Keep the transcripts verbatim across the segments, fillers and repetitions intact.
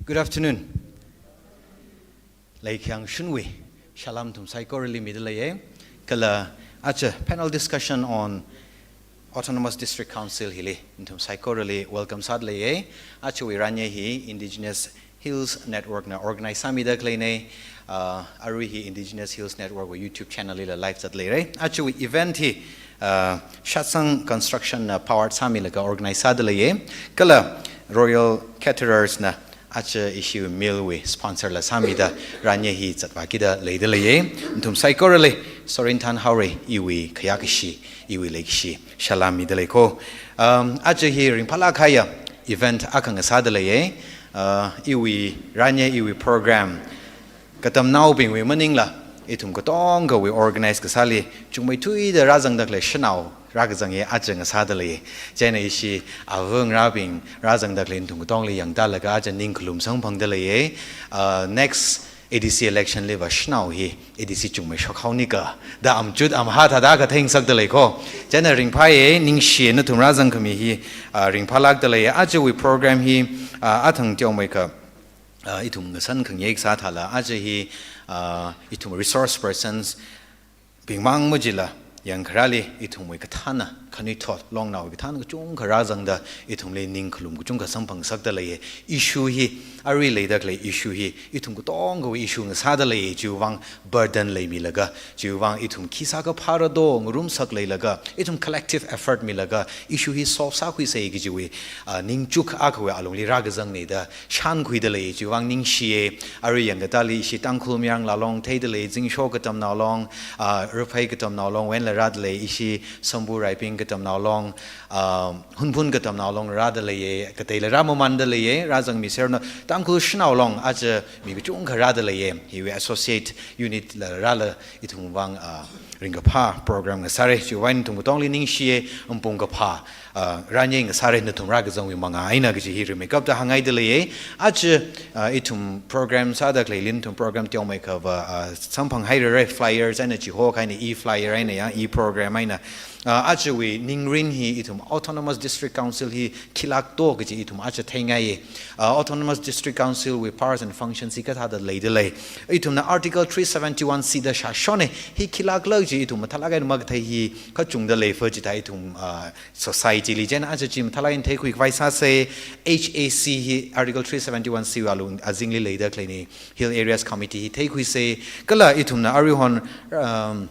Good afternoon. Leikhayang shunwui salam nathum saikorali midalei. Kala aja panel discussion on Autonomous District Council hili nathum saikorali welcome sādalei. Ajawui ranye hi Indigenous Hills Network na organize sāmida khaleina. Uh, arui hi Indigenous Hills Network wui YouTube channel lila live zatleira. Ajawui event hi, uh, Shatsang Construction na power sāmilaga organize sādalei. Kala Royal Caterers na aja ishi meal wui sponsor la sāmida ranye hi zatvākida leidalei. Nathum saikorali sorinthan haora, iwui khayākashi, iwui leikashi salam midalei ko. Um, aja hi ringphālāk kahaiya event akha ngasādalei. Uh, iwui ranye, iwui program katamnaobingwui maningla, ithum katongawui organize kasāli chungmeithuida rāzangda khalei shanao rākazang hi aja ngasādalei. Chieina ishi avāngarābing rāzangda khalei nathum katongli yangtālaga aja ningkhalum samphangdalei. Uh, next A D C election liva shanao hi A D C chungmei shokhaonika da amachut amahā thāda katheingasakdalei ko. Chieina ringphāya, ningshiya, nathum rāzangkhami hi, uh, ringphālākdalei. Ajawui program hi, uh, athang teomeikha, uh, ithum ngasan khangayek sāthāla, aja hi, uh, ithum resource persons bingmang majila, yangkharāli ithumwui kathāna, khanuithot, longnao kathāna kachungkha rāzangda ithumli ningkhalum kachungkha samphangngasakdalei. Issue hi, arui leida khalei issue hi ithum katongawui issue ngasādalei. Chiwuivang burden leimilaga, chiwuivang ithum khi sākaphāra do ngarumsak leilaga, ithum collective effort milaga issue hi solve sākhuisa kajiwui, uh, ningchuk akhawui alungli rākazangna da shānkhuidalei. Chiwuivang ningshiya. Arui yangkatali ishi Tangkhul Mayarngalong theidalei, Zingsho Katamnao Long, uh, Raphei Katamnao Long, wui eina rādalei, ishi Sambu Raibing Katamnao Long, uh, Hunphun Katamnao Long rādalei, kateila rāmamandalei, rāzangmiserna. Tangkhul Shanao Long aja mi kachungkha rādalei. Hiwui associate unit la rāla ithumwui vang, uh, ringkaphā program ngasāra. Chiwuivang nathum katongli ningshiya, apong kaphā, uh, ranye ngasāra nathum rākazangwui manga eina kaji hi rimeikapta hāngngaidalei. Aja, uh, ithum program sāda khaleili nathum program teomeikha va, uh, samphanghairara, flyers eina chihokahaina, e-flyer eina ya, e-program eina. Uh, ajawui ningrin hi ithum Autonomous District Council hi khilāk do kaji ithum aja theingaiya. Uh, Autonomous District Council wui powers and functions hi kathāda leidalei. Ithumna Article three seventy-one C da shāshona, hi khilākla kaji ithum mathālāk eina makathei hi kachungda lei, fachithā ithum, uh, society li. Chieina aja chi mathālāk eina theikhuikhavai sāsa. H A C hi Article three seventy-one C wui alung azingli leida khaleina, Hill Areas Committee hi theikhuisa. Kala ithumna aruihon, um,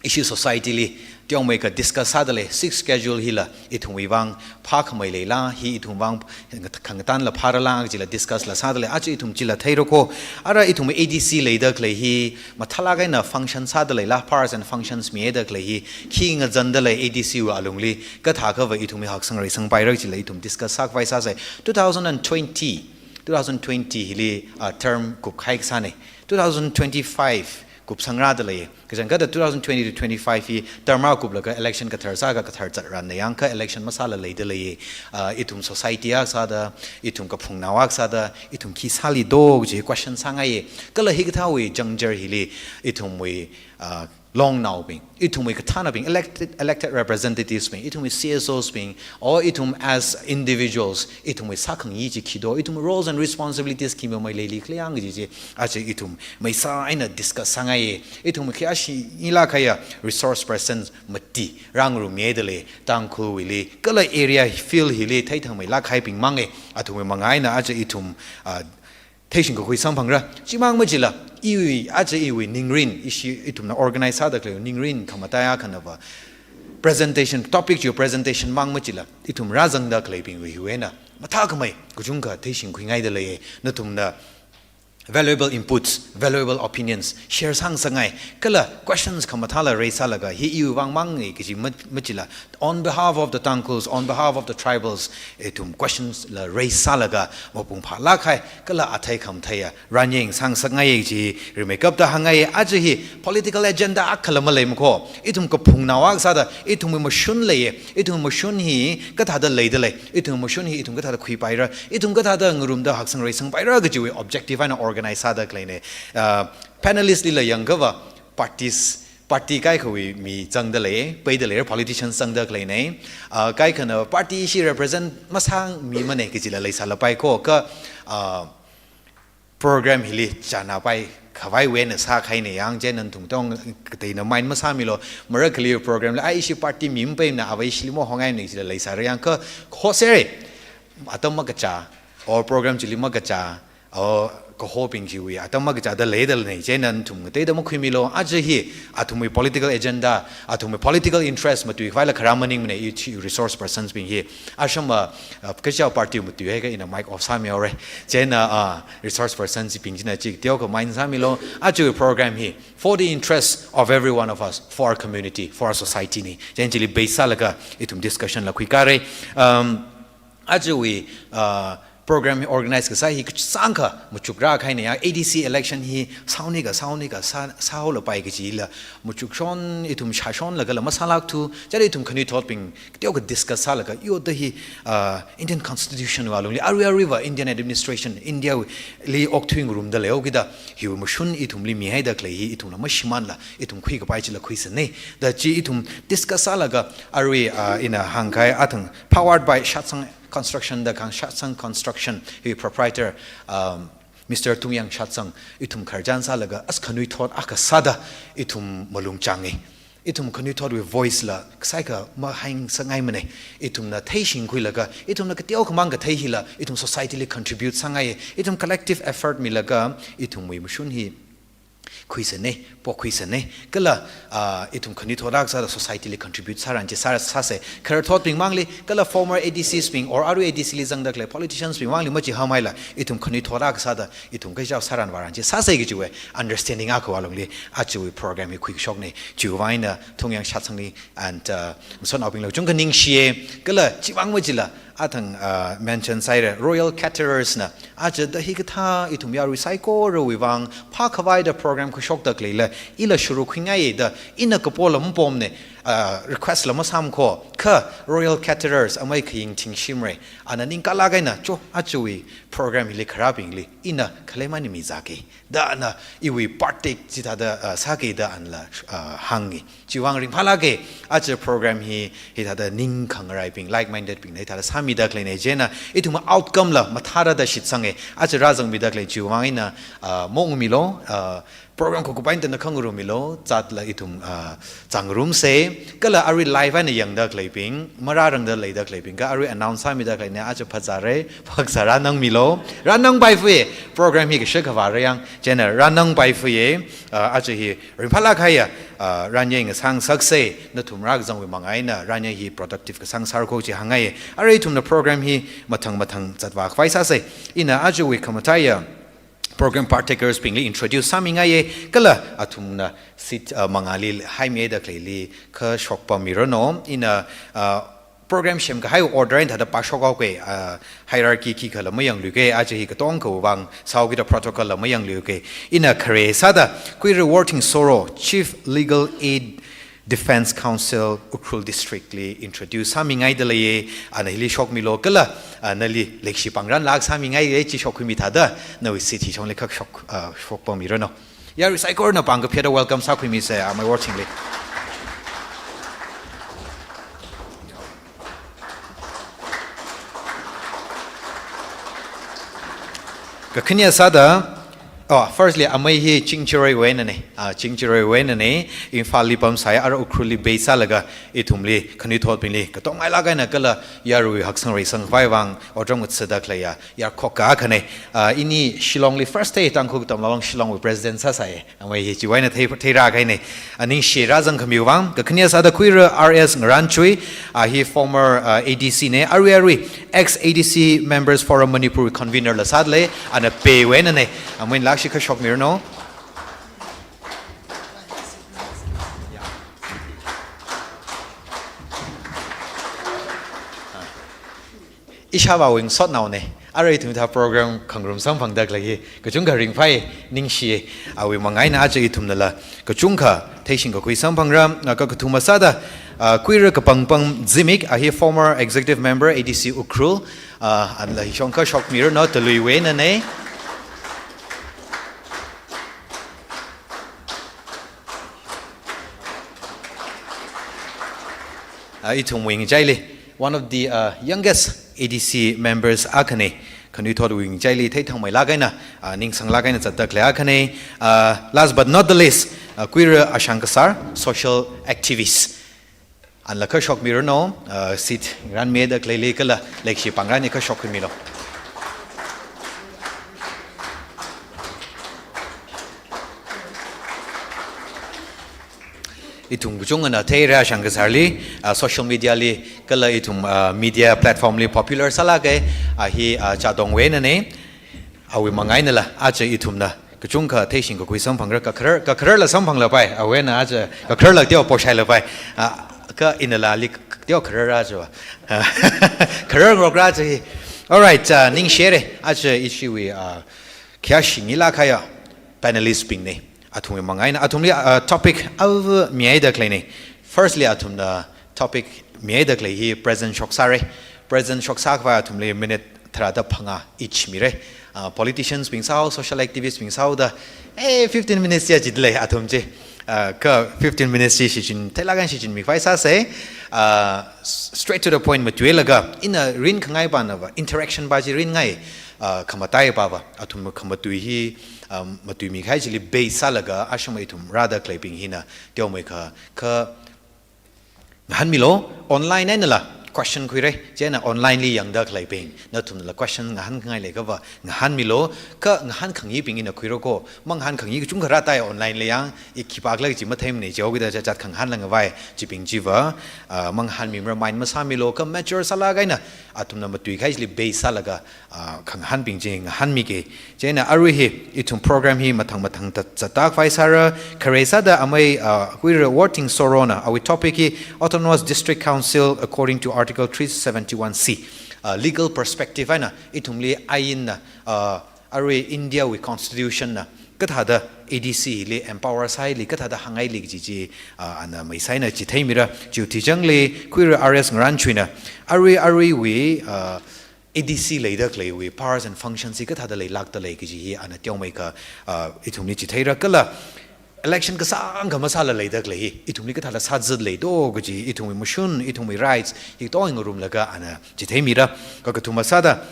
ishi society li teomeikha discuss sādalei, Sixth Schedule hila ithumwui vang phākhamei leila, hi ithum vang khangatanla phārala kajila discuss la sādalei. Aja ithum chila theira ko. Ara ithum A D C leida khalei hi mathālāk eina function sādaleila, powers and functions mida khalei hi khi ngazandalei A D C wui alungli, kathākhava ithum hi haksangrei sangpaira kajila ithum discuss sākhavai sāsa. Two thousand and twenty, two thousand twenty hili, uh, term kupkahai kasāna. Two thousand twenty-five kupsangrādalei. Kachangkhatta two thousand twenty to twenty-five hi term akha kuplaga election kathar sāakha kathar zatranna yangkha election masāla leidalei. Uh, ithum society akha sāda, ithum kaphungnao akha sāda, ithum khi sāli do kaji question sāngaiya. Kala hikathāwui juncture hili ithumwui, uh, longnaobing, ithumwui kathānabing, elected, elected representatives bing, ithumwui C S Os bing, or ithum as individuals, ithumwui sākhangayi chi khi do, ithum roles and responsibilities khi mamei leili khala yang kaji chi, aja ithum maisa eina discuss sāngaiya. Ithum khi ashi ilakaya resource persons mati rāngarummi dalei, Tangkhulwuili, kala area field hili theithangmeilak kahaibing manga, athumwui manga eina aja ithum, ah, theishing kakhui samphangra. Chimang machila, iwui, aja iwui ningrin, ishi ithumna organize sāda khalei ningrin khamataiya khanava presentation, topic chiwui presentation mang machila, ithum rāzangda khaleibingwui hiwui eina mathākhamei kachungkha theishing khuingaidalei. Nathumna valuable inputs, valuable opinions share sāngasakngai, kala questions khamathāla raise sālaga, hi iwui vang mangngai kaji ma-, machila, on behalf of the Tangkhuls, on behalf of the tribals, ithum questions la raise sālaga mapung phālak kahai, kala athei khamatheiya ranyeng sāngasakngai chi rimeikapta hāngngai. Aja hi political agenda akhala maleimako. Ithum kaphungnao akha sāda, ithumwui mashun leiya, ithumwui mashun hi kathāda leidalei, ithumwui mashun hi ithum kathāda khuipaira, ithum kathāda ngarumda haksangrei sangpaira kajiwui objective eina organize sāda khaleina. Ah, panelist lila yangkhava parties party kaikhawui mi zangda lei, peida lei, politicians zangda khaleina. Ah, kaikhana party chi represent masāmimana kajila leisālapai ko, kha, ah, program hili chānāpai khavaiwui eina sākahaina yang, chieina nathum tong kateina mind masāmilu, marakhali program la, ai ishi party mi mapeimana, avā ishili mahongaimana kajila leisāra yang, kha hosere, atam makachā, or program chili makachā, or kahobing chiwui atam makachāda leida leina, chieina nathum ngateida makhuimilu. Aja hi athumwui political agenda, athumwui political interest matuikhavaila kharā maningmana, ichi resource persons bing hi. Ashama, uh, kaja party matuihaiakha ina mic off sāmihaora. Chieina, uh, resource persons bing china chi teokha mind sāmilu. Aja program hi for the interest of every one of us, for our community, for our society na. Chieina chili base sālaga ithum discussion la khuikare. Um, ajawui, uh, program hi organize kasā hi kachangkha machukrākahaina yang, A D C election hi sāunika, sāunika, sā, sāhaolapai kajila machukshon, ithum shāshonlagala masālākthu, chieina ithum khanuithotbing teokha discuss sālaga, yo da hi, uh, Indian Constitution wui alungli, arui aruiva Indian administration, India li okthui ngarumda leihaokida, hiwui mashun ithumli mihaida khalei hi ithumla mashimānla, ithum khuikapai chila khuisāna. Da chi ithum discuss sālaga, arui, uh, ina hāngkahai athang, powered by Shatsang Construction da kahāng, Shatsang Construction hi proprietor, um, Mister Tungyang Shatsang, ithum khararchan sālaga, as khanuithot akha sāda ithum malung changa. Ithum khanuithotwui voice la kasāikha mahaisangaimana. Ithumna theishingkhuilaga, ithumna kateokhamang kathei hila ithum society li contribute sāngai. Ithum collective effort milaga ithumwui mashun hi khuisāna, pokhuisāna. Kala, ah, ithum khanuithot akha sāda society li contribute sāran chi sā, sāsa. Khararthotbing mangli, kala former A D Cs bing or arui A D C li zangda khalei politicians bing mangli machihānmeila, ithum khanuithot akha sāda ithum kachao sāran vāran chi sāsa kajiwui understanding akhawui alungli ajawui program hi khuikashokna. Chiwui vang eina Tungyang Shatsangli and, uh, masotnaobingla kachungkha ningshiya. Kala chiwui vang machila athang, uh, mention sāhaira, Royal Caterers na, aja da hikathā ithum yarui saikorawui vang phākhavai da program khuishokda khaleila, ila shuru khuingai da, ina kapola mapomna, uh, request la masāmkho, kha Royal Caterers amei Khaying Thingshimrei, ana ningkala kahaina, cho, ajawui program hili kharābingli ina khalei maningmi zāki da ana iwui part take chithāda, uh, sāki da anala, uh, hāngi. Chiwui vang ringphālāka, aja program hi, hithāda ningkhangaraibing, like-minded bingna hithāda sāmida khaleina, chieina ithum outcome la mathāda shitsanga, aja rāzangmida khalei chiwui vang eina, uh, maungmilu, uh, program khuikhavai eina khangarumilu, zatla ithum, uh, zangrumsa, kala arui live eina yangda khaleibing, marārangda leida khaleibing, kha arui announce sāmida khaleina, aja phazāra, phazā rānangmilu, rānangpaifuya, program hi kashak khavāra yang, chieina rānangpaifuya, uh, aja hi ringphālāk kahaiya, uh, ranyei ngasāngasaksa, nathum rākazangwui manga eina ranyei hi productive kasang sāra kho chi hāngngai. Arui ithumna program hi mathang mathang zatvākhavai sāsa. Ina ajawui khamataiya program partakers bingli introduce sāmingaiya, kala athumna seat, uh, mangali haimihaida khaleili kha shokpamiranu. Ina, uh, program semkahai order eina thāda pāshokhaoka, uh, hierarchy khikhala mayangluika, aja hi katongkhawui vang sāhaokida protocol la mayangluika. Ina khare sāda Kuira Worthing Soro, Chief Legal Aid, Defence Counsel, Ukhrul District li introduce sāmingaida leiya, ana hili shokmilu kala, ah, nali leikashi pāngranlāk sāmingaiya, chi shokkhuimi thāda, nawui seat hi shongli khak shok, ah, shokpamiranu. Yarui saikorana pāng kaphayāda welcome sākhuimisa, ah, amei Worthing li. Kakhane sāda, oh, firstly, amei hi Chingjaroiwui einana, ah, Chingjaroiwui einana, Imphalli pamsai, arui Ukhrulli base sālaga, ithumli, khanuithotbingli, katongailāk eina kala yarui haksang reisangkhavai vang, otram ngathada khaleiya, yarkhok akhana. Ah, ini Shillongli first day Tangkhul Katamlāk Long Shillongwui president sāsai. Amei hi chiwui eina thei, theirā kahaina. Ah, ningshi rāzangkhamiwui vang, kakhane sāda Kuira R S Ngarānchui, ah, hi former, ah, A D C na, arui arui ex A D C Members Forum Manipur convener la sādalei, ana peiwui einana, amei lākshi kha shokmiranu. Ishāvāwui ngasotnaona, arui ithum hithā program khangarum samphangda khalei hi, kachungkha ringphāi, ningshi, awui manga eina aja ithumnala, kachungkha theishing kakhui samphangra, ah, kakathuma sāda, ah, Kuira Kapangpam Zimik, ah, hi former executive member A D C Ukhrul, ah, anala hi shongkha shokmiranu, Taluiwui einana. Uh, ithumwui ngachaili, one of the, uh, youngest A D C members akhana, khanuithotwui ngachaili theithangmeilāk eina, uh, ningsanglāk eina zatda khalei akhana. Uh, last but not the least, uh, Kuira Ashang Kasar, social activist. Anla kha shokmiranu, uh, seat ngaranmida khaleili kala leikashi pāngrani kha shokmilo. Ithum kachungana theira Ashang Kasarli, uh, social media li, kala ithum, uh, media platform li popular sālāka, uh, hi, uh, Chadong wui einana, awui manga einala, aja ithumna kachungkha theishing kakhui samphangra, kakharar, kakhararla samphanglapai, awui eina aja kakhararla teo poshailapai, uh, kha inala li teo kharara aja, uh, kharar ngarokra aja hi. Alright, uh, ningshire, aja ishiwui, uh, khayāshingli lākhaya panelist bingna. Athumwui manga eina, athumli, uh, topic ava mihaida khaleina. Firstly, athumna topic mihaida khalei hi present shoksāra. Present shoksākhavai athumli minute tharāda phangā each mira. Uh, politicians bing sāhao, social activists bing sāhaoda, eh, fifteen minutes ya jidalei athum chi. Uh, kha fifteen minutes chi shichin, theilāk eina shichinmikhavai sāsa. Uh, s-, straight to the point matuilaga, ina rinkhangai pānava, interaction pa chi rinngai, uh, khamatai pava, athum khamatui hi, um, matuimikahai chili base sālaga, ashang ithum rāda khaleibing hina, teomeikha, kha ngahānmilo, online einala question khuira, chieina online li yangda khaleibing, nathumla question ngahānkhangai leiakhava, ngahānmilo, kha ngahānkhangayibing ina khuirako, mangahānkhangayei kachungkha rātai online li yang, i khipākhala chi matheimana, chihaokida chachat khangahānlāngkhavai, chibing chiva, ah, mangahānmimara mind masāmilo, kha mature sālāk eina, athumna matuikahai chili base sālaga, ah, khangahānbing chi ngahānmiki. Chieina arui hi ithum program hi mathang mathang ta zatkhavai sāra, khare sāda amei, ah, Kuira Worthing Sorona, awui topic hi Autonomous District Council according to Article three seventy-one C, ah, legal perspective eina ithumli ainna, ah, arui India wui constitution na kathāda A D C li empower sāhaili, kathāda hānghaili kaji chi, ah, ana maisai eina chitheimira, chiwui thijangli Kuira R S Ngaranchuina, arui aruiwui, ah, A D C leida khaleiwui powers and functions hi kathāda leilākdalei kaji hi ana teomeikha, ah, ithumli chitheira kala election kasāngkha masāla leida khalei hi, ithumli kathāda sāzat leido kaji, ithumwui mashun, ithumwui rights, hi tong ngarumlaga ana chitheimira, kakathuma sāda,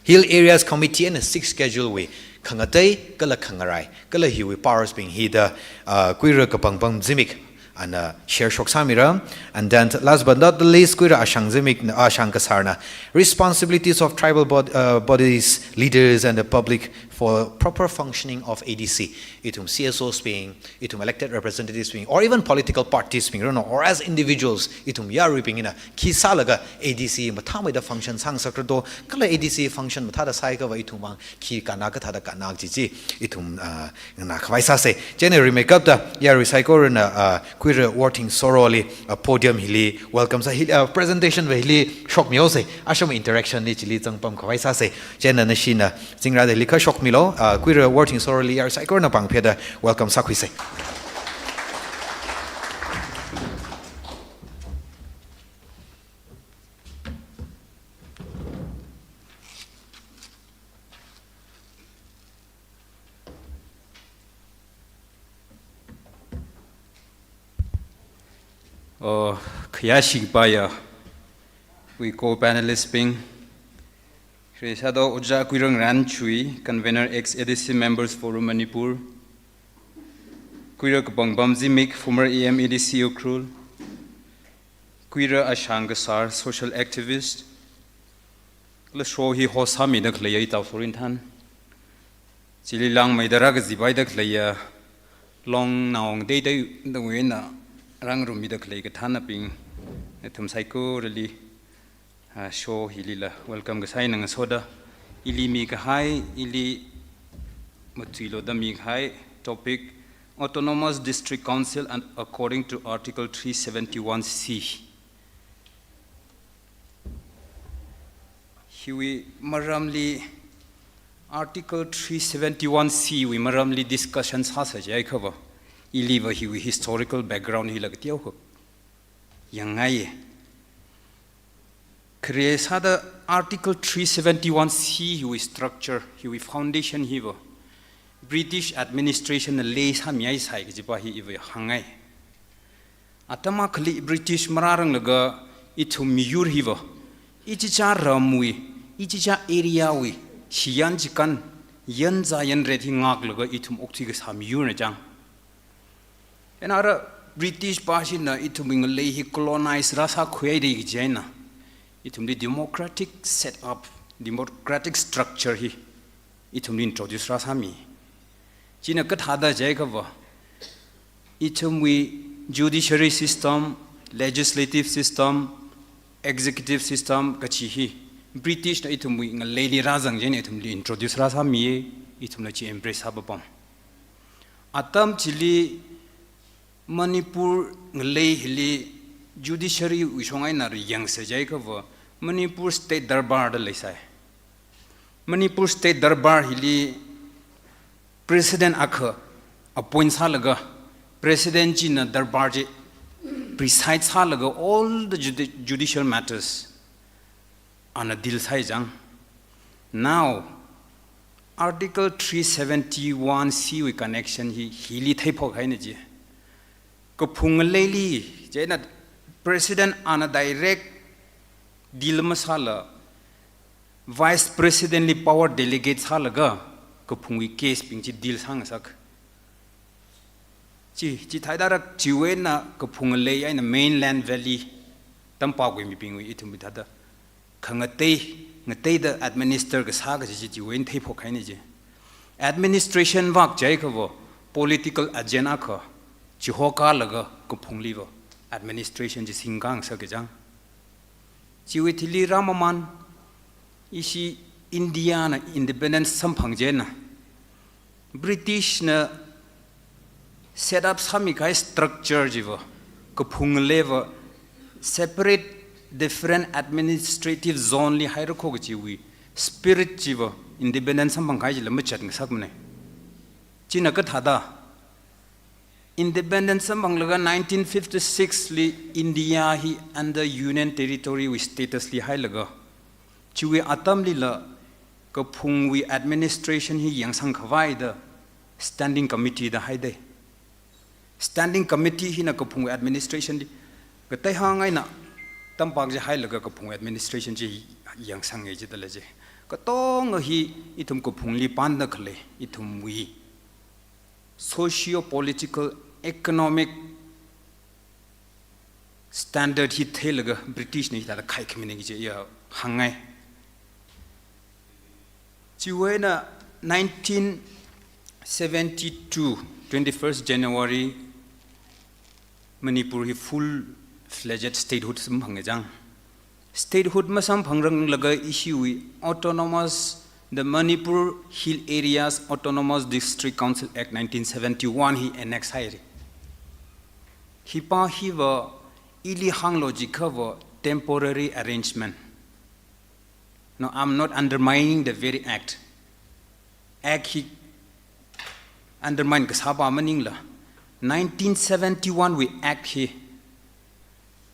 Hill Areas Committee eina Sixth Schedule wui khangatei, kala khangarai, kala hiwui powers bing hida, ah, Kuira Kapangpam Zimik, ana share shoksāmira. And then last but not the least, Kuira Ashang Zimik, Ashang Kasarna, responsibilities of tribal bod-, uh, bodies, leaders and the public for proper functioning of A D C. Ithum C S Os bing, ithum elected representatives bing, or even political parties bing, you know, or as individuals, ithum yaruibing ina khi sālaga A D C mathāmeida function sāngasakra do, kala A D C function mathāda sāhaiakhava ithum mang khi kannā kathāda kannā kaji chi, ithum, ah, nganākhavai sāsa. Chieina rimeikapta, yarui saikorana, ah, Kuira Worthing Soroli, ah, podium hili welcome sā, hi, ah, presentation va hili shokmihaosa, ashang interaction li chili zangpamkhavai sāsa. Chieina nashina zingrada hili kha shokmilo, ah, Kuira Worthing Soroli yarui saikorana pāng pheda welcome sākhuisa. Oh, khayāshi kapaiya, wui co-panelist bing, khare sāda Ojā Kuira Ngarānchui, convener ex A D C Members Forum Manipur, Kuira Kapangpam Zimik, former E M A D C Ukhrul, Kuira Ashang Kasar, social activist, kala show hi host sāmida khaleiya Tao Sorin Than, chili langmeida rākazipaida khaleiya Long Naong Teitei dawui eina rāngarummida khalei kathānabing, nathum saikorali, ah, show hilila welcome kasā eina ngasoda, ili mikahai, ili matuiloda mikahai topic, Autonomous District Council and according to Article three seventy-one C. Hiwui maramli, Article three seventy-one C wui maramli discussion sāsa jiakhava, iliva hiwui historical background hila kateokha yangngai. Khare sāda Article three seventy-one C hiwui structure, hiwui foundation hiva British administration na leisāmihaisai kajipa hi iva hāngngai. Atam akhali British marāranglaga ithum miyur hiva, ichicha ramwui, ichicha area wui, shiyan chikan, yan za yan ret hi ngaklaga ithum okthui kasā miyurna chang. Ena ara British pāshina ithumwui ngalei hi colonize rāsākhuihaida kaji eina, ithumli democratic setup, democratic structure hi ithumli introduce rāsāmi. China kathāda jiakhava, ithumwui judiciary system, legislative system, executive system kachi hi British na ithumwui ngaleili rāzang chieina ithumli introduce rāsāmi, ithumla chi embrace sāpapam. Atam chili Manipur ngalei hili judiciary wui shong eina yangsa jiakhava, Manipur State Darbar da leisai. Manipur State Darbar hili President akha appoint sālaga, President china Darbar chi preside sālaga all the judi-, judicial matters ana deal sāi chang. Now, Article three seventy-one C wui connection hi, hili theiphok haina chi. Kaphung ngaleili, chieina President ana direct deal masāla, Vice President li power delegate sālaga, kaphungwui case bing chi deal sāngasak. Chi, chithāda rak chiwui eina kaphung ngalei eina mainland valley, tampakwui mibingwui ithumwui thāda khangatei, ngateida administer kasā kaji chi chiwui eina theiphok haina chi. Administration vak jiakhava, political agent akha chihokalaga kaphungliva administration chi singkāngasak kachang. Chiwui thili rāmaman, ishi India na independence samphang chieina, British na set up sāmikahai structure chiva, kaphung ngaleiva separate different administrative zone li hairakho kachiwui spirit chiva, independence samphangkahai chila machat ngasakmana. China kathāda, independence samphanglaga nineteen fifty-six li India hi under Union Territory wui status li hailaga, chiwui atamlila kaphungwui administration hi yangsang khavai da Standing Committee da haida. Standing Committee hina kaphungwui administration li katei hāng eina tampak chi hailaga kaphungwui administration chi yangsanga jidala chi. Katonga hi ithum kaphungli panda khalei, ithumwui socio-political, economic standard hi theilaga British na hithāda khaikhamina kaji iya hāngngai. Chiwui eina nineteen seventy-two, twenty-first January, Manipur hi full-fledged statehood samphanga chang. Statehood masamphangranglaga ishiwui Autonomous, the Manipur Hill Areas Autonomous District Council Act nineteen seventy-one hi enact sāhaira. Hipa hiva ili hānglu jiakhava temporary arrangement. No, I'm not undermining the very act. Act hi undermine kasāpa maningla, nineteen seventy-one wui act hi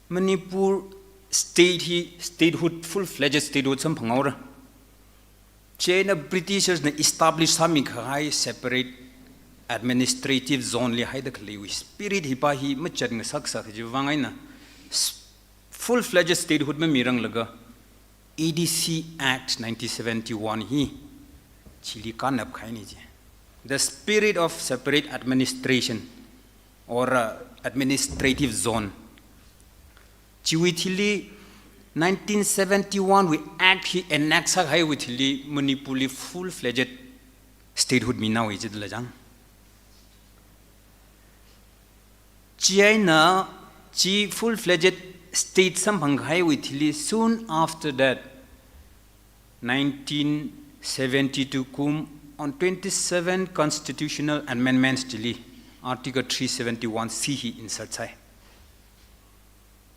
Manipur state hi statehood, full-fledged statehood samphanghaora. Chieina Britishers na establish sāmikahai separate administrative zone li haida khaleiwui spirit hipa hi machat ngasaksa kajiwui vang eina s-, full-fledged statehood mamiranglaga A D C Act nineteen seventy-one hi chili kannap kahaina chi. The spirit of separate administration or, uh, administrative zone. Chiwui thili nineteen seventy-one wui act hi enact sākahaiwui thili Manipurli full-fledged statehood minaowa jidala chang. Chieina chi full-fledged state samphangkahaiwui thili, soon after that, nineteen seventy-two kum on twenty-seven constitutional amendments chili Article three seventy-one C hi insert sāi.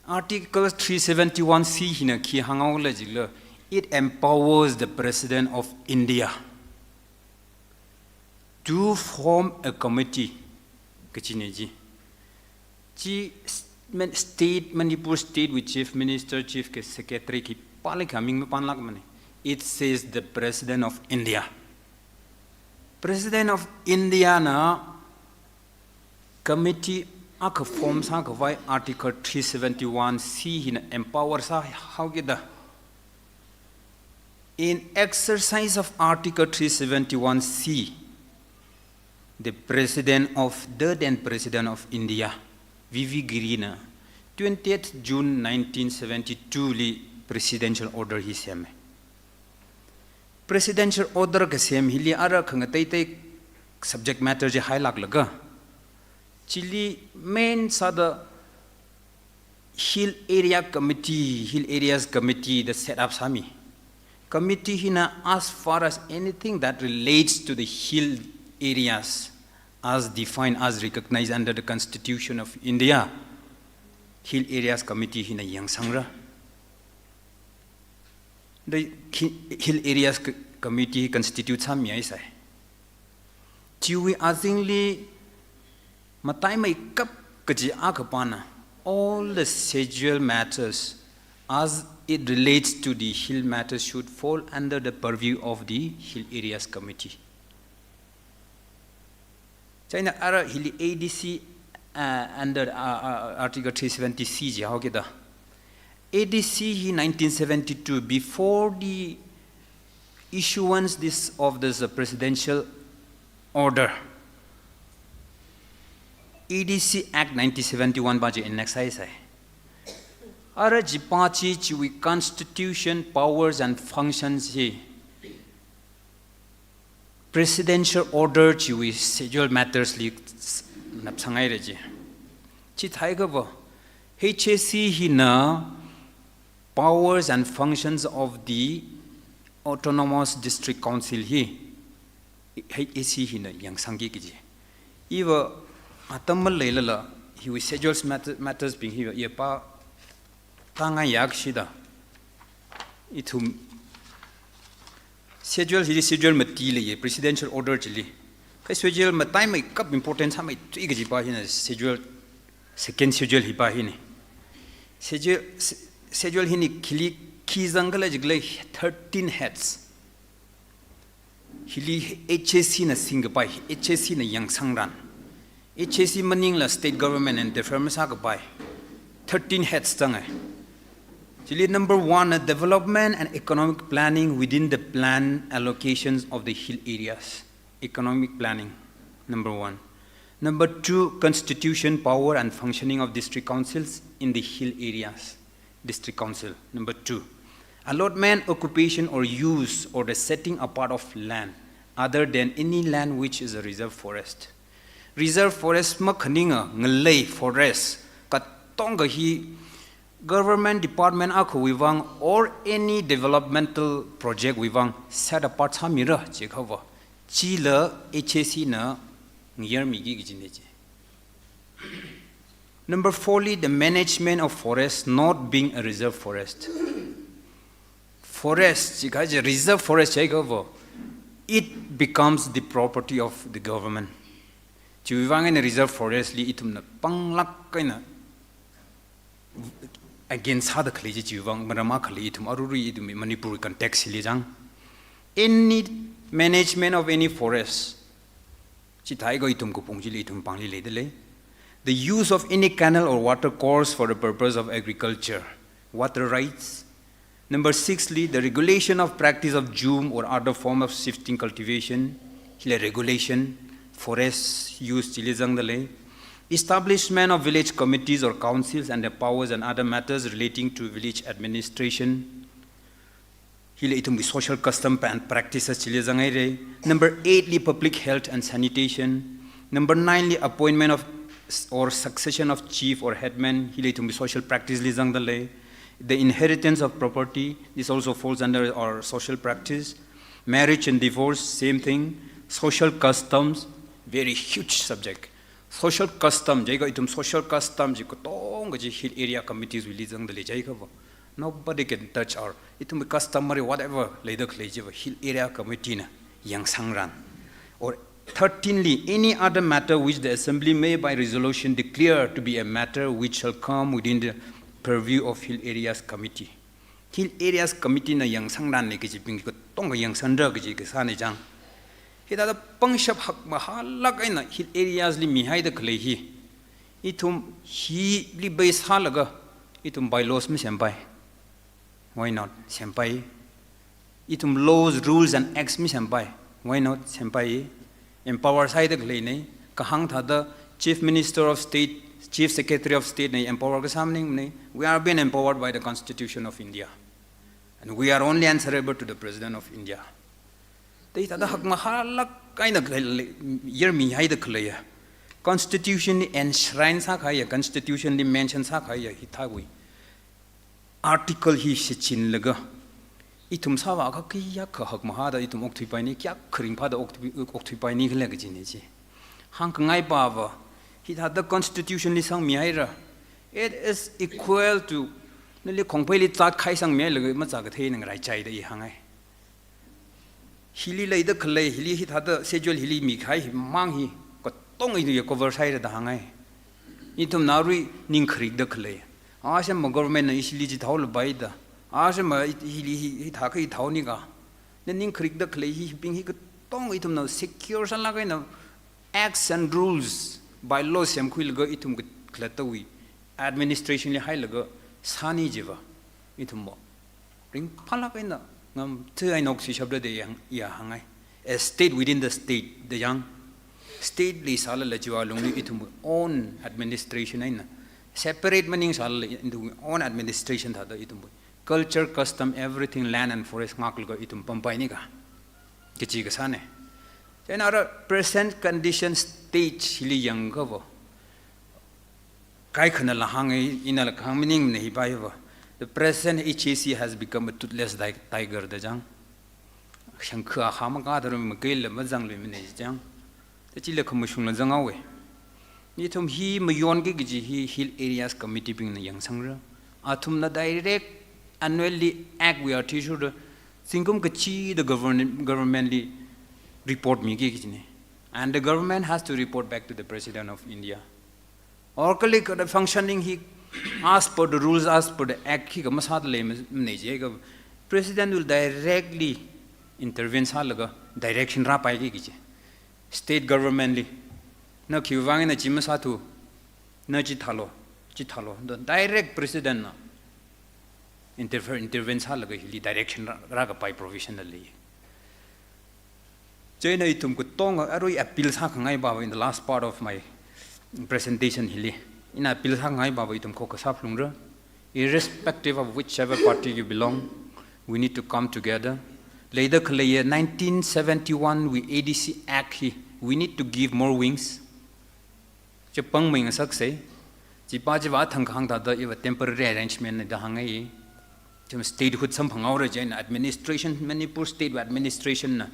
Article three seventy-one C hina khi hānghaola jila, it empowers the President of India to form a committee kachina chi. Chi s-, man-, state, Manipur state wui chief minister, chief ke secretary khipālikha ming mapanlākmana. It says the President of India. President of India na committee Akha form sākhavai Article three seventy-one C hina empower sāhaokida. In exercise of Article three seventy-one C, the President of, the then President of India, V V Giri na twentieth June nineteen seventy-two li presidential order hi seme. Presidential order kasem hili ara khangateitei subject matter chi hailāklaga, chili main sāda Hill Area Committee, Hill Areas Committee da set up sāmi. Committee hina, as far as anything that relates to the hill areas as defined, as recognized under the Constitution of India, Hill Areas Committee hina yangsangra. The Hi-, Hill Areas C-, Committee constitute sāmihaisai. Chiwui azingli mataimeikap kaji akhapana, all the schedule matters as it relates to the hill matters should fall under the purview of the Hill Areas Committee. Chieina ara hili A D C, uh, under, uh, uh, Article three seventy C jihaokida. A D C hi nineteen seventy-two, before the issuance this, of this, uh, presidential order, A D C Act nineteen seventy-one pa chi enact sāhaisai. Ara chipa chi chiwui constitution, powers and functions hi presidential order chiwui schedule matters li s-, napsanghaira chi. Chithākha va, H A C hina powers and functions of the Autonomous District Council hi H A C hina yangsangki kaji. Iva atam maleilala, hiwui schedule matter-, matters bing hiva, iva pa tangayakshida. Ithum schedule hi schedule mati leiya, presidential order chili. Kha schedule mataimeikap important sāmeithui kaji pa hina schedule, second schedule hi pa hina. Schedule, s-, schedule hina khili khi zangkhala jiakha thirteen heads. Hili H A C na singkapai, H A C na yangsangran. H A C maningla state government na defer masākapai. Thirteen heads zanghai. Chili number one na development and economic planning within the plan allocations of the hill areas. Economic planning, number one. Number two, constitution, power and functioning of district councils in the hill areas. District Council. Number two, allotment, occupation or use or the setting apart of land other than any land which is a reserve forest. Reserve forest makhaninga ngalei forest katonga hi government department akhawui vang or any developmental project wui vang set apart sāmira jiakhava, chila H A C na ngayarmiki kajina chi. Number four li, the management of forest not being a reserve forest. Forest, jiakha chi reserve forest jiakhava, it becomes the property of the government. Chiwui vang eina reserve forest li ithumna panglāk eina against sāda khalei chi chiwui vang, maram akhali ithum arui ithum Manipur context li zang. Any management of any forest, chithākha ithum kaphung chili ithum pāngli leidalei. The use of any canal or water course for the purpose of agriculture, water rights. Number six li, the regulation of practice of jhum or other form of shifting cultivation, hila regulation, forest use chili zangdalei. Establishment of village committees or councils and their powers and other matters relating to village administration. Hila ithumwui social custom and practices chili zanghaira. Number eight li public health and sanitation. Number nine li appointment of s-, or succession of chief or headman. Hila ithumwui social practice li zangdalei. The inheritance of property. This also falls under our social practice. Marriage and divorce, same thing. Social customs, very huge subject. Social custom, jiakha ithum social custom chi katonga chi hill area committees wuili zangdalei jiakhava. Nobody can touch our, ithum customary whatever leida khalei chiva hill area committee na yangsangran. Or thirteen li, any other matter which the assembly may by resolution declare to be a matter which shall come within the purview of hill areas committee. Hill Areas Committee na yangsangranlei kajibing katonga yangsangra kaji kasāna chang. Hithāda pangshap hakmahālāk eina hill areas li mihaida khalei hi, Ithum hili base sālaga, ithum bylaws masempai. Why not? Sempai. Ithum laws, rules and acts masempai. Why not? Sempai. Empower sāhaida khaleina. Kahāng thāda Chief Minister of State, Chief Secretary of State na empower kasā maningmana. We are being empowered by the Constitution of India. And we are only answerable to the President of India. Hithāda hakmahālāk eina khalei, yarmihaida khaleiya. Constitution li enshrine sākahaiya, Constitution li mention sākahaiya, hithāwui article hi shichinlaga, ithum sāvā kha kayākha hakmahāda ithum okthuipaina, kayākha ringphāda okthui, okthuipaina khala kajina chi. Hāngkhangai pava, hithāda Constitution li sangmihaira. It is equal to, nali khongpeili zat khai sangmihailaga mazā kathei ngaraichaida i hāngai. Hili leida khalei, hili hithāda schedule hili mikahai hi mang hi, katonga hi cover sāhaira da hāngai. Ithumna arui ning kharikda khalei. Asema government na ishili chithao lapai da. Asema hili hi, hithākha ithao nika. Na ning kharikda khalei hi, hibing hi katonga ithumna secure sālāk eina acts and rules, bylaws semkhuilaga ithum khalattawui administration li hailaga sāni jiva. Ithumva ringphālāk eina ngamthu eina okthui shapra da i hāng, i hāngai. A state within the state da yang. State li sālala chiwui alungli ithumwui own administration eina. Separate maningsālala ithumwui own administration thāda ithumwui culture, custom, everything, land and forest ngaklaga ithum pampaini ka. Kachi kasāna. Chieina ara present condition stage hili yangkhava, kaikhanala hānga, inala kahāng maningmana hipa hiva. The present H A C has become a toothless ti-, tiger da chang. Shangkha hama ka darum makeila mazangluimana chang. Tachila khamashungla zanghaowa. Ithum hi mayonki kaji hi Hill Areas Committee bingna yangsangra. Athumna direct annually act wui athishurda zingkum kachida govern-, government li report miki kajina. And the government has to report back to the President of India. Or kali ka the functioning hi as per the rules, as per the act hi kamasāda leimana jiakha, President will directly intervene sālaga direction rāpaiki kaji. State government li, na khiwuivang eina chi masāthu, na chithālu, chithālu, da direct President na interfer-, intervene sālaga hili direction rā, rākapai provision la lei. Chieina ithum katonga arui appeal sākhangai pava in the last part of my presentation hili. Ina appeal sākhangai pava ithum khokkha sāphalungra. Irrespective of whichever party you belong, we need to come together. Leida khaleiya nineteen seventy-one wui A D C Act hi, we need to give more wings. Chapang maingasaksei, chipa chiva thangkhang thāda iva temporary arrangement na da hāngai. Chim statehood samphanghaora chieina administration, Manipur state administration na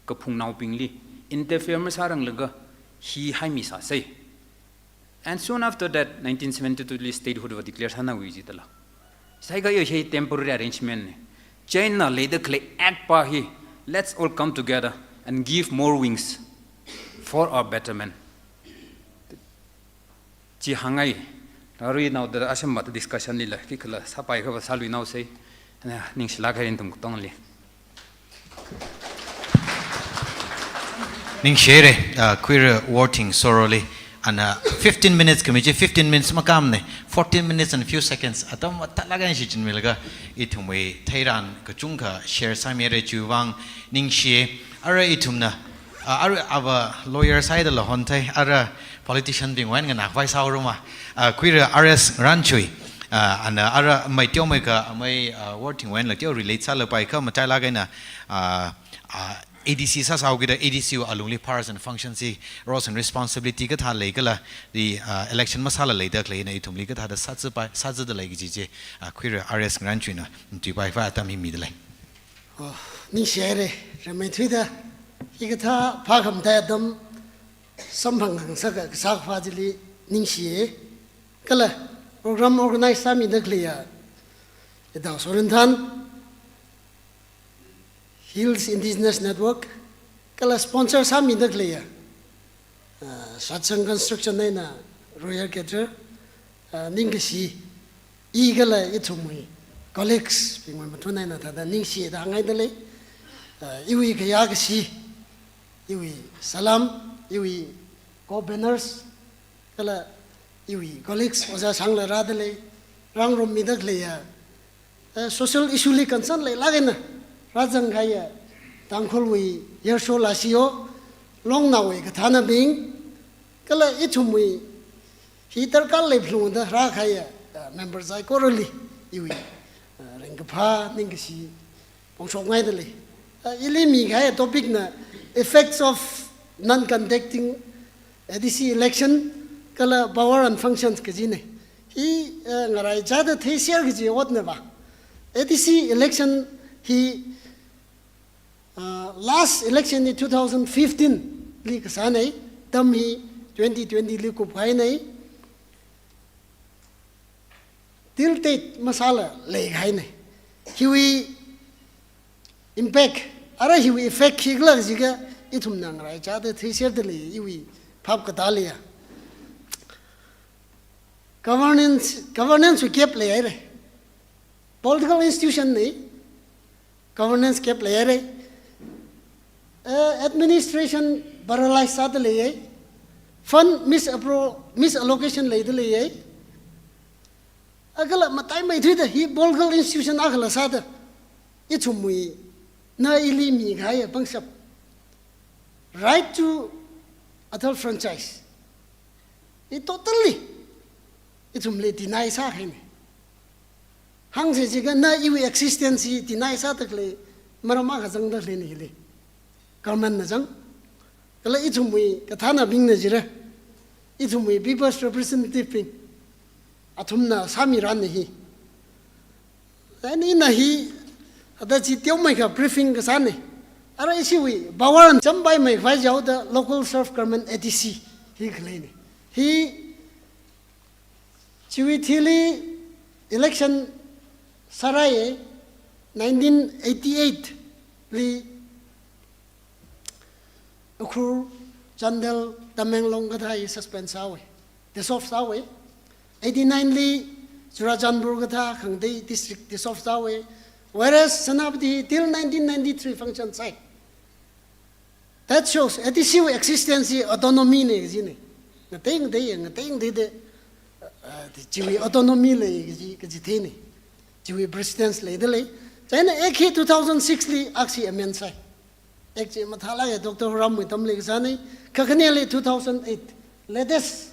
kaphungnaobingli interfere masāranglaga hi haimi sāsei. And soon after that, nineteen seventy-two li statehood va declare sānaowui jidala. Saiga yo hi temporary arrangement na. Chieina leida khalei act pa hi, let's all come together and give more wings for our betterment. Chi hāngai, aruinaoda asam mata discussion lila, khikhala sāpai khava sāluinaosei, ningshilāk haira ithum katongli. Ningshihaira, uh, khuira Worthing Soroli, and, uh, fifteen minutes khami chi, fifteen minutes makamna, fourteen minutes and few seconds, atam mathālāk eina shichinmilaga, ithumwui theiran kachungkha share sāmihaira chiwuivang, ningshi, ara ithumna, uh, ara ava lawyer sāhaidala honthei, ara politician bingwui eina nganākhavai sāhaorama, uh, khuira R S Ngarānchui, uh, and, uh, ara mai teomeikha, amei, uh, Worthingwui einala teo relate sālapai kha matailāk eina, uh, uh, A D C sāsāhaokida A D C wui alungli powers and functions hi, roles and responsibility kathā leikhala, the, uh, election masāla leida khaleina ithumli kathāda sāzāpai, sāzāda lei kaji chi, uh, khuira R S Ngarānchuina nthuipai khavai atam hi mida lei. Oh, ningshihaira, rāmeithuida, hikathā phākhamataiya atam samphang khangasak kasā khavā chili ningshiya. Kala program organize sāmida khaleiya Yadao Sorinthan, Hills Indigenous Network, kala sponsor sāmida khaleiya, ah, Satsang Construction eina Royal Caterer, ah, ningkashi, i kala ithumwui colleagues bingwui mathun eina thāda ningshida hāngngaida lei. Ah, iwui khayā kashi, iwui salam, iwui co-banners, kala iwui colleagues ojā sangla rādalei, rāngarummida khaleiya, eh, social issue li concern leilāk eina rāzangkahaiya Tangkhulwui yarsho lāshi ho, longnaowui kathānabing, kala ithumwui hi darkar leiphalungda rākahaiya, eh, member saikorali iwui, eh, ringkaphā ningkashi phongshokngaidalei. Eh, ili mikahaiya topic na effects of non-conducting A D C election kala power and functions kajina. Hi, eh, ngaraichāda theiser kaji otna va. A D C election hi, eh, last election hi two thousand fifteen li kasāna, atam hi twenty twenty li kupkahaina. Till date masāla leikahaina. Hiwui impact, ara hiwui effect khikhala jiakha ithumna ngaraichāda theiserdalei iwui phap katāliya. Governance, governance wui gap leihaira. Political institution na governance gap leihaira. Eh, administration paralyze sādaleiya. Fund misappro-, misallocation leidaleiya. Akhala mataimeithuida hi political institution akhala sāda ithumwui, na ili mikahaiya pangshap, right to adult franchise, hi totally ithumli deny sākahaina. Hāngsa jiakha na iwui existence hi deny sādalei, maram akha zangdaleina hili. Government na zang. Kala ithumwui kathānabingna jira. Ithumwui people's representative bing, athumna sāmiranna hi. Then ina hi, ada chi teomeikha briefing kasāna. Ara ishiwui power champai mei vai jaoda local self government A D C hi khaleina. Hi chiwui thili election sārāya, nineteen eighty-eight li Ukhrul, Chandel, Tamenglong kathā hi suspend sāhaowa, dissolve sāhaowa. Eighty-nine li Churachandpur kathā Khangatei district dissolve sāhaowa. Whereas Senapati till nineteen ninety-three function sāi. That shows A D C wui existence hi autonomy na kajina. Ngatei ngatei, ngatei ngateida, uh, chiwui autonomy lei kaji, kaji theina. Chiwui precedence leidalei. Chieina Act hi two thousand six li aksi amend sāi. Act chi mathālāk eina Doctor Horamwui atamli kasāna. Kakhaneli two thousand eight, latest,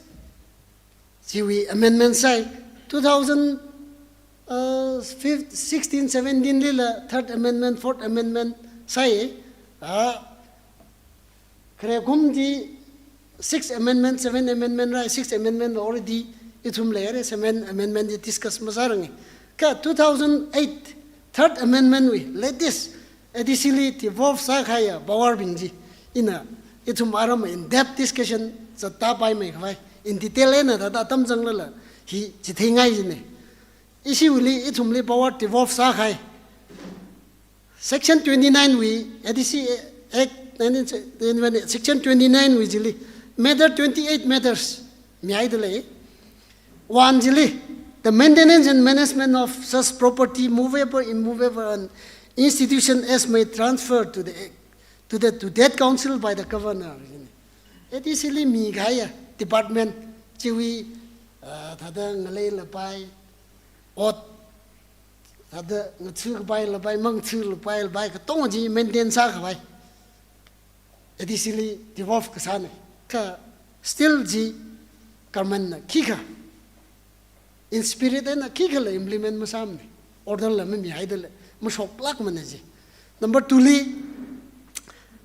chiwui amendment sāi. Two thousand, uh, fifth, sixteen, seventeen lila third amendment, fourth amendment sāi. Ah, khare kum chi sixth amendment, seventh amendment rāi, sixth amendment va already ithum leira, seventh amendment chi discuss masāranga. Kha two thousand eight third amendment wui latest A D C li devolve sākahaiya power bing chi ina ithum aram in depth discussion zattāpaimei khavai, in detail eina thāda atam zanglala hi chitheingaiya jina. Ishiwuili ithumli power devolve sākahai. Section twenty-nine wui, A D C Act nineteen twenty-nine, Section twenty-nine wui chili, matter twenty-eight matters mihaidalei. One chili, the maintenance and management of such property, movable, immovable, and institution as may transfer to the, to the, to that council by the governor. A D C li mikahaiya department chiwui, ah, thāda ngalei lapai, ot, thāda ngathakapai lapai, mangthalapai lapai, katonga chi maintain sākhavai A D C li devolve kasāna. Kha still chi government na khikha, in spirit eina khikhala implement masāmana. Order la mamihaidalei, mashoklākmana chi. Number two li,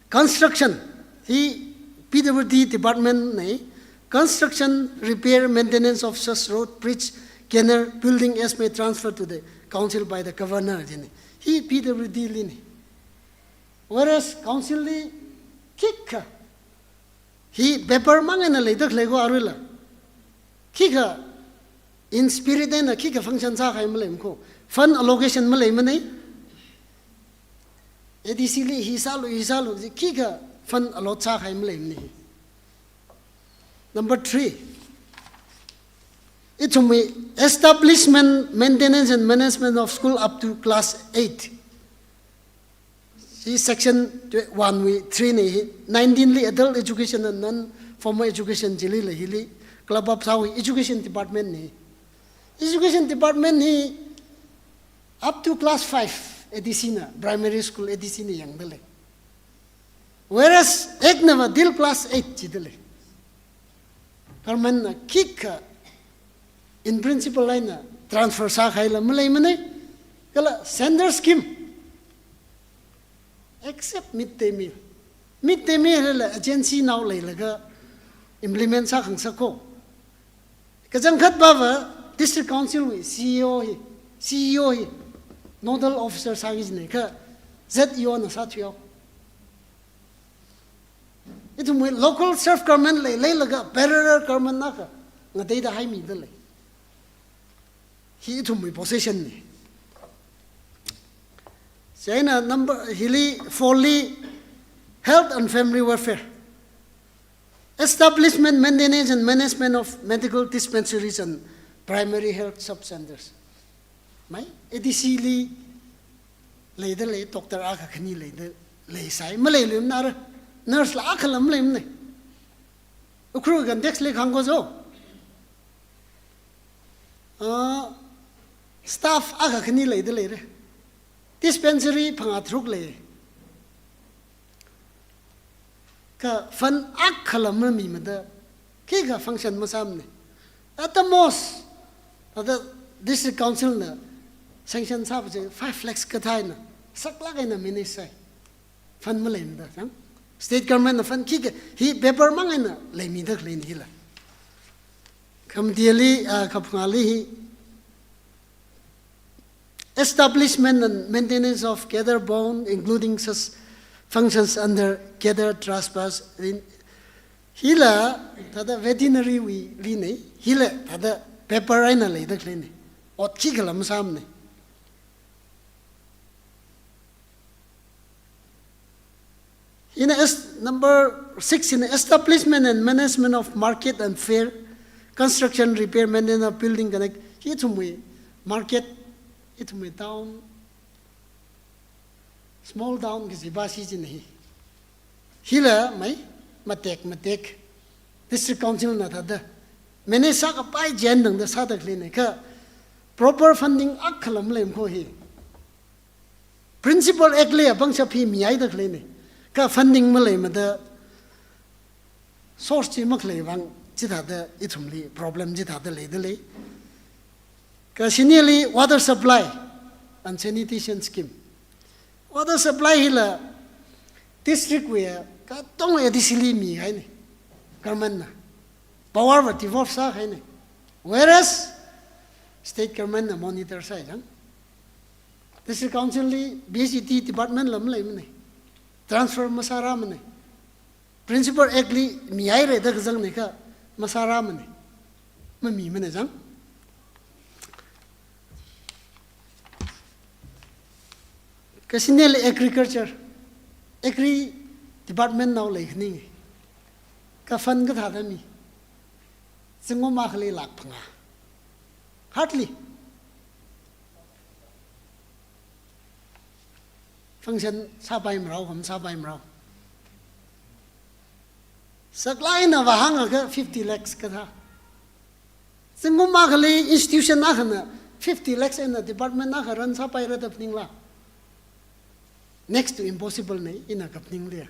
construction, hi P W D department na, construction, repair, maintenance of such road, bridge, canal, building as may transfer to the council by the governor, jina. Hi P W D lina. Whereas council li khikha, hi paper mang eina leidalei ko aruila. Khikha in spirit eina khikha function sākahai maleimana ko. Fund allocation maleimana. A D C li hi sālu, hi sālu, chi khikha fund allot sākahai maleimana hi. Number three, ithumwui establishment, maintenance and management of school up to class eight. Chi section tw-, one wui three na hi, nineteen li adult education and non-formal education chilila hili Kala phap sāwui education department na. Education department hi up to class five A D C na, primary school A D C na yangda lei. Whereas Act nava till class eight jida lei. Government na khikha in principle eina transfer sākahaila maleimana, kala centre scheme, except mid day meal. Mid day meal hila agency nao leilaga implement sākhangasak ko. Kachangkhat pava district council wui C E O hi, C E O hi nodal officer sāki jina kha Z E O na sāthuihaowa. Ithumwui local self government lei, leilaga parallel government akha ngateida haimida lei. Hi ithumwui position na. Chieina number hili four li, health and family welfare. Establishment, maintenance and management of medical dispensaries and primary health sub-centres. Mai, A D C li leida lei, doctor akha khani leida leisai, maleiluimana, nurse la akhala maleimana. Ukhrul context li kahāng ko jo. Ah, staff akha khani leida leira. Dispensary phangā tharuk lei. Kha fund akhala mamimada, khikha function masāmana. At the most, thāda district council na sanction sāpa chi five lakhs kathā eina, saklāk eina manage sāi. Fund maleimada, chang? State government na fund khikha, hi paper mang eina leimida khaleina hila. Khamateli, ah, kaphangāli hi, establishment and maintenance of cadre bond, including such functions under cadre trust. Hila, thāda veterinary wuili na, hila, thāda paper eina leida khaleina. Ot khikhala masāmana. Hina es-, number six hina establishment and management of market and fair, construction, repair, maintenance of building connect. Hi ithumwui market, ithumwui town, small town kaji ba si jina hi. Hila mai, matek, matek. District council na thāda manage sākapai jen dangda sāda khaleina kha proper funding akhala maleimana ko hi. Principle Act li apangshap hi mihaida khaleina. Kha funding maleimada source chi makhalei vang chithāda ithumli problem chithāda leida lei. Kashinili water supply and sanitation scheme. Water supply hila district wuiya katonga A D C li mihaina. Government na power va devolve sāhaina. Whereas state government na monitor sāi chang. District Council li B H E T department la maleimana. Transfer masārāmana. Principle Act li mihaira da kazangna kha masārāmana. Mamimana chang. Kashinili agriculture. Agri department nao leikhaninga. Kha fund kathāda mi. Zingkum akhali lakh phangā. Hardly. Function sāpai marao, ham sāpai marao. Saklāk eina vāhāngakha fifty lakhs kathā. Zingkum akhali institution akhana fifty lakhs eina department akha run sāpaira da phaningla. Next to impossible na ina kaphaningli.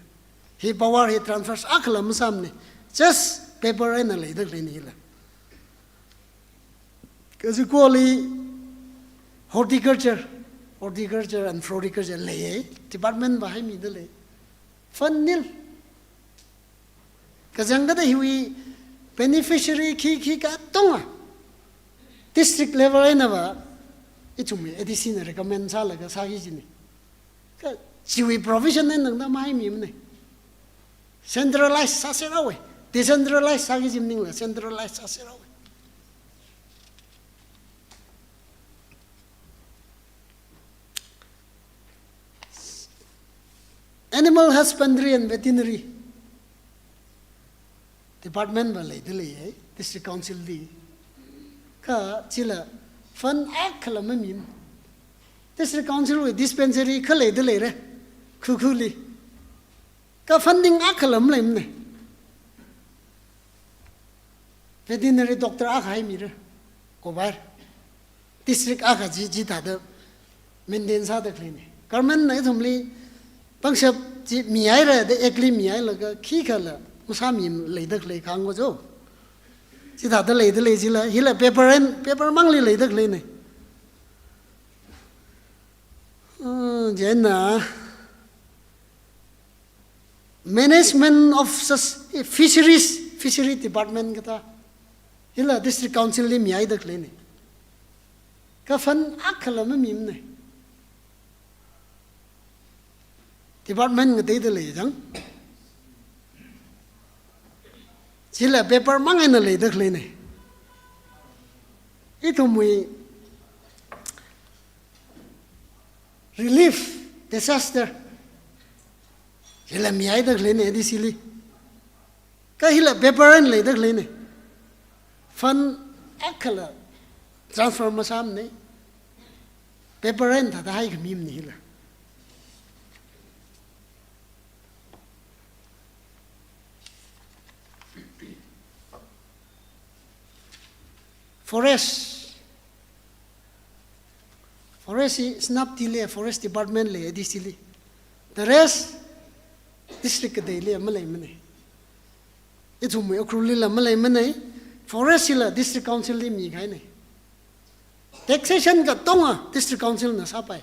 Hi power hi transfers akhala masāmana. Just paper eina leida khaleina hila. Kazikoli horticulture, horticulture and floriculture leiya, department va haimida lei. Fund nil. Kazang kada hiwui beneficiary khi khi katonga district level eina va ithumwui A D C na recommend sālaga sāki jina. Kha chiwui provision eina tangda mahaimimana. Centralize sāserao. Decentralize sāki ji maningla, centralize sāserao. Animal husbandry and veterinary department va leida leiya, district council li. Kha chila fund akhala mamimana. District council wui dispensary kha leida leira, Khukhuli. Kha funding akhala maleimana. Veterinary doctor akha haimira, kovar. District akha chi, chithāda maintain sāda khaleina. Government na ithumli pangshap chi mihaira da Act li mihailaga khikhala masāmi leida khalei khangko jo. Chithāda leida lei chila, hila paper and paper mangli leida khaleina. Uh, chieina Management of sus-, fisheries, fishery department kathā, hila district council li mihaida khaleina. Kha fund akhala mamimana. Department ngateida lei chang. Chila paper mang eina leida khaleina. Ithumwui relief, disaster, hila mihaida khaleina A D C li. Kha hila paper eina leida khaleina. Fund akhala transfer masāmana. Paper eina thāda haikhamimana hila. Forest. Forest hi Senapati li, Forest Department lei, A D C li. The rest, district kateili maleimana. Ithumwui Ukhrulli la maleimana. Forest hila district council li mikahaina. Taxation katonga district council na sāpai.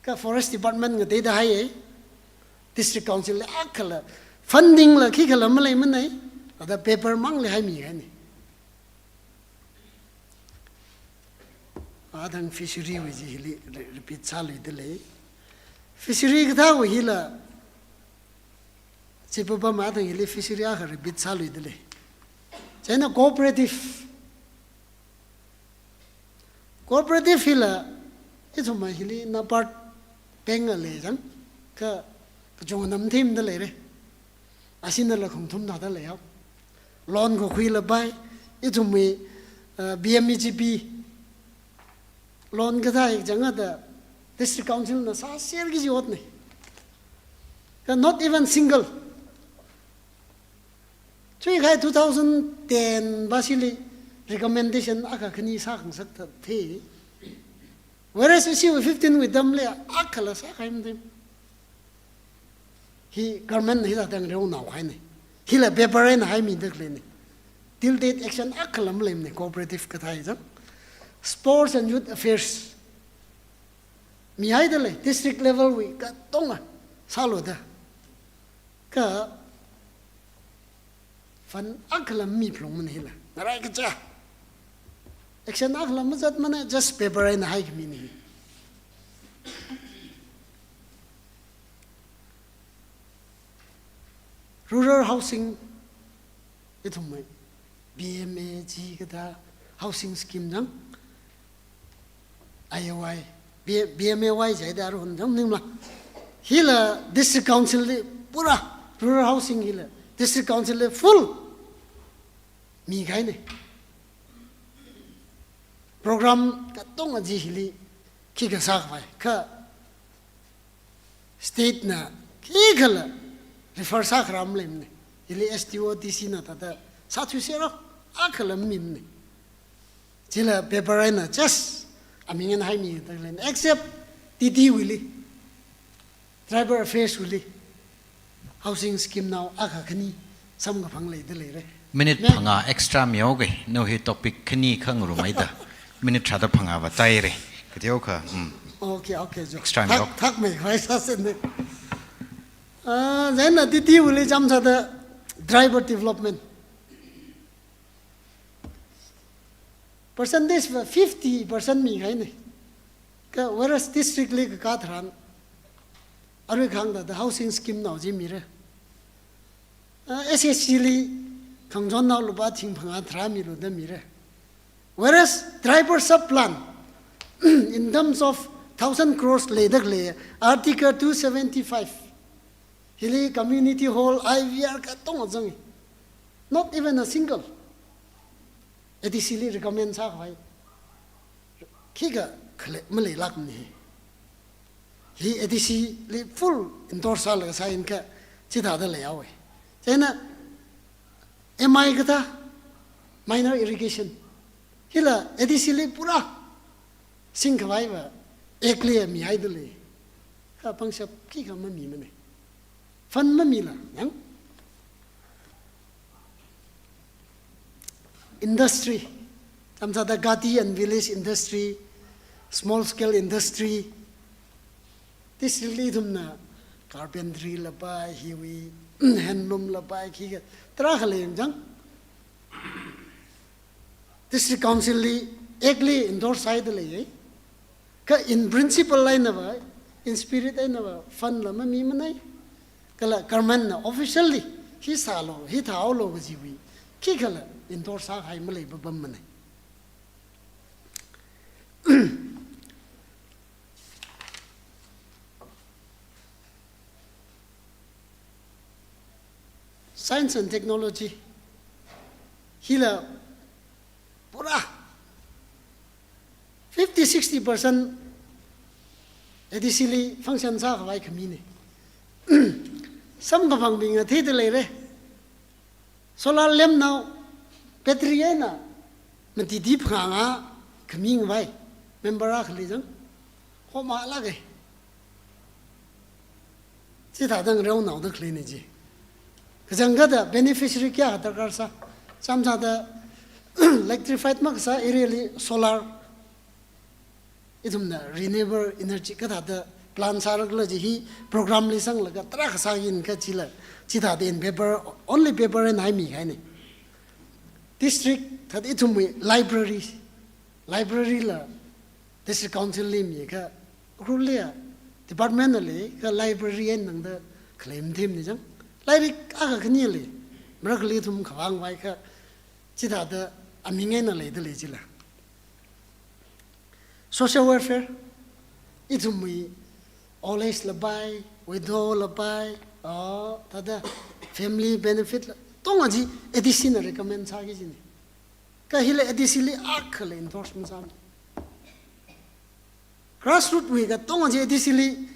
Kha Forest Department ngateida haiya. District council li akhala funding la khikhala maleimana. Thāda paper mangli haimikahaina. Athang fishery wui chi hili re-, repeat sāluida lei. Fishery kathāwui hila, chi papa athang hili fishery akha repeat sāluida lei. Chieina cooperative. Cooperative hila, ithumwui hili NABARD bank a lei chang, kha, kachungkha matheimada leira. Ashinala khongthum thāda leihao. Loan kakhuila pai, ithumwui, uh, B M E G P loan kathā hi chang ada district council na sāserki kaji otna. Kha not even single. Chuikhai two thousand ten bashili recommendation akha khani sākhangasak thāda thei. Whereas ishiwui fifteen wui term li akhala sākahai matheimana. Hi government na hithāda ngareo naokahaina. Hila paper eina haimida khaleina. Till date action akhala maleimana cooperative kathā hi chang. Sports and Youth Affairs. Mihaida lei, district level wui katonga sālu da. Kha fund akhala miphalungmana hila. Ngarai kacha. Action akhala mazatmana, just paper eina haikhamina hi. Rural housing, ithumwui B M A G kathā housing scheme chang, I O Y, B-, B M A Y jida arui chang maningla. Hila district council li pura rural housing hila district council li full mikahaina. Program katonga chi hili khikha sākhavai, kha state na khikhala refer sākharam leimana. Hili S D O, D C na thāda sāthuiserao akhala mamimana. Chila paper eina just aming eina haimida leina. Except T D wuili, Tribal Affairs wuili, housing scheme nao akha khani samkaphang leida leira. Minute phangā extra mihaoga, nawui hi topic khani khangarum haida. Minute tharāda phangā vātaira. Kateokha, mm. Okay, okay, jo. Extra thak, mihaoga. Thakmeikhavai sāsena. Ah, chieina T D wuili chāmsāda tribal development. Percentage va fifty percent mikahaina. Kha whereas district li kakā tharan, arui kahāng thāda housing scheme nao chi mira. Ah, S H G li khangachonnao lupā thing phangā tharā milu da mira. Whereas tribal sub plan, in terms of thousand crores leida khalei, Article two seventy-five. Hili community hall, I V R katonga zanga. Not even a single. A D C li recommend sākhavai khikha khalei maleilākmana. Hi A D C li full endorse sālaga sāin kha chithāda leihaowa. Chieina M I kathā, Minor irrigation. Hila A D C li pura singkhavaiva act li mihaida lei. Kha pangshap khikha mamimana. Fund mamila, yang? Industry. Tamsāda Gati and Village Industry, small scale industry. District li ithumna carpentry la pai, hiwui handloom la pai, khikha tarākha lei jang. District Council li act li endorse sāhaida leiya. Kha in principle einava, in spirit einava, fund la mamimana. Kala government na officially hi sālu, hi thāhaolu kajiwui khikhala endorse sākahai maleipammana. Science and technology. Hila pura fifty, sixty percent A D C li function sākhavai khamina. Samkaphang bingna theida leira. Solar lamp nao, battery eina, matiti phangā khami ngavai, member akhali jang, hom alāka. Chithāda ngareonaoda khaleina chi. Kachangkhatta beneficiary kayākha darkar sā, chāmsāda electrified makasā area li solar, ithumna renewable energy kathāda plan sārakhala chi hi program li sanglaga tarākha sāki kha chila, chithāda in paper, only paper eina haimi kahaina. District thāda ithumwui library, library la District Council li mikha, Ukhrul liya department na leikha library eina tangda khalei mathemna jang. Lairik akha khani lei, marakhali ithum khavāngvai kha, chithāda aming eina leida lei chila. Social welfare, ithumwui old age la pai, widow la pai, oh, thāda family benefit la, tonga chi A D C na recommend sāki kajina. Kha hila A D C li akhala endorse masāmana. Grassroot wui katonga chi A D C li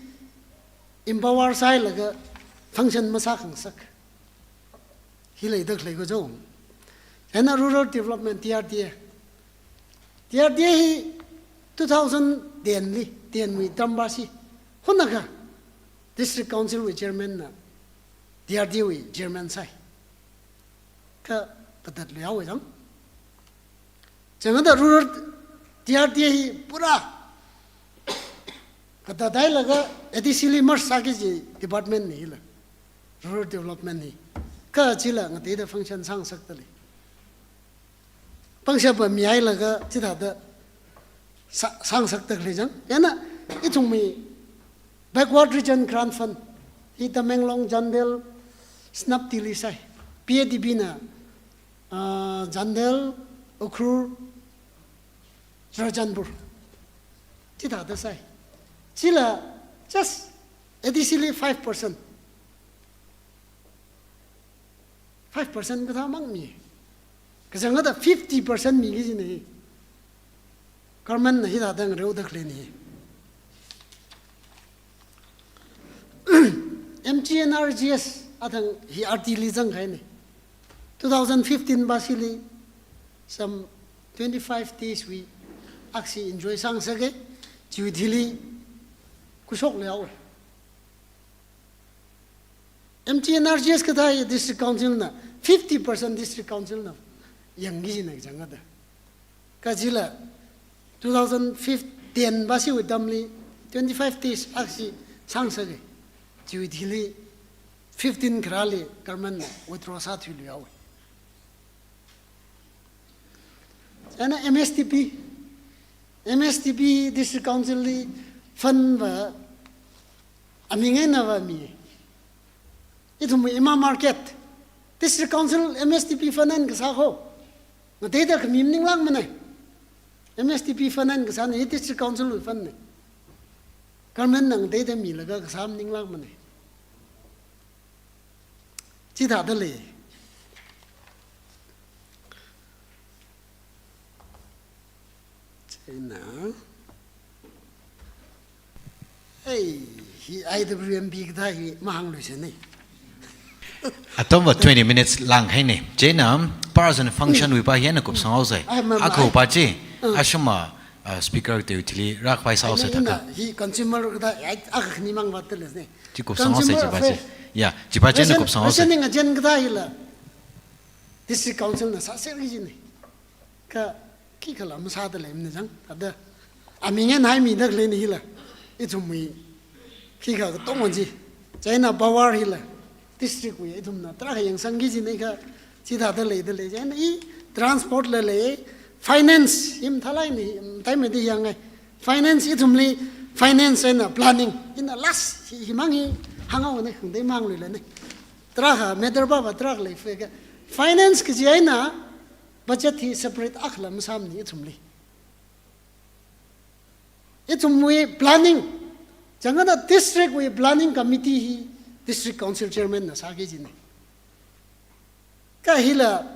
empower sāhailaga function masākhangasak. Hi leida khalei kho jo. Chieina rural development, D R D A. D R D A hi two thousand ten li, ten wui term basi, hunakha District Council wui chairman na D R D A wui chairman sāi. Kha katatluihaowa jang. Changada rural D R D A hi pura katat hailaga A D C li merge sāki kaji department na hila. Rural development hi. Kha chila ngateida function sāngasakta lei. Pangshap mihailaga chithāda sā-, sāngasakta khalei jang. Chieina ithumwui backward region grant fund hi Tamenglong, Chandel, Senapati li sāi. P A D B na, ah, Chandel, Ukhrul, Churachandpur. Chithāda sāi. Chila just A D C li five percent. Five percent kathā mang mi. Kachangkhatta fifty percent miki kajina. Government na hithāda ngareoda khaleina. M G N R G S athang hi R D li zangkahaina. Two thousand fifteen basili some twenty-five days wui aksi enjoy sāngasaka, chiwui thili khuishok leihaowa. M G N R G S kathā hi District Council na, fifty percent District Council na yangki kajina kachangkhatta. Kha chila two thousand fifteen basiwui atamli twenty-five days aksi sāngasaka. Chiwui thili fifteen kharāli government na withdraw sāthuiluihaowa. Chieina M S D P, M S D P District Council li fund va aming einava mi. Ithumwui ima market, District Council M S D P fund eina kasā kho. Ngateida khami maninglākmana. M S D P fund eina kasāna, hi District Council wui fund na. Government na ngateida milaga kasā maninglākmana. Chithāda lei. Chieina. Ei, hi I W M B kathā hi mahāngluisāna. Atamva twenty minutes lānghaina. Chieina, Person function wui pa hi eina kupsang haosei. Ai, ma, ma, akha ai. Pa chi, Mm. ashama, uh, speaker te uthili rākhavai sāhaosei Ai, thākha. Ina hi consumer kathā, ai, akha khani mang vātda leisei. Chi kupsang haosei Consumer chi pa chi. Affairs. Ya, chi pa chi eina Ration, kupsang haosei. Rationing agent kathā hila. District Council na sāser kajinei. Kha khikhala masāda leimana jang, thāda. Aming eina haimida khaleina hila. Ithumwui khikha katonga chi. Chieina power hila. District wui ithumna tarākha yangsang kajinei kha chithāda leida lei. Chieina i transport la lei, finance, hi mathālāk eina, mataimei da yangngai. Finance ithumli, finance eina planning. Ina last, hi, himang hi hānghaowa nei, khangatei mang luilaga nei. Tarākha, matter papa tarākha lei fika. Finance kaji eina, budget hi separate akhala masāmanei ithumli. Ithumwui planning, changada district wui planning committee hi district council chairman na sāki kajinei. Kha hila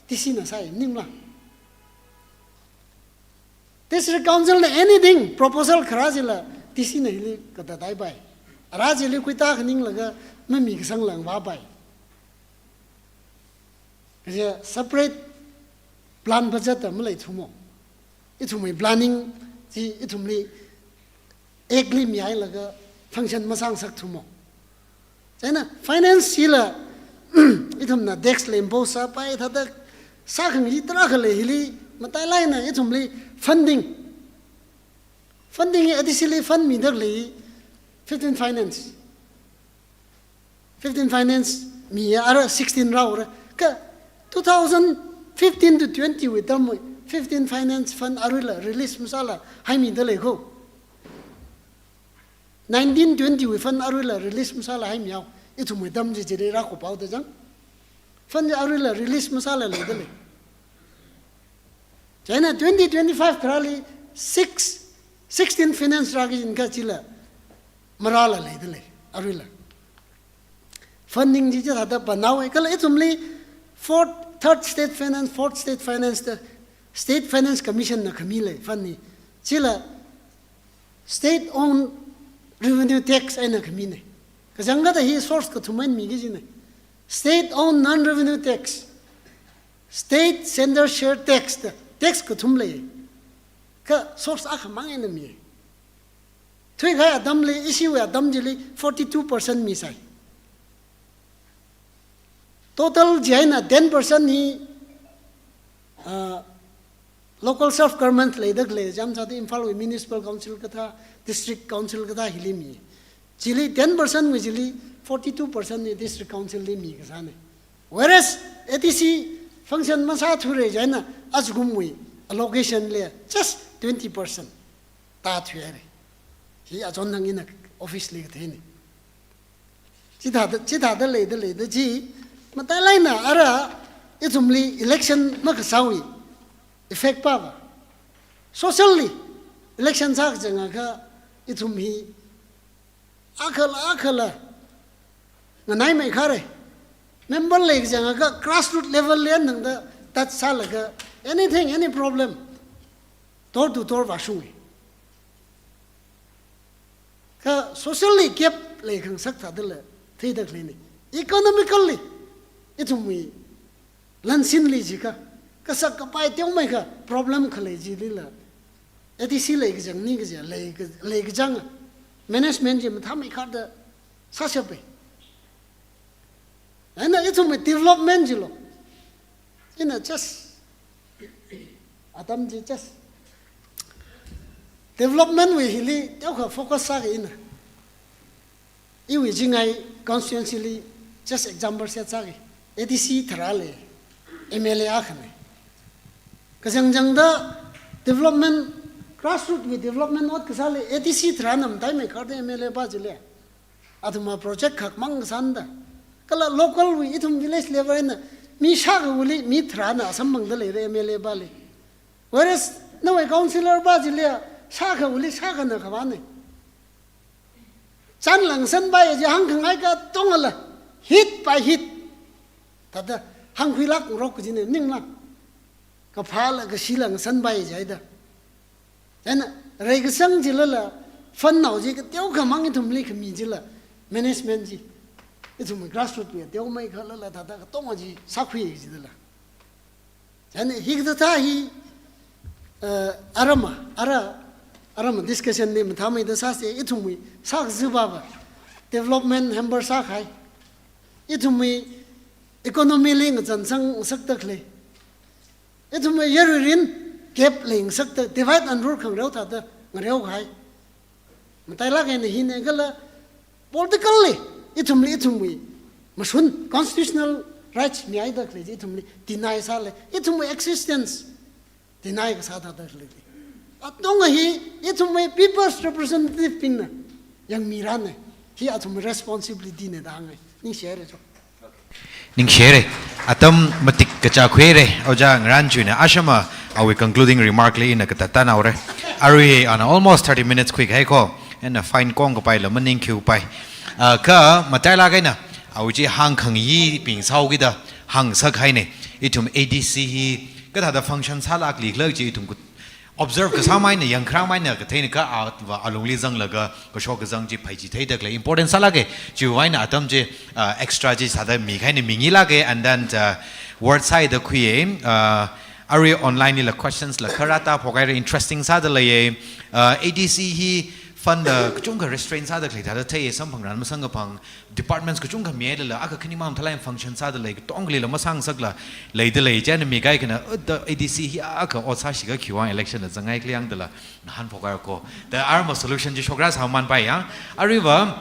D C na sāi maningla. District council na anything proposal kharā chila D C na hili katātai pai. Ara chili khuita khaninglaga mami kasang lang vāpai. Kaje separate plan budget ta maleithumo. Ithumwui planning chi ithumli act li mihailaga function masāngasakthumo. Chieina finance hila ithumna tax lempo sāpai thāda sākhangai tarākha lei hili matailāk eina ithumli funding. Funding hi A D C li fund mida khalei fifteen finance. Fifteen finance mi ara sixteen rāhaora. Kha two thousand fifteen to twenty wui term wui fifteen finance fund aruila release masāla haimida lei ko. Nineteen twenty wui fund aruila release masāla haimihao. Ithumwui term chi chili rākhuihaoda jang. Fund aruila release masāla leida lei. Chieina twenty twenty-five kharāli six, sixteen finance rāki kajina kha chila marāla leida lei, aruila. Funding chi chithāda panaowa, kala ithumli fourth, third state finance, fourth state finance da, state finance commission na khami lei fund hi. Chila state owned revenue tax eina khaminei. Kachangkhatta hi source kathum eina miki kajinei. State owned non-revenue tax, state center share tax da, tax kathum lei. Kha source akhamang eina mi. Thuikahai atamli, ishiwui atam chili forty-two percent misai. Total chi eina ten percent hi, ah, local self government leida khalei, chānjam sāda Imphal wui municipal council kathā, district council kathā hili mi. Chili ten percent wui chili forty-two percent hi district council li mikasānei. Whereas A D C function masāthura chieina ajakumwui allocation li just twenty percent tāthuihaira. Hi achon nang ina office li katheinei. Chithāda, chithāda leida leida chi, matailāk eina ara ithumli election makasāwui effect papa. Socially, election sākachangakha ithum hi akhala, akhala nganaimeikharei. Member leikachangakha grassroot level li eina tangda touch sālaga anything, any problem, door to door vāshungi. Kha socially gap leikhangasak thādala theida khaleinei. Economically, ithumwui lansinli jiakha, kasak kapai teomeikha problem khalei chilila, A D C leikachang ni kaja, leika-, leikachang management chi mathāmeikharda sāshappai. Eina ithumwui development chilo. Ina just, atam chi just development wui hili teokha focus sāki ina. Iwui Chingai constituency li just example set sāki. A D C tharā lei, M L A akhanei. Kachangchangda development, grassroot wui development ot kasāli A D C tharāna mataimeikharda M L A pa chili. Athumva project khak mang kasāna da. Kala local wui ithum village level eina mi shākhawuili mi tharāna samphangda leira M L A pali. Whereas nawui councillor pa chili shākhawuili shākhana khavānei. Chānla ngasanpai kaji hāngkhangai katongala hit by hit thāda hāngkhuilākrok kajinei maningla. Kaphāla kashila ngasanpai jida. Chieina reikasang chilala fund nao chi kateokhamang ithumli khami chila management chi. Ithum grassroot wui teomeikharlala thāda katonga chi sākhui jidala. Chieina hikathā hi, uh, arama, ara, arama discussion li mathāmeida sāsa, ithumwui sākazipava development hamper sākahai. Ithumwui economy li ngazan sangngasakda khalei. Ithumwui yaruirin gap leingasakda, divide and rule khangareo thāda ngareokahai. Matailāk eina hina kala politically ithumli ithumwui mashun constitutional rights mihaida khalei chi ithumli deny sālei. Ithumwui existence deny kasā thāda khalei. Atonga hi ithumwui people's representative bingna yangmirana. Hi athumwui responsibility na da hānga. Ningshihaira cho. Ningshihaira. Atam matik kachā khuihaira. Ojā Ngaranchuina ashama awui concluding remark li ina katātānaora. Arui ana almost thirty minutes khuikahai ko. Ina fine kong kapaila maningkhuipai. Ah, kha matailāk eina awui chi hāngkhangayibing sāhaokida hāngsakhaina. Ithum A D C hi kathāda function sālākli khala chi ithum kut observe kasā maina, yangkharā maina katheina kha ava alungli zanglaga kashok kazang chi phaichitheida khalei important sālāka. Chiwui eina atam chi, uh, extra chi sāda mikahaina, mingilāka, and then, uh, word sāda khuiya, uh, arui online lila questions la kharā tāphokhaira, interesting sāda leiya, uh, A D C hi fund la kachungkha restraint sāda khalei thāda theiya, samphangran masang kaphang, departments kachungkha mihailala, akha khani mamathālāk eina function sāda lei, katongalila masāngasakla leida lei, chieina mikahai khana, uh, da A D C hi akha ot sāsi kha khiwuivang election la zanghai khala yangdala ngahānphokhaira ko. Da arama solution chi shokra sāmanpai ya. Aruiva,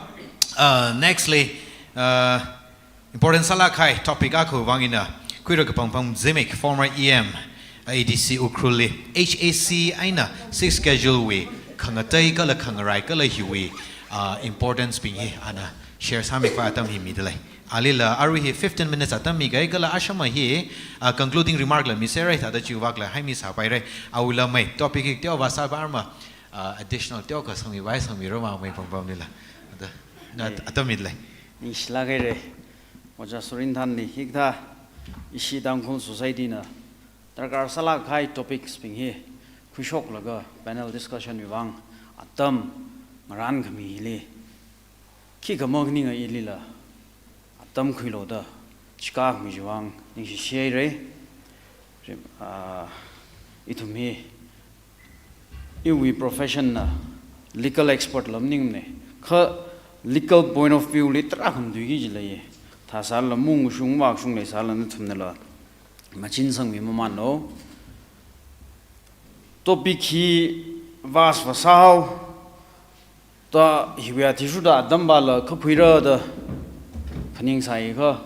uh, next li, uh, important sālākkahai topic akhawui vang ina, Khuira Kapangpam Zimik, former E M, A D C Ukhrul li, H A C eina Sixth Schedule wui khangatei kala khangarai kala hiwui, ah, importance bing hi ana share sāmikhavai atam hi mida lei. Alila arui hi fifteen minutes atam mikahai kala ashama hi, ah, concluding remark la miserra thāda chiwui vang la haimi sāpaira. Awuila mai topic hi teova sāpa arama, ah, additional teokha sangmivai sangmirama mai pangpamlila. Ada, na Eh. atam mida lei. Ningshilāk haira. Ojā Surindhanli hikathā ishi Tangkhul society na darkar sālākkahai topics bing hi khuishoklaga panel discussion wui vang atam ngarānkhami hili khikha makhaninga ilila atam khuilu da chikā khami chiwui vang ningshishihaira. Rim-, ah, ithum hi iwui profession na legal expert la maningmana. Kha legal point of view li tarākha matuiki jilei. Thāsālala mung shung vak shung leisālala nathumnala machinsangmi mamānlu. Topic hi vast va sāhao. Da hiwui athishurda atam pala kha khuira da phaningsai kha.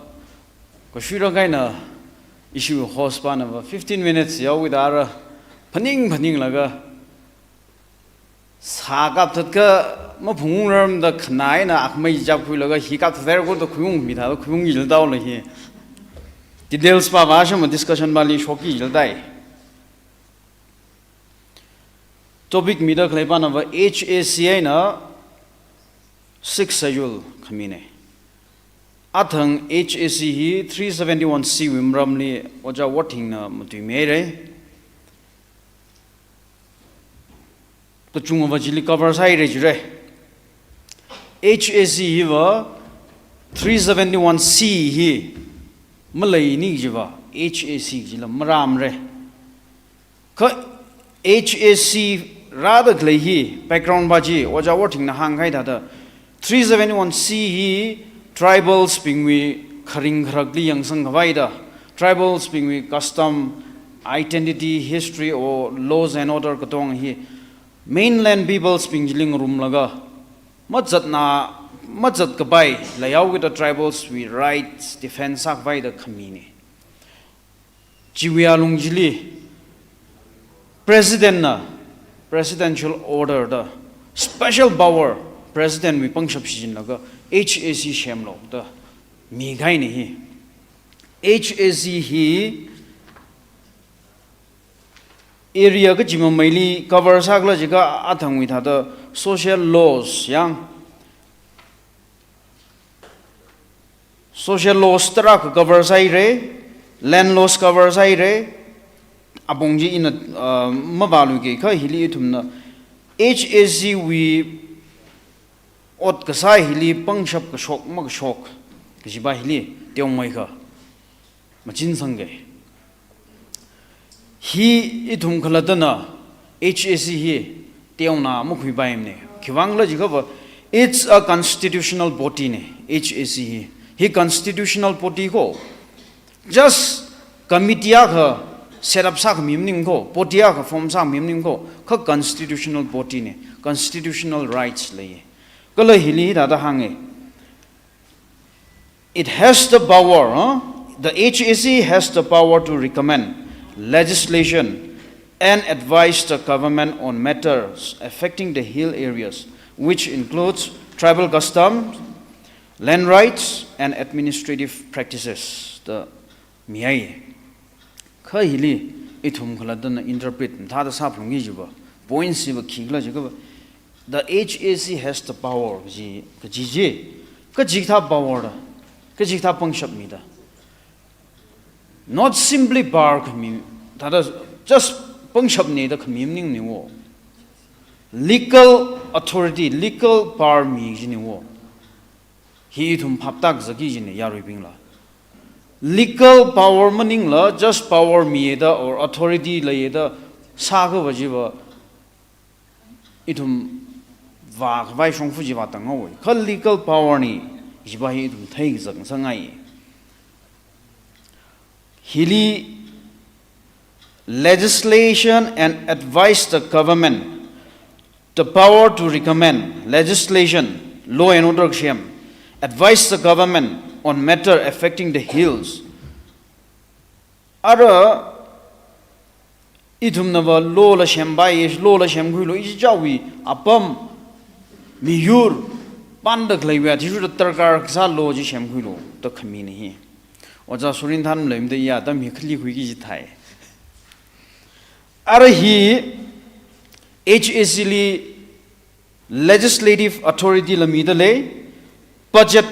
Kashuira kaina ishi host pana va fifteen minutes yaowui da ara phaning phaninglaga sā kapthat kha maphungrarmada khanaina akmei chap khuilaga hi kapthat haira ko da khuiungmi thāda khuiungki jildaola hi. Details pa va shama discussion pali shokki jildai. Topic mida khalei pana va H A C eina Sixth Schedule khamina. Athang H A C hi three seventy-one C wui maramli Ojā Wathingna matuimihaira. Kachungva chili cover sāhaira jira. H A C hiva three seventy-one C hi maleini jiva H A C jila maramra. Kha H A C rāda khalei hi background pa chi Ojā Wathingna hāngkahai thāda three seventy-one C hi tribals bingwui kharing kharakli yangsangkhavai da, tribals bingwui custom, identity, history or laws and order katonga hi mainland peoples bing chili ngarumlaga mazatna, mazatkapai leihaoki da tribals wui rights defense sākhavai da khamina. Chiwui alung chili President na Presidential Order da special power President wui pangshap shichinlaga H A C semlu da mikahaina hi. H A C hi area kachimameili cover sākhala jiakha athangwui thāda social laws yang social laws tarākha cover sāhaira, land laws cover sāhaira, apong chi ina, uh, mavāluiki kha hili ithumna H A C wui ot kasā hili pangshap kashok makashok kajipa hili teomeikha machinsangki. Hi ithum khalattana H A C hi teona makhuipaimane. Khiwuivang khala jiakhava, it's a constitutional body ne, H A C hi. Hi constitutional body ko. Just committee akha set up sākhami maning ko, body akha form sākhami maning ko, kha constitutional body ne, constitutional rights lei. Kala hili hithāda hānge. It has the power, huh? The H A C has the power to recommend legislation and advise the government on matters affecting the hill areas, which includes tribal customs, land rights, and administrative practices. Da mihai. Kha hili ithum khalattana interpret mathāda sāphalungki jiva, point siva khikhala jiakhava, the H A C has the power kaji, kaji chi, kachikathā power da, kachikathā pangshap mida. Not simply power khami, thāda just pangshapne da khami maningne wo. Legal authority, legal power mi jine wo. Hi ithum phaptākazaki jine yaruibingla. Legal power maningla, just power mida or authority leida sākhava jiva, ithum vākhavai shongfa jiva tānghaowe. Kha legal power ne jiva hi ithum theikazak sāngai. Hili legislation and advise the government, the power to recommend legislation, law and order kasem, advise the government on matter affecting the hills. Ara ithumnava law la sempaiye, law la semkhuilu, ichichāwui apam, miyur, pānda khaleiwui athishurda darkar kasā law chi semkhuilu da khamine hi. Ojā Surin thanmaleimada ya atam hi khali khuiki jithai. Ara hi H A C li legislative authority la mida lei, budget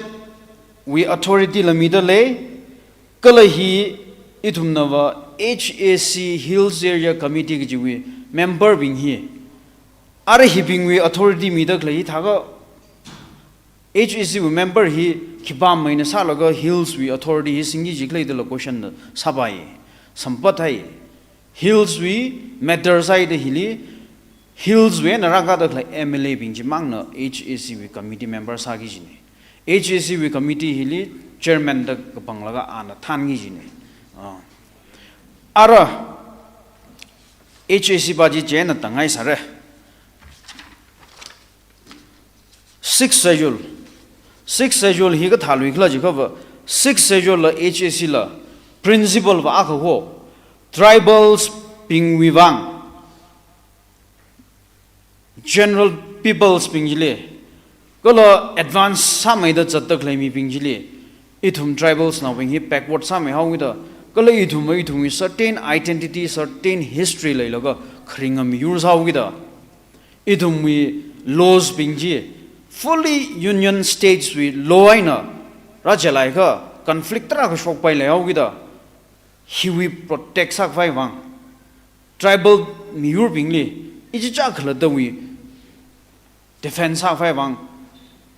wui authority la mida lei, kala hi ithumnava H A C Hills Area Committee kajiwui member bing hi. Ara hibingwui authority mida khalei hi thākha H A C wui member hi khipāmeina sālaga hills wui authority hi singki jikhala dala question na sāpai. Sampathai. Hills wui matter sāida hili, hills wui eina rākada khalei M L A bing chimangna H A C wui committee member sāki jine. H A C wui committee hili chairman da kapanglaga ana thanki jine. Ah. Ara H A C pa chi chieina tāngai sāre. Sixth Schedule. Sixth Schedule hi kathāluikhala jiakhava, Sixth Schedule la H A C la principle va akha ho, tribals bingwui vang, general peoples bing chili, kala advance sāmeida zatda khalei mibing chili, ithum tribals naobing hi backward sāmeihaokida, kala ithum, ithumwui certain identity, certain history leilaga kharinga miyur sāhaokida, ithumwui laws bing chi fully Union States wui law eina rāchālaiakha conflict tarākha shokpai leihaokida, hiwui protect sākhavai vang, tribal miyurbingli ichichā khalattawui defense sākhavai vang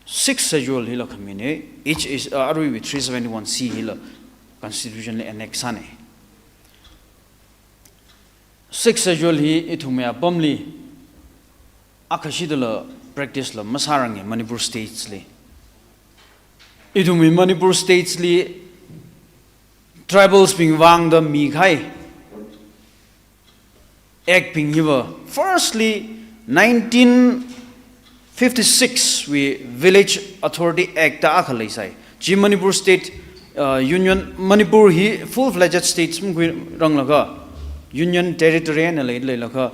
Sixth Schedule hila khamine, H A C, uh, aruiwui three seventy-one C hila constitution li enact sāne. Sixth Schedule hi ithumwui apamli akhashidala practice la masārange Manipur States li. Ithumwui Manipur States li tribals bing vangda mikahai act bing hiva, firstly, nineteen fifty-six wui Village Authority Act da akha leisai. Chi Manipur State, uh, Union, Manipur hi full-fledged states makhuiranglaga, Union Territory eina lei, leilaga,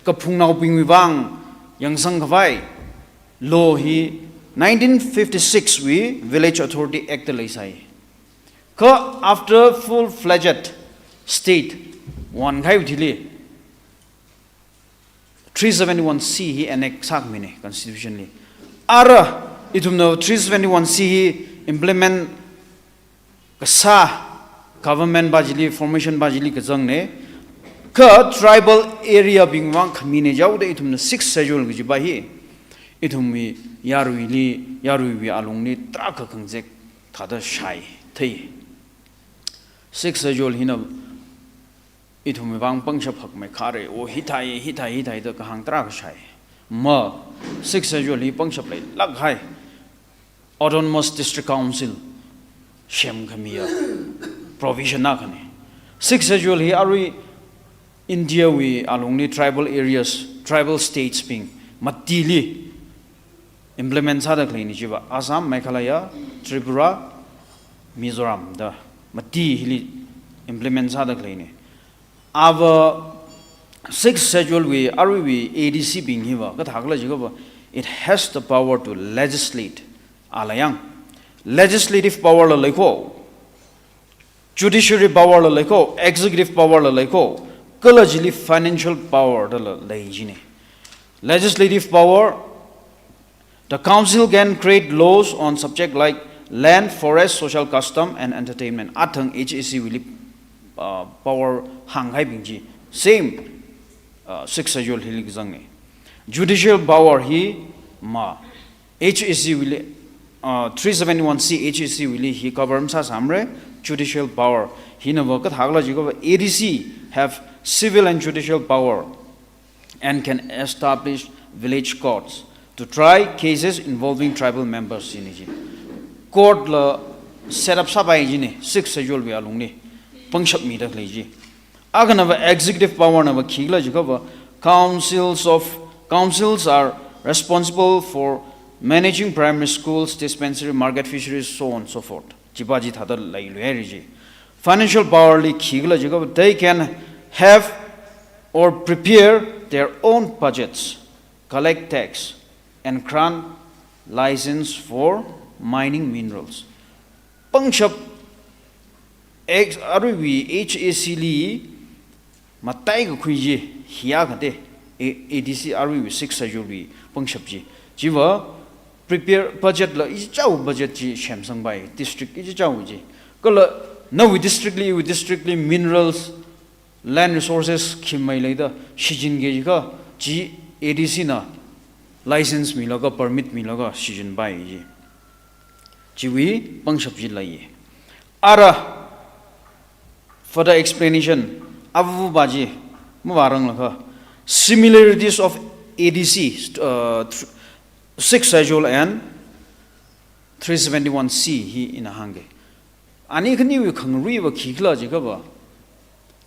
kaphungnaobingwui vang yangsangkhavai law hi nineteen fifty-six wui Village Authority Act da leisai. Kha after full-fledged state onkahaiwui thili, three seventy-one C hi enact sākhamine constitution li. Ara ithumna three seventy-one C hi implement kasā government pa chili, formation pa chili kazangne. Kha tribal area bing vang khamine jihaoda ithumna Sixth Schedule kajipa hi ithumwui yaruili, yaruiwui alungli tarākha khangazek thāda shāi thei. Sixth Schedule hina ithumwui vang pangshap hakmei khare, o hithai, hithai, hithai da kahāng tarākha shāi. Ma, Sixth Schedule hi pangshap leilāk kahai Autonomous District Council semkhamiya provision akhana. Sixth Schedule hi arui India wui alungli tribal areas, tribal states bing matili implement sāda khaleina chiva, Assam, Meghalaya, Tripura, Mizoram da mati hili implement sāda khaleina. Ava Sixth Schedule wui aruiwui A D C bing hiva kathākhala jiakhava, it has the power to legislate. Ala yang, legislative power la leikho, judiciary power la leikho, executive power la leikho, kala chili financial power da la lei jina. Legislative power, the council can create laws on subject like land, forest, social custom and entertainment. Athang H A C wuili, uh, power hāngkahai bing chi same, uh, Sixth Schedule hili kazangna. Judicial power hi ma H A C wuili, uh, three seventy-one C H A C wuili hi cover masāsāmara. Judicial power hinava kathākhala jiakhava, A D C have civil and judicial power and can establish village courts to try cases involving tribal members jina chi. Court la set up sāpai jina, Sixth Schedule wui alungli pangshap mida khalei chi. Akhanava executive power nava khikhala jiakhava, councils of, councils are responsible for managing primary schools, dispensary, market, fisheries, so on and so forth. Chiva chithāda leiluihaira chi. Financial power li khikhala jiakhava, they can have or prepare their own budgets, collect tax, and grant license for mining minerals. Pangshap ex-, aruiwui H A C li mataikakhui chi hi akhana, A-, A D C aruiwui Sixth Schedule wui pangshap chi. Chiva prepare budget la ichichāwui budget chi semsangpai, district ichichāwui chi. Kala nawui district li, iwui district li minerals, land resources khi mei leida shichinki jiakha, chi A D C na license milaga, permit milaga shichinpai ji. Chiwui pangshap chi lei. Ara, further explanation, avu baji, mavāranglakha, similarities of A D C, uh, th-, Sixth Schedule and three seventy-one C hi ina hāngki. Ani khaniwui khangaruiva khikhala jiakhava,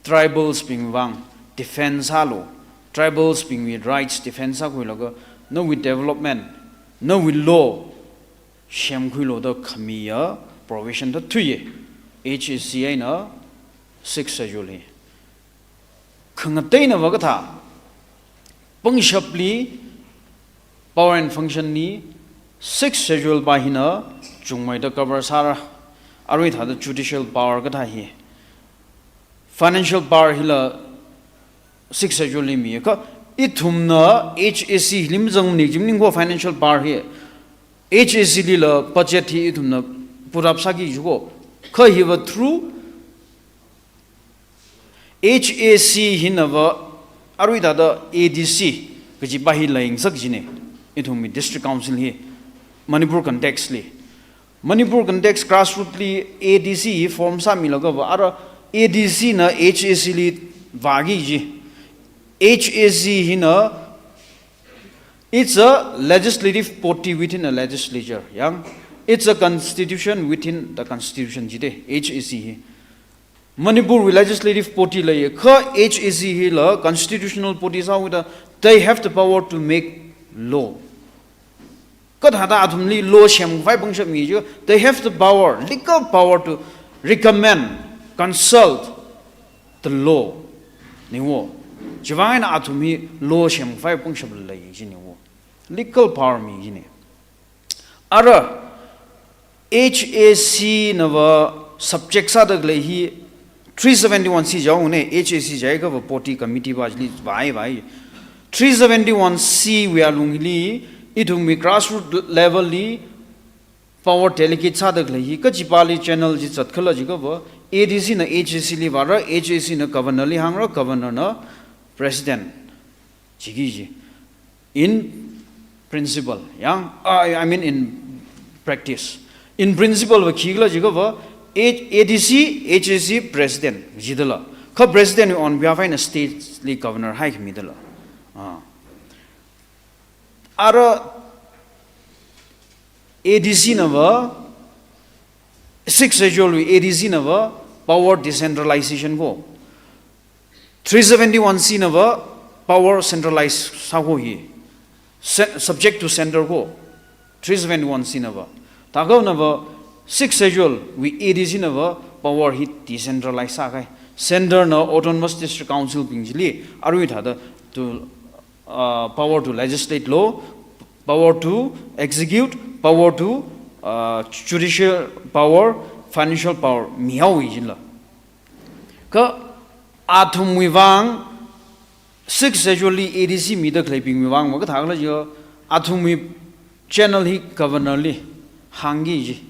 tribals bing vang defense sālu, tribals bingwui rights defense sākhuilaga, nawui development, nawui law semkhuilu da khamiya provision da thuiya, H A C eina Sixth Schedule hi. Khangateinava kathā, pangshapli, power and function li, Sixth Schedule pa hina chungmeida cover sāra, arui thāda judicial power kathā hi. Financial power hila Sixth Schedule li mi, kha ithumna H A C li mazangmana chi maningkho financial power hi. H A C lila budget hi ithumna put up sāki jiakha. Kha hiva through H A C hinava arui thāda A D C kajipa hi leingasak jina, ithumwui District Council hi Manipur context li. Manipur context grassroot li A D C hi form sāmilagava, ara A D C na H A C li vāki ji. H A C hina, it's a legislative body within a legislature, yang. It's a constitution within the constitution jida, H A C hi. Manipurwui legislative body leiya, kha H A C hila constitutional body sāhaoda, they have the power to make law. Kathāda athumli law semkhavai pangshap mi ji, they have the power, legal power to recommend, consult the law. Niwo. Chiwui vang eina athum hi law semkhavai pangshap lei ji niwo. Legal power mi ji ni. Ara H A C nava subject sāda khalei hi three seventy-one C jihaona, H A C jiakhava body committee pa chili vāi vāi. Three seventy-one C wui alungli, ithumwui grassroot level li power delegate sāda khalei hi kachipali channel chi zatkhala jiakhava, A D C na H A C li vāra, H A C na governor li hāngra, governor na president. Chiki ji. In principle, yang, I, I mean in practice. In principle va khikhala jiakhava, A-, A D C, H A C president jidala. Kha President on behalf eina state li governor haikhami dala. Ah. Ara A D C nava, sixth schedule wui A D C nava power decentralization ko. Three seventy-one C nava power centralize sāko hi. Se-, subject to center ko. Three seventy-one C nava. Thākha nava sixth schedule wui A D C nava power hi decentralize sākahai. Center na autonomous district council bing chili arui thāda to, uh, power to legislate law, power to execute, power to, uh, judicial power, financial power mihaowa jila. Kha athumwui vang sixth schedule li A D C mida khaleibingwui vang makathā khala jiakha athumwui channel hi governor li hāngki ji.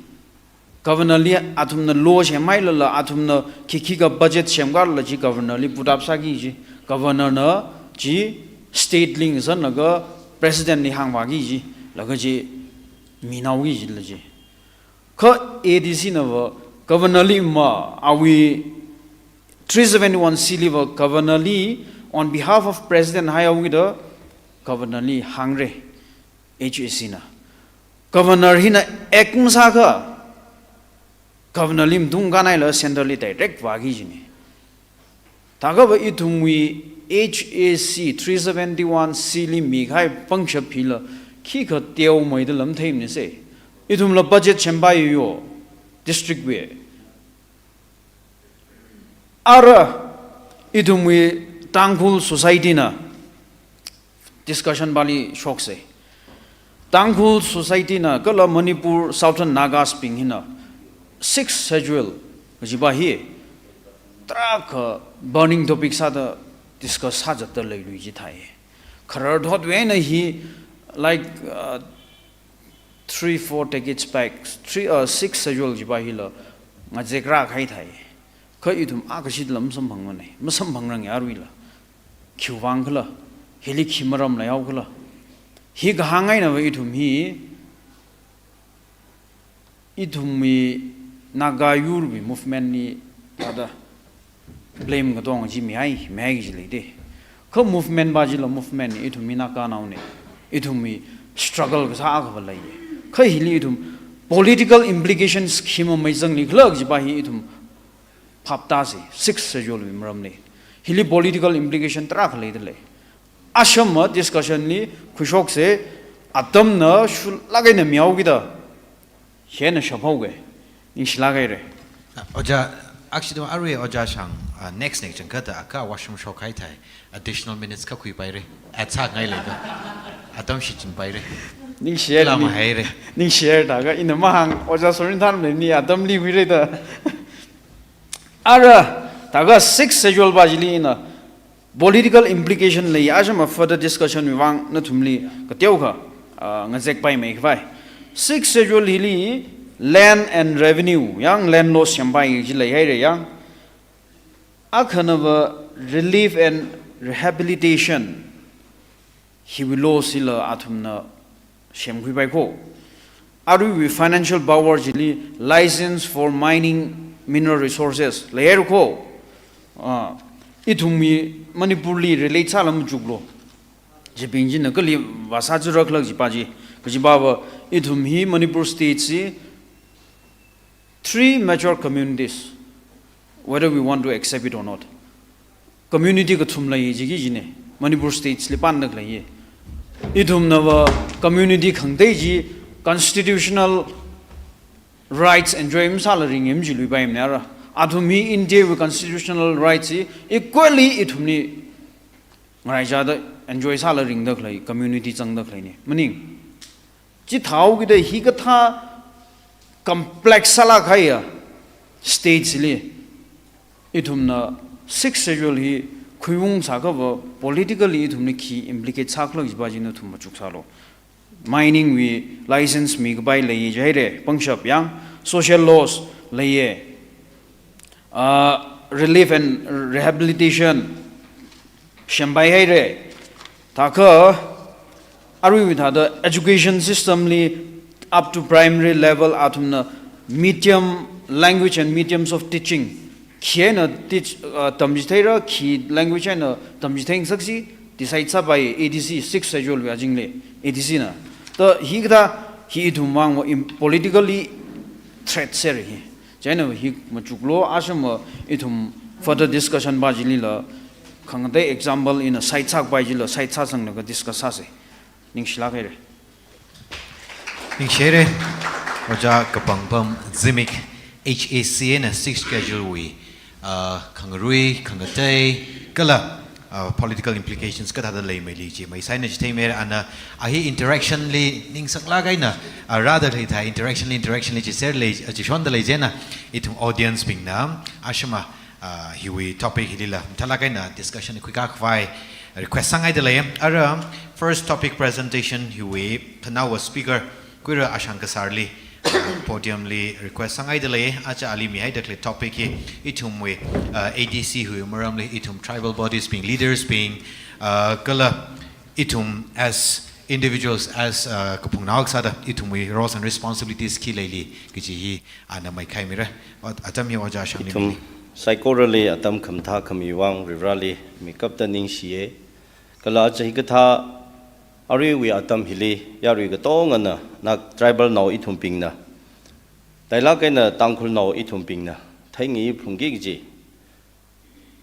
Governor li athumna law semhailala, athumna khikhi ka budget semkhala chi governor li put up sāki ji. Governor na chi state li ngasanlaga president li hāngvāki ji. Laga chi minaoki jila ji. Kha A D C nava governor li ma awui three seventy-one C li va governor li on behalf of president haihaokida governor li hāngra H A C na. Governor hina act masākha governor li matung kanhaila center li direct vāki jina. Thākha va ithumwui H A C three seventy-one C li mikahai pangshap hila khikha teomeida lam theimana se. Ithumla budget sempaiyo district wui. Ara ithumwui Tangkhul society na discussion pali shoksa. Tangkhul society na kala Manipur Southern Nagas bing hina sixth schedule kajipa hi tarākha burning topic sāda discuss sāzatda leilui jithai. Khararthotwui eina hi, like, uh, three, four decades back, three, uh, sixth schedule jipa hila ngazek rākahai thai. Kha ithum akashit lam masamphangngai, masamphangrang yaruila. Khiwui vang khala, hili khi maram leihaokhala. Hi kahāng eina va ithum hi, ithumwui Naga yurwui movement li thāda blame katonga chi mihai, mihai kaji leida. Kha movement pa chila movement na, ithumwui Naganaona. Ithumwui struggle kasā akhava lei. Kha hili ithum political implications khi mamei zangli khala kajipa hi ithum phap tāsa, sixth schedule wui maramli. Hili political implication tarākha leida lei. Ashama discussion li khuishoksa, atamna shulāk eina mihaokida hina shaphaoga. Ningshilāk haira. Ah, Ojā, actually, arui Ojā Shang, ah, next next chang kata aka washroom shokhai thai. Additional minutes kha khuipaira. Atsāngai leiga. Atam shichinpaira. Ningshihaira, ning-, mahaira. Ningshihaira thākha ina mahāng Ojā Sorinthanli ni atamli khuira da. Ara, thākha sixth schedule pa chili ina political implication lei, ashama further discussion wui vang nathumli kateokha, ah, ngazekpaimei khavai. Sixth schedule hili land and revenue, yang land laws sempai chi leihaira yang. Akhana va relief and rehabilitation. Hiwui laws hila athumna semkhuipai ko. Aruiwui financial power chili license for mining mineral resources leihaira ko. Ah, ithumwui Manipurli relate sāla machuklo. Chibing china kali vāsā churak lak jipa chi. Kajipa va ithum hi Manipur state chi three major communities, whether we want to accept it or not. Community kathum lei jiki jina, Manipur state li pānda khalei. Ithumna va community khangatei chi constitutional rights enjoy masāla ringmi jiluipaimana ra. Athum hi India wui constitutional rights hi equally ithumli ngaraichāda enjoy sāla ringda khalei, community zangda khaleina. Maning, chithāhaokida hikathā complex sālāk kahaiya state chili ithumna sixth schedule hi khuiung sākha va politically ithumli khi implicate sākhala jipa chi nathum machuksālo. Mining wui license mikapai lei jihaira, pangshap yang, social laws leiya, ah, relief and rehabilitation sempaihaira. Thākha aruiwui thāda education system li up to primary level athumna medium, language and mediums of teaching Khi eina teach, uh, tamchitheira, khi language eina tamchitheingasaksi, decide sāpai A D C, sixth schedule wui azingli, A D C na. Ta hikathā, hi ithum vang va im-, politically threat sāra hi. Chieina hi machuklu, asham va ithum further discussion pa chilila, khangatei example ina cite sākapai chila, cite sāsanglaga discuss sāsa. Ningshilāk haira. Ningshi haira, Ojā Kapangpam Zimik, H A C eina sixth schedule wui, ah, khangarui, khangatei, kala, ah, political implications kathāda leimeili chi maisai eina chitheimei, ana a hi interaction li ningsaklāk eina, ah, rāda leithai interaction li, interaction li chiser lei, ah, chishonda lei chieina, ithum audience bingna, asham va, ah, hiwui topic hilila, mathālāk eina discussion khuikā khavai request sāngaida lei. Ara first topic presentation hiwui thānao speaker Kuira Ashang Kasarli, ah, podium li request sāngaida lei. Aja ali mihaida khalei topic hi ithumwui, ah, A D C wui maramli, ithum tribal bodies bing, leaders bing, ah, kala ithum as individuals, as, ah, kaphungnao akha sāda ithumwui roles and responsibilities khi leili kaji hi ana maikhaimira. Ot-, atam hi Ojā Ashangli ithum mili. Saikorali atam khamathā khami vang Varivarāli mikapta ningshiya. Kala aja hikathā aruiwui atam hili yarui katongana, Naga tribal nao ithumbingna, tailāk eina Tangkhulnao ithumbingna theingai phungki kaji,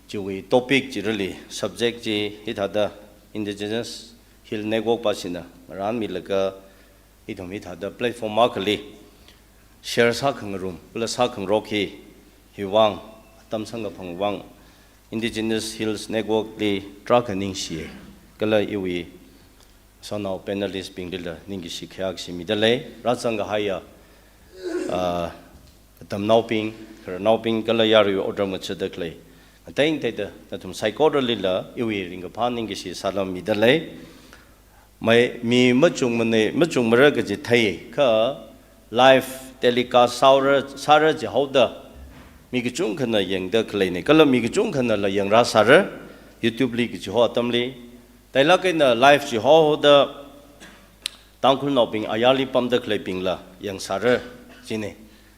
chiwui topic chirali, subject chi hithāda Indigenous Hill Network pa china ngarānmilaga, ithum hithāda platform akhali share sākhangarum, kala sākhangarok hi, hi vang, atam samkaphang vang, Indigenous Hills Network li tarākha ningshiya. Kala iwui shanao panelist binglila ningkashi khayākashi mida lei. Rāzang kahaiya, ah, atamnaobing, khararnaobing, kala yarui otram ngachada khalei, ngateingateida nathum saikoralila iwui ringkaphā ningkashi salam mida lei. Mai, mi machungmana, machungmara kaji thei, kha live telecast sāra, sāra jihaoda, mi kachungkhana yangda khaleina, kala mi kachungkhanala yangrā sāra, YouTube li kajiho atamli. Tailāk eina live jihaoda, Tangkhulnaobing ayarli pamda khaleibingla yangsāra, china.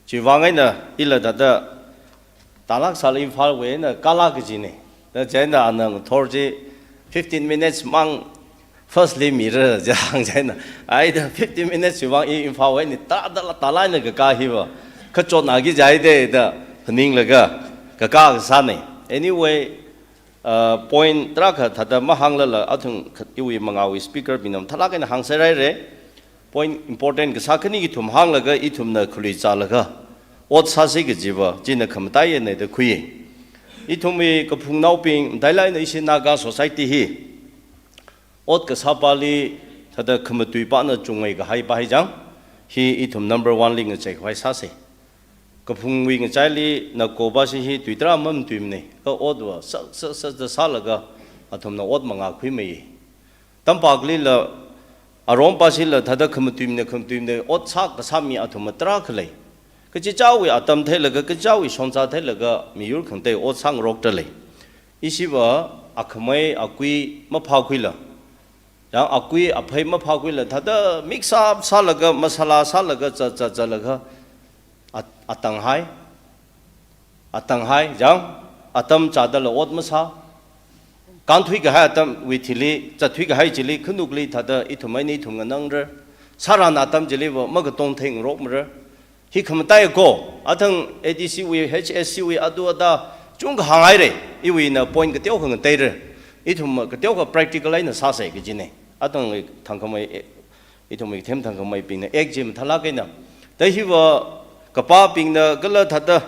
Chiwui vang eina ila thāda tālāk sāla Imphal wui eina kālāk kajina. Da chieina ana ngathor chi fifteen minutes mang first li mira jang chieina. Ai da fifteen minutes chiwui vang i Imphal wui eina tāda la tālāk eina kakā hiva kachotna ki jai de da phaninglaga kakā kasāna. Anyway, uh, point tarākha thāda mahānglala athang kha-, iwui mangāwui speaker bingna mathālāk eina hāngserhaira. Point important kasā khani ithum hānglaga ithumna khalui zālaga ot sāsi kajiva, china khamataiya da khuiya. Ithumwui kaphungnaobing, matailāk eina ishi Naga society hi ot kasā pali thāda khamatui pana chungmei kahai pa hi jang, hi ithum number one li ngachei khavai sāsa. Kaphungwui ngachaili Nako pa chi hi tui tarā mamatuimana, kha otva sā, sā, sā, sā, sālaga athumna ot mangā khuimei. Tampaklila, arom pa chila thāda khamatuimana, khamatuimana, ot sā kasā mi athum tarākha lei. Kachichāwui atam theilaga, kachichāwui shongza theilaga, miyur khangatei ot sāngarokta lei. Ishiva akhamei, akui maphākhuila, yang akui aphei maphākhuila, thāda mix up sālaga, masala sālaga, za, za, zalaga, at-, atanghai, atanghai, jang, atam chādala ot masā. Kānthui kahai atamwui thili, zatthui kahai chili, khanukli thāda ithum eina ithum nganangra. Sārāna atam chiliva makatong theingarokmara. Hi khamataiya ko, athang A D C wui, H S C wui, adu ada, chungkha hānghaira, iwuina point kateokha ngateira. Ithum kateokha practical eina sāsa kajina. Athang thangkhamei, ithumwui kathem thangkhameibingna ek chi mathālāk eina. Da hiva kapābingna kala thāda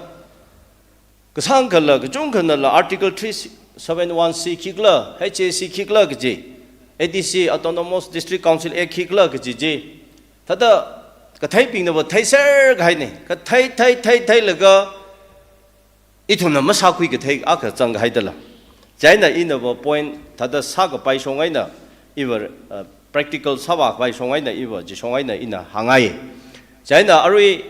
kasāngkhala, kachungkhanala Article three seven one C khikhala, H A C khikhala kaji, A D C, Autonomous District Council Act khikhala kaji chi, thāda katheibingnava theiser kahaina, kathei, thei, thei, theilaga, ithumna masākhui kathei akha zangkahai dala. Chieina inava point thāda sākapai shong eina, iva, uh, practical sāvākapai shong eina, iva chi shong eina ina hāngngai. Chieina arui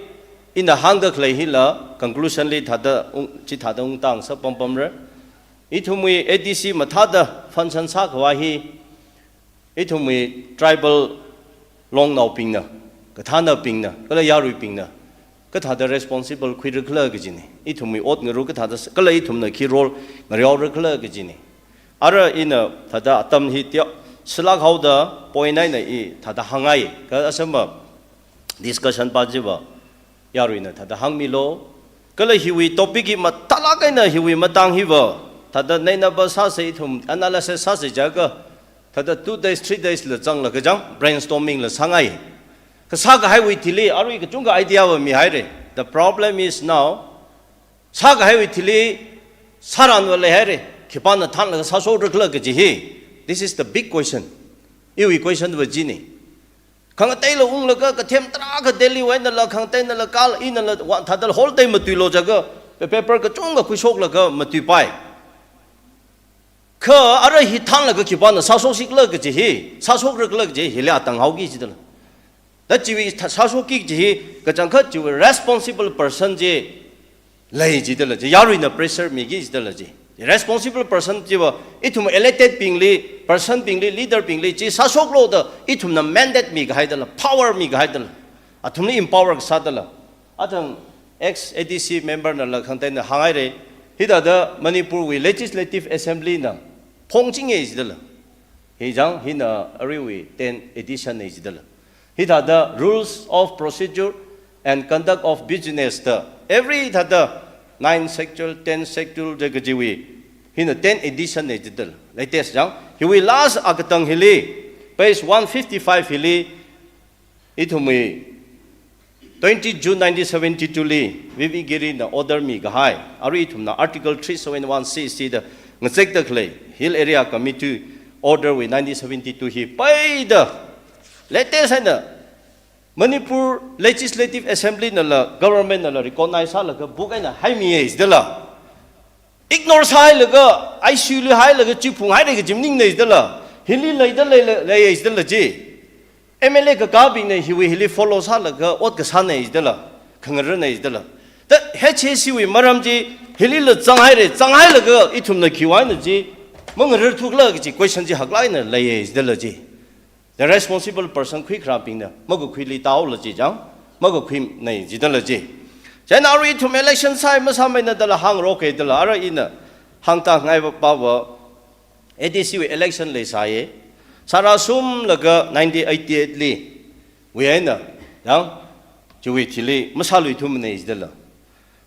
ina hāngda khalei hila, conclusion li thāda ung, chithāda ungtang sā pampamra. Ithumwui A D C mathāda function sākhavai hi, ithumwui tribal longnaobingna, kathānabingna, kala yaruibingna, kathāda responsible khuira khala kajina. Ithumwui ot ngarā kathāda s-, kala ithumna khi role ngareoira khala kajina. Ara ina thāda atam hi tia, sālāk haoda point eina i thāda hāngngai. Kha asamba discussion pa chiva yaruina thāda hāngmilu. Kala hiwui topic hi mathālāk eina hiwui matang hiva thāda neinaba sāsa, ithum analysis sāsa jiakha thāda two days, three days la zanglaga chang, brainstorming la sāngai. Kha sākahaiwui thili, arui kachungkha idea va mihaira. The problem is now, sākahaiwui thili sāran va leihaira. Khipāna thānlaga sāshokra khala kaji hi. This is the big question. Iwui question va china. Khangateila unglaga kathem tarākha Delhi wui einala, khangateinala kala, inala, wa thāda whole day matuilu jiakha, pa-, paper kachungkha khuishoklaga matuipai. Kha ara hi thānlaga khipāna sāshoksikhala kaji hi, sāshokra khala kaji hi, hili atang haoki jidala. Da chiwui tha-, sāshokki kaji hi, kachangkhat chiwui responsible person chi lei jidala chi, yaruina pressure miki jidala chi. Responsible person chiva, ithum elected bingli, person bingli, leader bingli, chi sāshoklu da, ithumna mandate mikahaidala, power mikahaidala, athumli empower kasādala. Athang ex A D C member nala khangateina hāngngaira, hithāda Manipur wui Legislative Assembly na phongchinga jidala. Hi chang, hina aruiwui ten edition na jidala. Hithāda Rules of Procedure and Conduct of Business da, every thāda nine schedule, ten schedule da kajiwui, hina ten edition na jidala. Latest chang, hiwui last akatang hili, page one fifty-five hili, ithumwui twenty June nineteen seventy-two li V V Giri na order mikahai, arui ithumna Article three seven one C C da ngazekda khalei Hill Area Committee order wui nineteen seventy-two hi paida, latest eina Manipur Legislative Assembly nala, government nala recognize sālaga book eina haimiya jidala. Ignore sāhailaga, I C U li hailaga, chi phunghaira kaji maningna jidala. Hili leida lei, lei, leiya jidala chi. M L A kakābingna hiwui hili follow sālaga ot kasāna jidala, khangarāna jidala. Da H A C wui maram chi hilila zanghaira, zanghailaga ithumna khiwui eina chi mangarārthukhala kaji question chi haklāk eina leiya jidala chi. The responsible person khuikharābingna makakhuili taola chi chang, makakhuina jidala chi. Chieina arui ithum election sāi masāmana dala hāngroka dala, ara ina hāngtāngai va pa va, A D C wui election leisāya. Sārāshunglaga nineteen eighty-eight li wui eina, yang, chiwui thili masāluithumana jidala.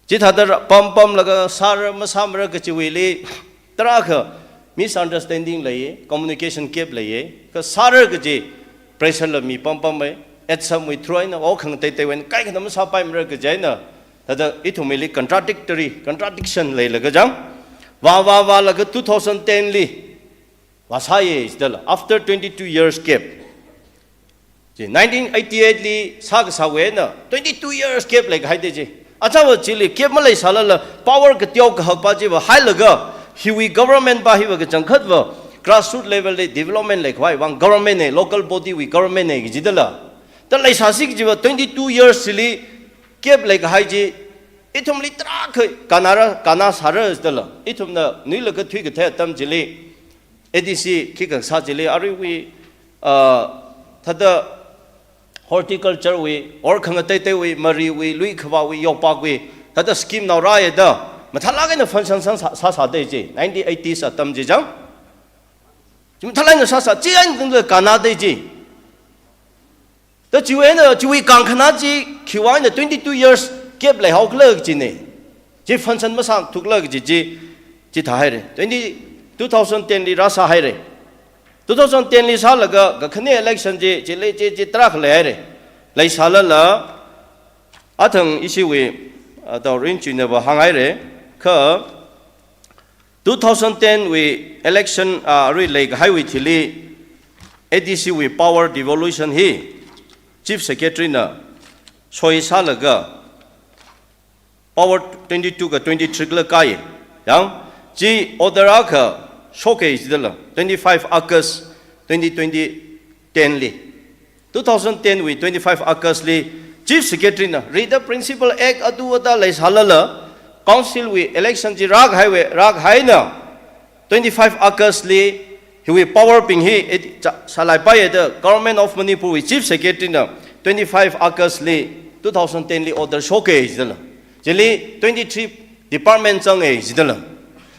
Chithāda ra-, pam pamlaga sāra masāmara kajiwuili, tarākha misunderstanding leiya, communication gap leiya, kha sāra kaji pressure la mi pam pamma, at some wui through eina, o khangateiteiwui eina kaikhana masāpaimara kaji eina, thāda ithumwuili contradictory, contradiction leilaga chang, vā, vā, vālaga two thousand ten li vāsāya jidala, after twenty-two years gap. Chi nineteen eighty-eight li sākasāwui eina twenty-two years gap leikahaida chi. Achāva chili gap maleisālala power kateo kahakpa chiva hailaga, hiwui government pa hiva kachangkhatva grassroots level li development leikhavai vang government na, local body wui government na kajidala. Da leisāsi kajiva twenty-two years chili gap leikahai chi, ithumli tarākha kannara, kanna sāra jidala. Ithumna nuilaga thuikathei atam chili, A D C khikha sā chili, aruiwui, ah, thāda horticulture wui, or khangateiteiwui, mariwui, luikhavāwui, yopākwui, thāda scheme nao rāya da, mathālāk eina function sā, sā, sāsāda chi, nineteen eighties atam chi chang. Chi mathālāk eina sāsā, chi eina tungda kannada chi. Da chiwui eina, chiwui kangkhanā chi, khiwui eina twenty-two years gap leihaokhala kajina. Chi function masāthukkhala kaji chi, chithāhaira. Twenty, two thousand ten li rāsāhaira. Two thousand ten li sālaga, kakhane election chi, chili chi, chi tarākha leihaira. Leisālala, athang ishiwui, ah, Tau Rinchuina va hānghaira, kha, two thousand ten wui election, ah, arui leikahaiwui thili, A D C wui power devolution hi Chief Secretary na soisālaga power twenty-two ka twenty-three kala kai. Yang, chi order akha shoka jidala, twenty-five August twenty twenty ten li. Two thousand ten wui twenty-five August li Chief Secretary na, Writ of Principle Act adu ada leisālala, Council wui election chi rākahaiwui, rākahaina, twenty-five August li, hiwui power bing hi, eh, cha-, sālaipaiya da, Government of Manipur wui Chief Secretary na, twenty-five August li, two thousand ten li order shoka jidala. Chili twenty-three department zanga jidala.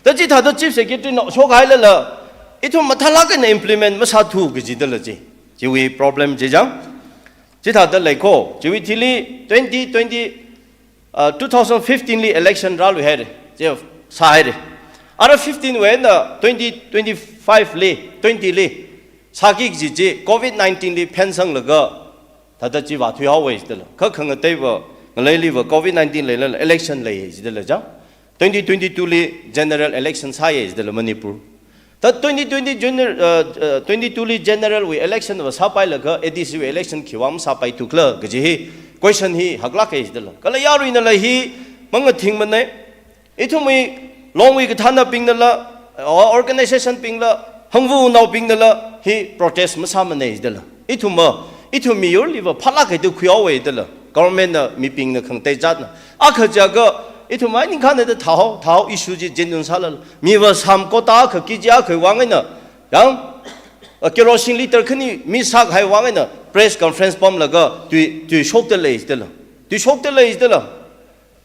Da chithāda chief secretary na shokhailala, ithum mathālāk eina implement masāthu kajidala chi. Chiwui problem chi jang. Chithāda leiko, chiwui thili twenty twenty, uh, two thousand fifteen li election rāluihaira, chi sāhaira. Ara fifteen wui eina twenty twenty-five li, twenty li, sāki kaji chi, covid nineteen li phensanglaga, thāda chi vāthuihaowa jidala. Kha khangateiva, ngaleiliva covid nineteen leilala election lei jidala jang. Twenty twenty-two li general election sāya jidala Manipur. Thā twenty twenty gener-, uh, uh, twenty-two li general wui election va sāpailaga A D C wui election khiwui vang masāpaithukhala kaji hi question hi haklāka jidala. Kala yaruinala hi mangathingmana. Ithumwui Longwui kathānabingnala, o organization bingla, hangvunaobingnala hi protest masāmana jidala. Ithumva, ithum miyurliva phālāk eina khuihaowa jidala. Government na, mibingna khangatei zatna. Akha chiakha, ithum ai ningkhān eina thāhao, thāhao issue chi genuine sālala. Miva sam quota akha kg akha vang eina, yang, a, kerosene liter khani miss sākahai vang eina press conference pamlaga tui, tui shokta lei jidala. Tui shokta lei jidala.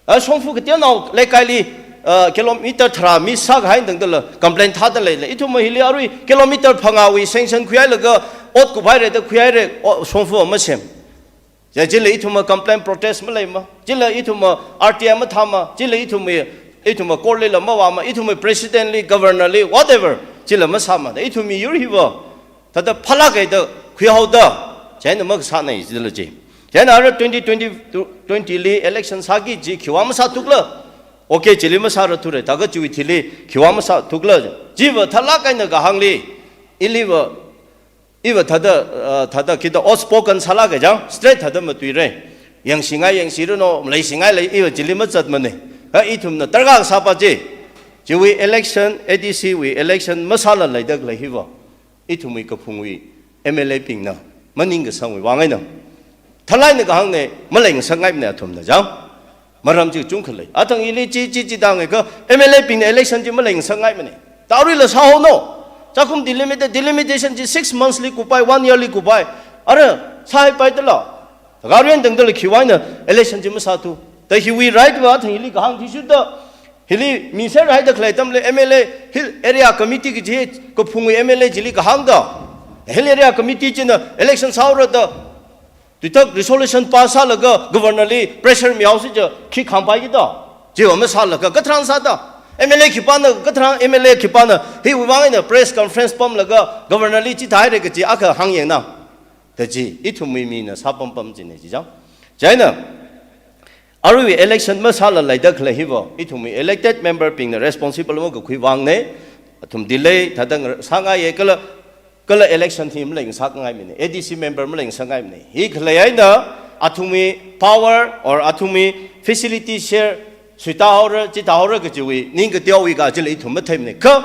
A, shongfa kateonao leikaili, a, kilometer tharā miss sākahai tangdala complaint thāda leila. Ithumva hili arui kilometer phangāwui sanction khuihailaga ot kuphaira da khuihaira, o, shongfa masem. Ya, chila ithumva complaint protest maleima. Chila ithumva R T I mathāma. Chila ithumva, ithumva court lila mavāma. Ithumva president li, governor li, whatever. Chila masāma. Da ithum miyur hiva thāda phālāk eina khuihaoda, chieina makasāna jidala chi. Chieina ara twenty twenty, twenty li election sāki kaji khiwui vang masāthukhala. Okay, chili masārathura, thākha chiwui thili khiwui vang masāthukhala. Chiva thālāk eina kahāngli, iliva, iva thāda, uh, thāda khida outspoken sālāka jang, straight thāda matuira. Yangshingai yangshiruno, maleishingai lei, iva chili mazatmana. Kha ithumna darkar sāpa chi, chiwui election, A D C wui election masāla leida khalei hiva ithumwui kaphungwui M L A bingna maningkasangwui vang eina. Thālāk eina kahāngna, maleingasakngaimana athumna jang. Maram chi kachungkha lei. Athang ili chi, chi, chi tāngaikha M L A bingna election chi maleingasakngaimana. Taruila sāhaono. Chākum delimita-, delimitation chi six months li kupai, one year li kupai. Ara, sāhaipaidala. Garian tangdala khiwui vang eina election chi masāthu. Da hiwui right va athang ili kahāng athishurda. Hili miserhaida khalei atamli M L A, Hill Area Committee kaji kaphungwui M L A chili kahāngda, Hill Area Committee china election sāhaora da, tuithak resolution pass sālaga governor li pressure mihaosi ja khi khangpaiki da. Chiva masālaga katharan sāda. M L A khipāna, katharan M L A khipāna hiwui vang eina press conference pamlaga governor li chithāhaira kaji akha hāngyangna. Da chi, ithumwui mina sāpampam china chi jang. Chieina, aruiwui election masāla leida khalei hiva, ithumwui elected member bingna responsible makakhui vangna, athum delay thāda ngar-, sāngaiya kala, kala election hi maleingasakngaimana, A D C member maleingasakngaimana. Hi khalei eina, athumwui power or athumwui facility share suitāhaora, chitāhaora kajiwui, ningkateowui kachila ithum matheimana. Kha,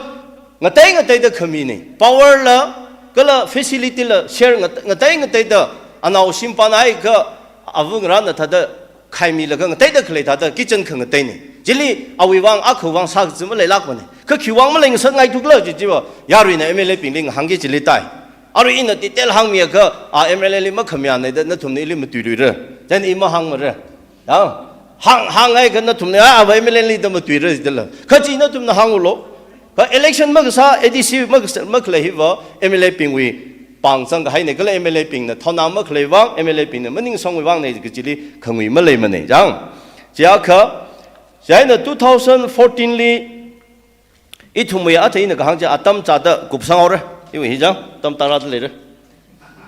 ngatei ngateida khamina. Power la, kala facility la, share ngat-, ngatei ngateida, anao shimpānhaiakha, ava ngarāna thāda khaimilaga ngateida khalei thāda kitchen khangateina. Chili, awui vang, akhawui vang sākachi maleilākmana. Kha khiwui vang maleingasakngaithukhala chi chiva, yaruina M L A bingli ngahānki chili tai. Arui ina detail hāngmiakha, a M L A li makhamayāna da nathumna ili matuiluira. Then i mahāngmara. Ya. Hāng, hānghaiakha nathumna, a, ava M L A li da matuira jidala. Kha chi nathumna hāngulu. Kha election makasā, A D C makasā, makhalei hiva, M L A bingwui pāng zangkahaina kala M L A bingna thaona makhalei vang, M L A bingna maningsangwui vangna kachili khangui maleimana jang. Chiakha, chieina two thousand fourteen li, ithumwui athang ina kahāng chi atam chāda kupsanghaora. Iwui hi jang, atam tarāda leira.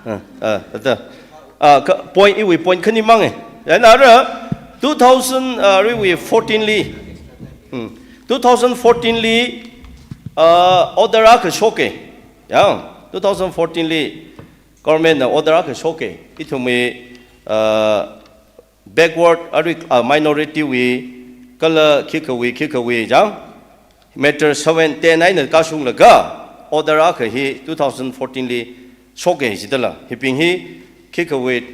Ah, ah, thāda. Ah, ka, point, iwui point khani manga. Chieina ara two thousand, ah, riwui fourteen li. Hmm. Two thousand fourteen li, ah, order akha shoka. Ya, two thousand fourteen li government na order akha shoka. Ithumwui, ah, backward, arui, ah, minority wui, kala khikhawui, khikhawui, jang, matter seven, ten eina kashunglaga, order akha hi two thousand fourteen li shoka jidala. Hibing hi, khikhawui,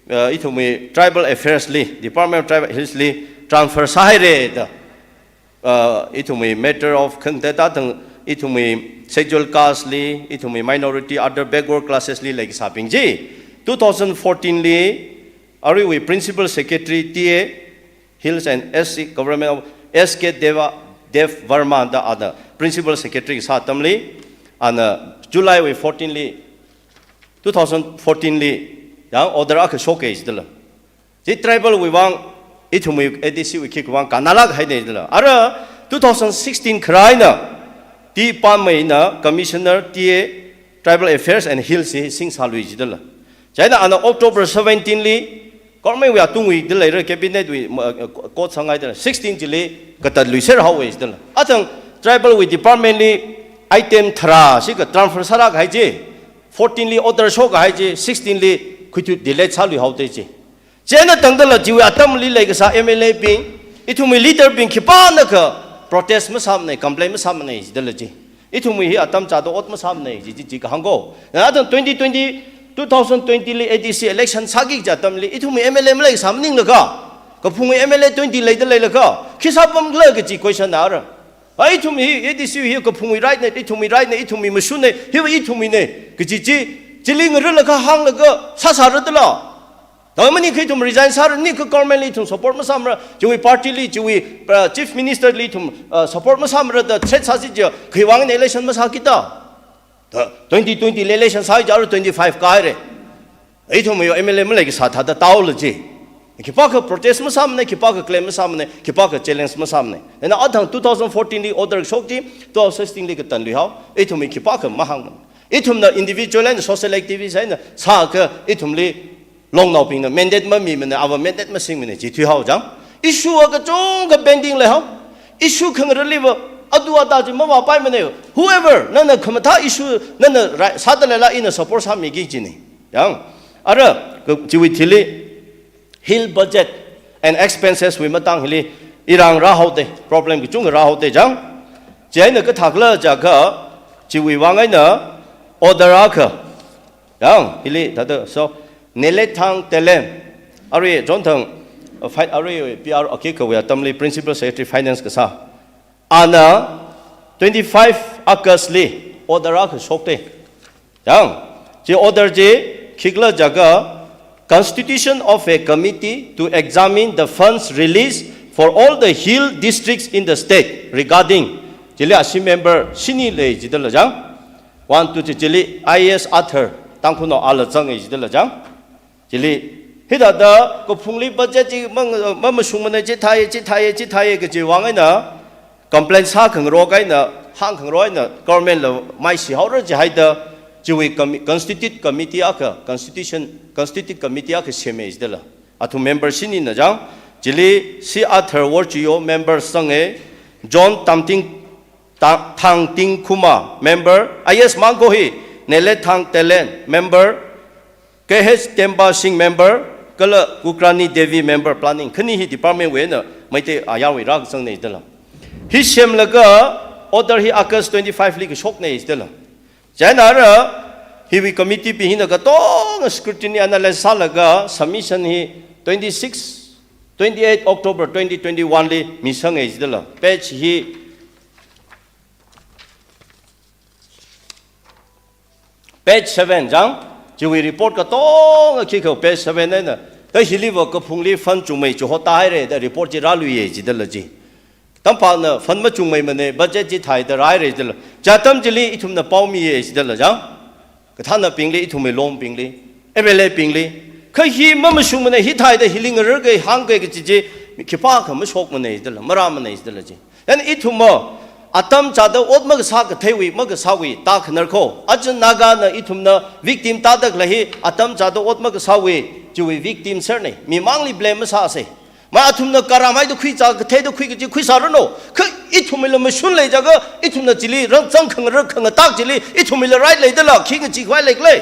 ah, ithumwui tribal affairs li, Department of Tribal Affairs li, transfer sāhaira da. Ah, ithumwui matter of khangatei thāda, ithumwui schedule caste li, ithumwui minority other backward classes li leikasābing chi, two thousand fourteen li, Aruiwui Principal Secretary T A Hills and S C Government of S K Deva, Dev Varma da ana Principal Secretary sā atamli, ana July wui fourteen li, two thousand fourteen li, yang order akha shoka jidala. Chi tribal wui vang, ithumwui A D C wui khikha vang kannalāk haina jidala. Ara two thousand sixteen kharā eina, T Pameina Commissioner T A Tribal Affairs and Hills hi singsālui jidala. Chieina ana October seventeen li, government wui atungwui da leira, cabinet wui, ma, eh, court sāngai da, sixteen chili katatluiser haowa jidala. Athang tribal wui department li item tharā shikha transfer sālāk kahai chi, fourteen li order shoka kahai chi, sixteen li khuithu delete sālui haoda chi. Chieina tangdala chiwui atamli leikasā M L A bing, ithumwui leader bing khipānakha protest masāmana, complain masāmana jidala chi. Ithumwui hi atam chāda ot masāmana ji, ji, ji kahāng ko. Na athang twenty twenty, two thousand twenty li A D C election sāki kaji atamli, ithumwui M L A maleisā maninglaga, kaphungwui M L A twenty leida leilakha, khi sāpamkhala kaji question na ara. Ai, ithum hi, A D C hi kaphungwui right na, ithumwui right na, ithumwui mashun na, hiva ithumwui na, kaji chi, chili ngarālaga hānglaga, sāsāra dala. Tangmani khi ithum resign sāra, ni khi government li ithum support masāmara, chiwui party li, chiwui, uh, chief minister li ithum, uh, support masāmara da threat sāsi chi, khiwui vang election masāki da. Da twenty twenty li election sāi chi ara twenty-five kāhaira. Ithumwui M L A maleikasā thāda taola chi. Khipākha protest masāmana, khipākha claim masāmana, khipākha challenge masāmana. Ena athang two thousand fourteen li order shok chi, two thousand sixteen li katanlui hao, ithumwui khipākha mahāngmana. Ithumna individual and social activist eina sākha ithumli longnaobingna mandate mamimana, ava mandate masingmana, chi thuihao chang. Issue akachungkha pending leihao. Issue khangarāliva, adu ada chi mavāpaimana. Whoever, nana khamathā issue, nana right, sāda leila ina support sāmiki kajina. Yang, ara, ka, chiwui thili, hill budget and expenses wui matang hili, irang rāhaoda, problem kachungkha rāhaoda chang. Chieina kathākhala jiakha, chiwui vang eina, order akha, yang, hili, thāda, so, Nelethang Telen, arui, John Thang, uh, fi-, arui, P R, okay, kawui atamli, Principal Secretary Finance kasā. Ana twenty-five August li order akha shokta. Yang, chi order chi khikhala jiakha, constitution of a committee to examine the funds released for all the hill districts in the state regarding, chili ashi member shini lei jidala chang. One, two, three, chili I A S Arthur Tangkhulnao ala zanga jidala chang. Chili, hithāda kaphungli budget chi mang, mamashungmana, chithāya, chithāya, chithāya kaji vang eina, complain sākhangarok eina, hāngkhangarok eina, government la maisi haora jihaida, chiwui commi-, constitute committee akha, constitution, constitute committee akha sema jidala. Athum member shinina chang, chili C Arthur Worchiyo member sanga, John Tamting, Ta-, Thangting Khuma member, I A S mang ko hi, Nelethang Telen member, K H Temba Singh member, kala Kukrani Devi member planning. Khani hi department wui eina Meitei ayarwui rākazangna jidala. Hi semlaga order hi August twenty-five li kashokna jidala. Chieina ara hiwui committee bing hina katonga scrutiny analysis sālaga submission hi twenty-six, twenty-eight October twenty twenty-one li misanga jidala. Page hi Page seven chang, chiwui report katonga khikha page seven eina, ta hiliva kaphungli fund chungmei chihotāhaira da report chi rāluiya jidala chi. Tampakna fund machungmeimana, budget chi thāhaida rāhaira jidala. Chi atam chili ithumna paomiya jidala chang. Kathānabingli, ithumwui longbingli, M L A bingli. Kha hi mamashungmana, hi thāhaida hili ngararkei, hāngkei kaji chi, khipākha mashokmana jidala, marāmana jidala chi. Then ithumva, atam chāda ot makasā katheiwui, makasāwui, tākhanar ko. Aja Nagana ithumna victim tāda khalei hi, atam chāda ot makasāwui, chiwui victim serna. Mimangli blame masāsa. Ma athumna karamhaida khuichā, katheida khui kaji khuisāranu. Kha ithumwuila mashun lei jiakha, ithumna chili rāzang khangarar khangatak chili, ithumwuila right leidala, khi ngachee khavai leikhala.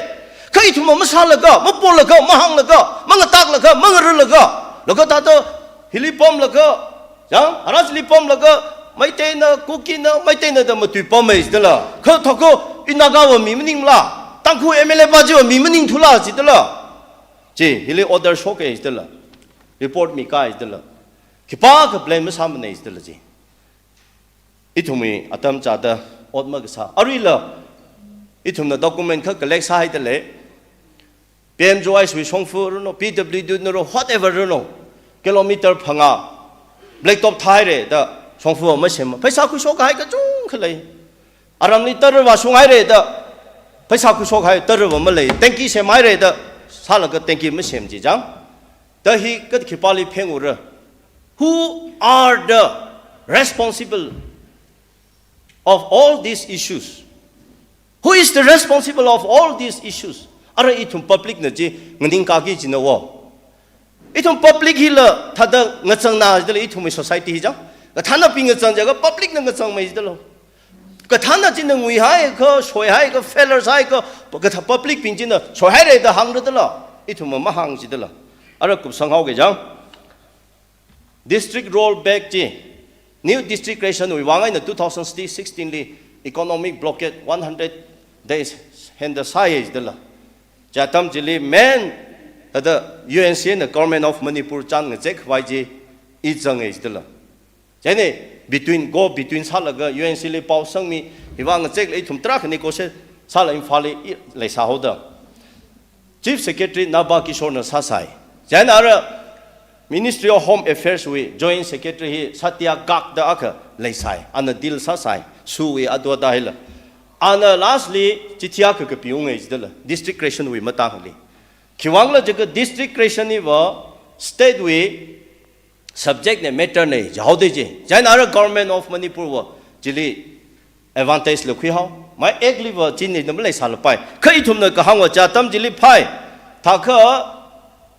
Kha ithumva masālaga, mapolaga, mahānglaga, mangatāklaga, mangararlaga, laga thāda hili pamlaga, yang, Haras li pamlaga, Meiteina, Kukina, Meiteina da matuipamma jidala. Kha thākha, i Nagava mi maningmala, Tangkhul M L A pa chiva mi maningthula jidala. Chi, hili order shoka jidala. Report mikā jidala. Khipākha blame masāmana jidala chi. Ithumwui atam chāda ot makasā. Aruila, ithumna document kha collect sāhaida lei. P M G Y sui shongfa runo, P W D naro, whatever runo, kilometer phangā blacktop thāhaira da shongfa masem. Pheisā khuishok kahai kachungkha lei. Aramli tara vāshunghaira da pheisā khuishok kahai tara va malei. Tanki semhaira da sālaga tanki masem chi chang. Da hi kathā khipāli pheng ura. Who are the responsible of all these issues? Who is the responsible of all these issues? Ara ithum public na chi nganingkaki china wo. Ithum public hila thāda ngachangna jidala ithum society hi chang. Kathāna pi ngachang jaga public na ngachangmei jidala. Kathāna china nguihaikha, shoihaikha, failures haikha, kathā public bing china shoihaira da hāngra dala. Ithum mahāng jidala. Ara kupsang haoke chang. District rollback chi, new district creation wui vang eina two thousand sixteen li economic blockade one hundred days henda sāya jidala. Chi atam chili main thāda U N C na Government of Manipur chān ngazek khavai chi i zanga jidala. Chieina between, go between sālaga U N C li pao sangmi, hi vang ngazek lei ithum tarākha negotiate sāla Imphal li i leisā haoda. Chief Secretary Naba Kishore na sāsai. Chieina ara Ministry of Home Affairs wui Joint Secretary hi Satya Garg da akha leisai. Ana deal sāsai. Sui adwa da hila. Ana lastly chithi akha kapiunga jidala. District creation wui matangli. Khiwuivangla jaga district creation hiva state wui subject na matter na jihaoda chi. Chieina ara Government of Manipur va chili advantage la khuihao. Mai act li va china na maleisālapai. Kha ithumna kahāng va chi atam chili phai. Thākha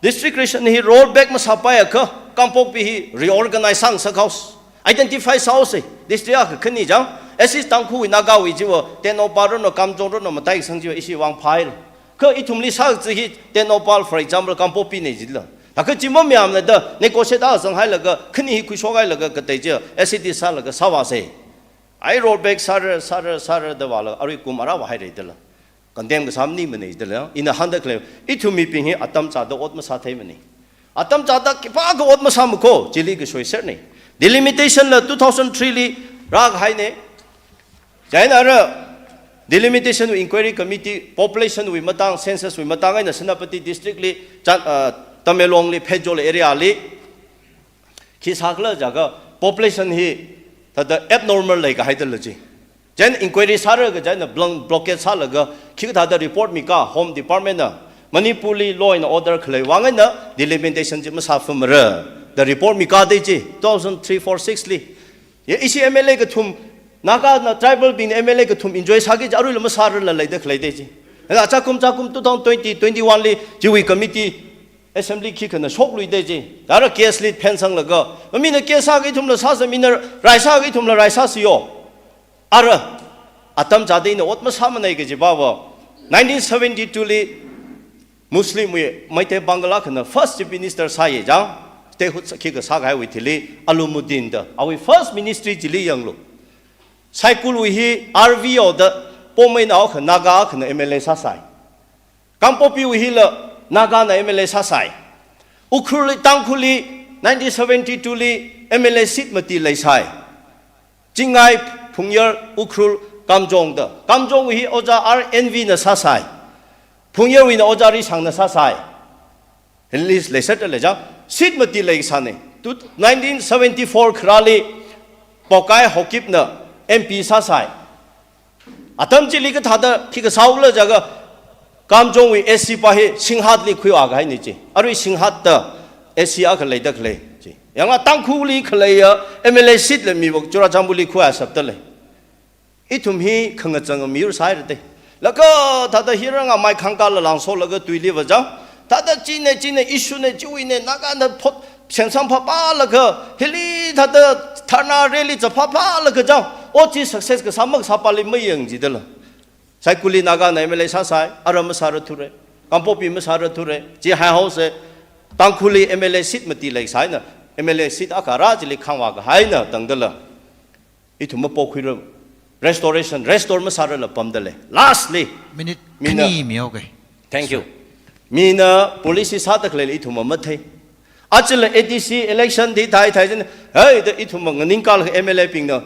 district creation hi rollback masāpaiakha Kangpokpi hi reorganize sāngasak haosa. Identify sāhaosa. District akha khani chang. Assist Tangkhul wui Naga wui chiva Tengnoupal runo Kamjong runo mataisang chiva ishi vang phai. Kha ithumli sākachi hi Tengnoupal, for example, Kangpokpi na jidala. Thākha chi mamayāmana da negotiate a zanghailaga, khani hi khuishokhailaga, katei chi S C D sālaga sāvāsa. Ai rollback sāra, sāra, sāra da vāla, arui kum ara vāhaira dala. Condemn kasā maningmana dala. Ina hāngda khalei, ithum mibing hi atam chāda ot masātheimana. Atam chāda khipākha ot masāmakho, chili kashoi serna. Delimitation la two thousand three li rākahaina. Chieina ara Delimitation Inquiry Committee, population wui matang, census wui matang eina Senapati District li, Chan-, ah, Tamenglong li, Pherzawl area li, khi sākhala jaga population hi thāda abnormal leikahai dala chi. Chieina inquiry sāra kachieina blank blockade sālaga, khikathāda report mikā Home Department na, Manipur li law and order khalei vang eina delimitation chi masāfamara da report mikā da chi, two thousand three, four, six li. Ya, ishi M L A kathum, Naga na tribal bing M L A kathum enjoy sāki chi aruila masārala leida khalei da chi. Hila chākum chākum two thousand twenty, twenty-one li chiwui committee assembly khikhana shoklui da chi. Ara case li phensanglaga. Mamina case sāki ithumla sāsa, mina rai sāki ithumla rai sāsa yo. Ara atam chāda ina ot masāmanei kajiva va. Nineteen seventy-two li Muslim wui Meitei Bangal akhana first chief minister sāya chang, statehood sā khikha sākahai wui thili Alamuddin da, awui first ministry chili yanglu. Saikul wui hi R V O da, Poumeinao akha Naga akhana M L A sāsai. Kangpokpi wui hila Naga na M L A sāsai. Ukhrul li, Tangkhul li nineteen seventy-two li M L A seat mati leisai. Chingai, Phungyar, Ukhrul, Kamjong da. Kamjong wui hi Ojā R N V na sāsai. Phungyar wui na Ojā Rishang na sāsai. List leiserda lei chang. Seat mati leisāna. Tu, nineteen seventy-four kharāli Pokai Haokip na M P sāsai. Atam chili kathāda khikha sāhaola jaga Kamjong wui S C pa hi Singhat li khuiwa kahaina chi. Arui Singhat da S C akha leida khalei chi. Yangla Tangkhul li khaleiya M L A seat la mi vok Churachandpur li khuiwa sāpda lei. Ithum hi khangachang miyur sāhaira da. Laga thāda hiranga mai khangkala langsolaga tuili va chang. Thāda china, china issue na, chiwui na, Naga na phot sensang phapalaga, hili thāda dharna rally chaphaphalaga chang. Ot chi success kasā makasā pali mayang jidala. Saikul li Naga na M L A sāsai, ara masāra thura. Kangpokpi masāra thura. Chi haihaosa. Tangkhul li M L A seat mati leisai na, M L A seat akha rā chili khangwa kahaina tangdala. Ithum mapokhuira. Restoration, restore masārala pamda lei. Lastly, minute mina khani mihaoke. Thank you. Mina policy sāda khalei ithum mathei. Achila A D C election di thai thai jin, hai da ithum manganingkala M L A bingna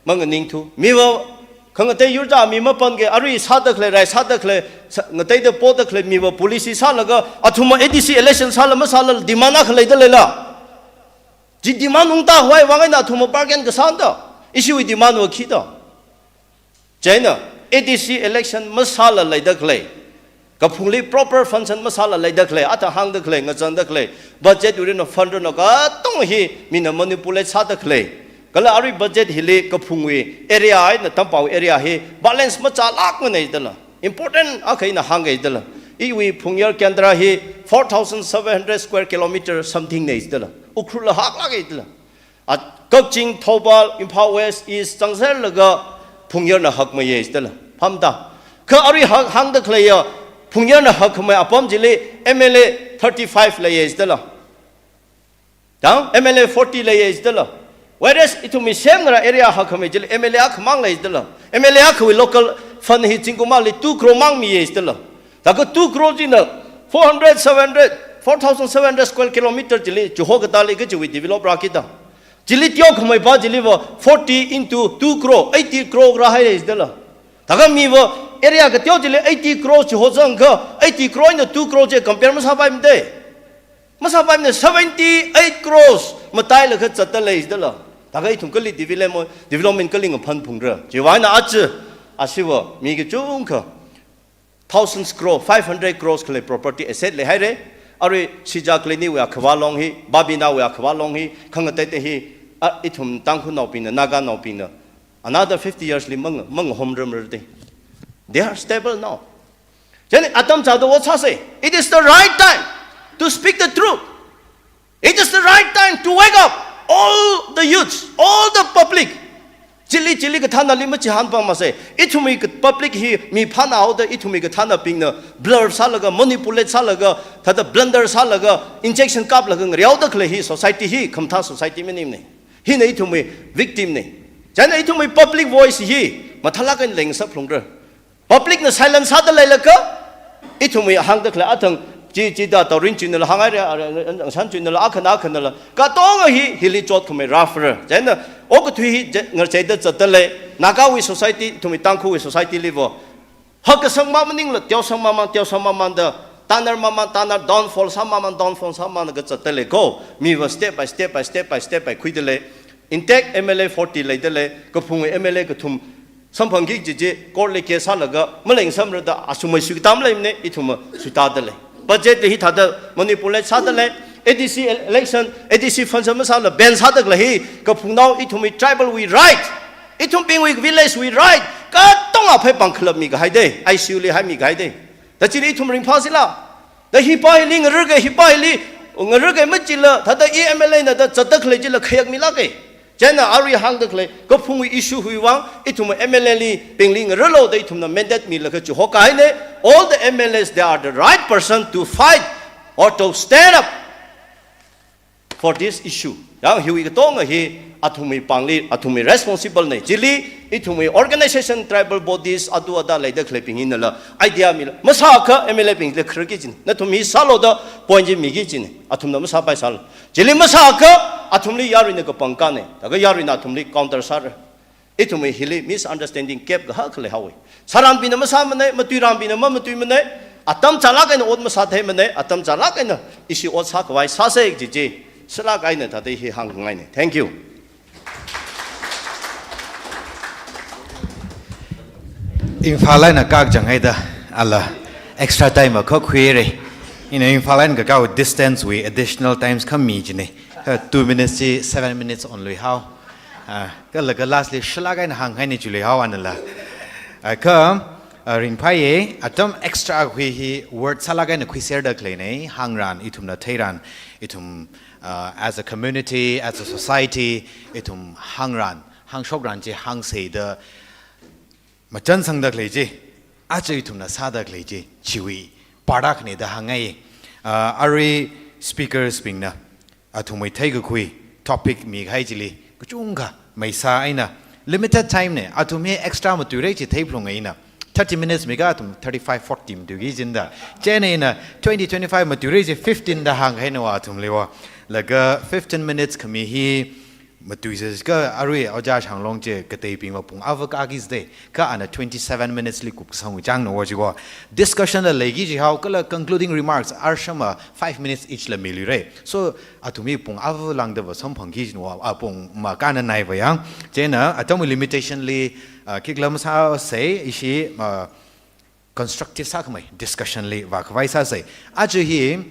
manganingthu. Miva Khangatei yurda mi mapangke, arui sāda khalei, rai sāda khalei, sa-, ngateida poda khalei miva policy sālaga, athumva A D C election sāla masāla demand akha leida leila. Chi demand ungta huai vang eina athumva bargain kasāna da. Ishiwui demand va khi da. Chieina A D C election masāla leida khalei, kaphungli proper function masāla leida khalei, athang hāngda khalei, ngachangda khalei, budget wui eina fund eina katonga hi mina manipulate sāda khalei. Kala arui budget hili kaphungwui area eina tampao area hi balance machālākmana jidala. Important akha eina hāngga jidala. Iwui Phungyar Kendra hi four thousand seven hundred square kilometer something na jidala. Ukhrul la haklāka jidala. A Kakching, Thoubal, Imphal West, East, zangserlaga Phungyarna hakmeiya jidala. Phamda. Kha arui hak-, hāngda khaleiya, Phungyarna hakmei apam chili M L A thirty-five leiya jidala. Dang, M L A forty leiya jidala. Whereas ithumwui semngarā area hakmei chili M L A akhamang lei jidala. M L A akhawui local fund hi zingkumli two crore mang miya jidala. Thākha two crore china four hundred, seven hundred, four thousand seven hundred square kilometer chili, chiho katāli kachiwui develop rāki da. Chili teokhamei pa chiliva forty into two crore, eighty crore rāhai jidala. Thākha miva area kateo chili eighty crore chiho zangakha, eighty crore eina two crore chi compare masāpaimana da. Masāpaimana, seventy-eight crores matailaga zatda lei jidala. Thākha ithum kali development, development kali ngaphan phungra. Chiwui vang eina aja, ashiva mi kachungkha thousands crore, five hundred crores khalei property asset leihaira. Arui Sija Colony wui akhavā long hi, Babina wui akhavā long hi, khangateitei hi, a, ithum Tangkhulnaobingna, Naganaobingna, another fifty years li mang, manghomrarmara da. They are stable now. Chieina atam chāda ot sāsa. It is the right time to speak the truth. It is the right time to wake up all the youths, all the public. Chili, chili kathānali machihānpamasa. Ithumwui ka-, public hi mi phānāhaoda ithumwui kathānabingna blur sālaga, manipulate sālaga, thāda blunder sālaga, injection kaplaga ngareoda khalei hi society hi khamathā society maningmana. Hina ithumwui victim na. Chieina ithumwui public voice hi mathālāk eina leingasakphalungra. Public na silence sāda leilakha, ithumwui hāngda khalei athang chi, chida Taurinchunala hānghaira, a, a, a, Angshanchunala, akhana, akhanala, katonga hi, hili chotkhamei rāfara. Chieina, okathui hi, je, ngarcheida zatda lei, Nagawui society, ithumwui Tangkhulwui society liva, hakkasang ma maningla, teosang mamang, teosang mamangda, tānar mamang, tānar, downfall sā mamang, downfall sā mamanglaga zatda lei ko. Miva step by step by step by step by khuida lei. Intact M L A forty leida lei, kaphungwui M L A kathum samphangki kaji chi, court li case sālaga, maleisamra da, asumai suitam leimana, ithumva suitāda lei. Budget li hithāda manipulate sāda lei, A D C el-, election, A D C function masāla ban sāda khalei hi, kaphungnao ithumwui tribal wui right, ithumbingwui village wui right, katonga phei pangkhalap mikahai da, I C U li haimikahai da. Da chili ithum ringphāsila. Da hipa hili ngararga, hipa hili ngararga machila, thāda i M L A na da zatda khalei chila khayākmilāka. Chieina arui hāngda khalei, kaphungwui issue wui vang, ithum M L A li, bingli ngararlu da ithumna mandate milaga chiho kahaina, all the M L As, they are the right person to fight or to stand up for this issue. Yang hiwui katonga hi athumwui pāngli, athumwui responsible na. Chili, ithumwui organization, tribal bodies, adu ada leida khaleibing hinala, idea mila. Masākha M L A bingli kharki kajina. Nathum hi sālu da point chi miki kajina. Athumna masāpaisālu. Chili masākha athumli yaruina kapangkana. Thākha yaruina athumli counter sāra. Ithumwui hili misunderstanding kep kahak leihaowa. Sārambingna masāmana, matuirambingna mamatuimana, atam chālāk eina ot masātheimana, atam chālāk eina ishi ot sākhavai sāsa kaji chi, sālāk eina thāda hi hāngngaina. Thank you. Imphal eina kakchang haida, ala extra time akha khuira. Ina Imphal eina kakao distance wui additional times khami kajina. Kha two minutes chi seven minutes onluihao. Ah, kala kha lastly sālāk eina hānghaina chiluihao anala. Ah, kha, ah, ringphāya, atam extra khui hi word sālāk eina khuiserda khaleina, hāngran, ithumna theiran, ithum, ah, as a community, as a society, ithum hāngran, hāngshokran chi hāngsa da machansangda khalei chi, aja ithumna sāda khalei chi, chiwui part akhana da hāngngai. Ah, arui speakers bingna, athumwui theikakhui topic mikahai chili, kachungkha maisā eina, limited time na, athum hi extra matuira chi theiphalunga ina, thirty minutes mikha athum thirty-five, forty matuiki kajina da. Chieina ina twenty, twenty-five matuira chi fifteen da hānghaina athumliva. Laga fifteen minutes khami hi, Matuisāka arui Ojā Shanglong chi kateibingva pung ava kaki zde, kha ana twenty-seven minutes li kupsangwui changna wo chiko. Discussion la leiki jihao kala concluding remarks arshama five minutes each la miluire. So, athumwui pung ava lāngdava samphangki jin wo, a pung makāna naiva yang. Chieina, atamwui limitation li, uh, khikhala masāsei, ishi, uh, constructive sākhamei discussion li vākhavai sāsei. Aja hi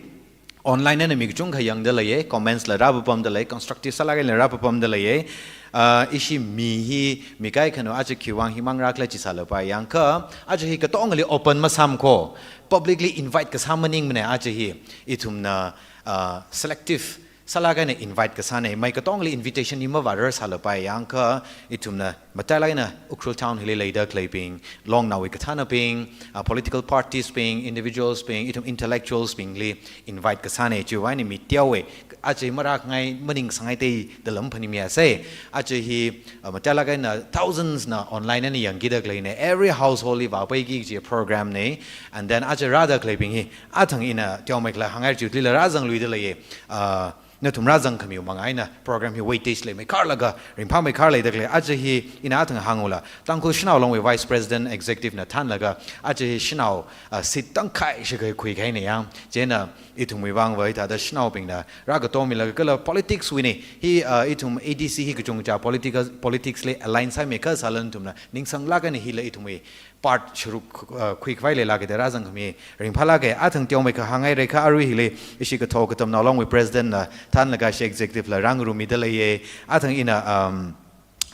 online eina mi kachungkha yangda leiye, comments la rāpapamda lei, constructive sālāk eina rāpapamda leiye. Ah, ishi mi hi, mi kaikhana aja khiwuivang himang rākhala chi sālapai yangkha, aja hi katongali open masāmkho, publicly invite kasā maningmane aja hi, ithumna, ah, selective sālāk eina invite kasāne, mai katongali invitation hi mavārar sālapai yangkha, ithumna matailāk eina Ukhrul town hili leida khaleibing, longnaowui kathānabing, ah, political parties bing, individuals bing, ithum intellectuals bingli invite kasāne, chiwui eina mi teowe, aja marākhangai maningsangai teida lam phaningmi asei, aja hi, ah, matailāk eina thousands na online eina yangkida khaleine, every household li vāpaiki kaji program ne, and then aja rāda khaleibing hi, athang ina teomeikhala hāngngai chili la rāzangluida leiye, ah, nathum rāzangkhamiwui manga eina program hi weightage leimeikharlaga, ringphāmeikharlei da khalei, aja hi ina athang hāngula. Tangkhul Shanao Long wui Vice President Executive na thānlaga, aja hi shanao, ah, seat tangkhai shikhai khuikahaine yang. Chieina ithumwui vangva hithāda shanaobingna rākatomilaga kala politics wui ne, hi, ah, ithum A D C hi kachungcha political, politics li align sāmeikha sālala nathumna ningsanglāk eina hila ithumwui part sharuk, uh, khuikhavai leilāke da rāzangkhami ringphālāke. Athang teomeikha hānghaire kha arui hili ishi Kathao Katamnao Long wui President la thānlaga ishi executive la rāngarumida leiye. Athang ina, um,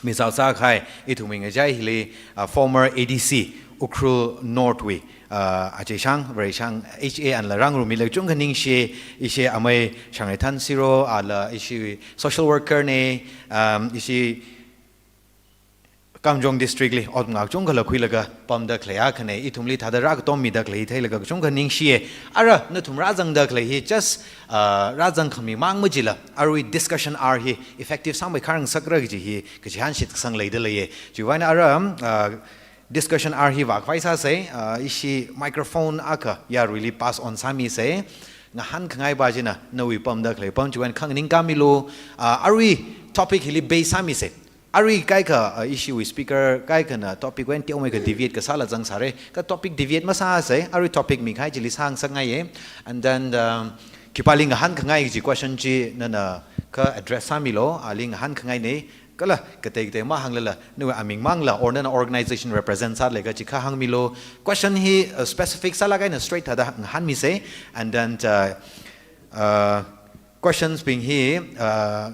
mizao sākahai ithumwui ngachai hili, uh, former A D C Ukhrul North wui, uh, Ache Shang, Vareshang H A N la rāngarumilaga kachungkha ningshi, ishi amei Shangreithan Siro, ala ishi social worker ne, um, ishi Kamjong District li ot ngā kachungkha la khuilaga pamda khalei akhane, ithumli thāda rākatommida khalei theilaga kachungkha ningshiye. Ara nathum rāzangda khalei hi just, uh, rāzangkhami mang majila, arui discussion hour hi effective sāmeikharngasakra kaji hi kachihān shitkasang leida leiye. Chiwui eina ara, um, uh, discussion hour hi vākhavai sāsei, uh, ishi microphone akha yaruili pass on sāmisei. Ngahānkhangai pa china nawui pamda khalei pam chiwui eina khanganing kāmilu, uh, arui topic hili base sāmisei. Arui kaikha, uh, ishi wui speaker kaikhana topic wui eina teomeikha deviate kasāla zangsāre. Kha topic deviate masāsei, arui topic mikahai chili sāngasakngaiye. And then, um, khipāli ngahānkhangai kaji question chi nana kha address sāmilu, ali ngahānkhangaine, kala katei katei mahānglala, nawui aming mangla, or nana organization represent sālaga chi kha hāngmilu. Question hi, uh, specific sālāk eina straight thāda ngahānmisei. And then, uh, uh, questions bing hi, uh,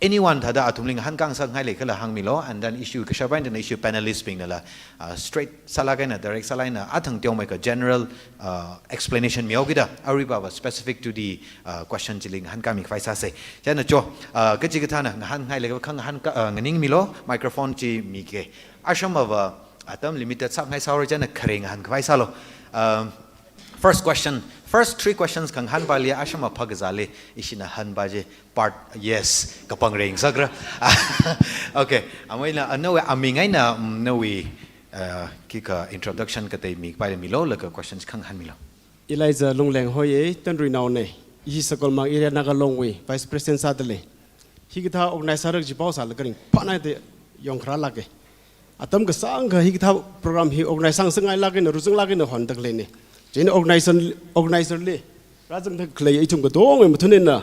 anyone thāda athumli ngahānkāngasakngai leikhala hāngmilu, and then ishi kashap eina ishi panelist bingnala, uh, straight sālāk eina, direct sālāk eina, athang teomeikha general, uh, explanation mihaokida, arui pava specific to the, uh, question chili ngahānkāmikhavai sāsei. Chieina cho, uh, kachikathāna ngahānngai leikha khangahān ka, uh, nganingmilu, microphone chi mike. Ashamava atam limited sāngai sāhaora chieina khare ngahānkhavai sālu. Um, first question, first three questions khangahān pali ashama phakazāli ishina hān pa chi part, yes, kapang rengsakra. Okay, ameila, uh, nawui aming eina, um, nawui, uh, khikha introduction katei mikapaili milu, laga questions khangahān milu. Elijah Lungleng hoiye, Tanruinaone, ishi Sakolmang area Naga Long wui Vice President sādalei. Hikathā organize sāra kaji pao sālaga ringphānai da yongkharālāke. Atam kasāngkha hikathā program hi organize sāngasakngailāk eina, ruzanglāk eina honda khaleine. Chieina organizer, organizer li rāzangda khalei ithum katongwui mathun eina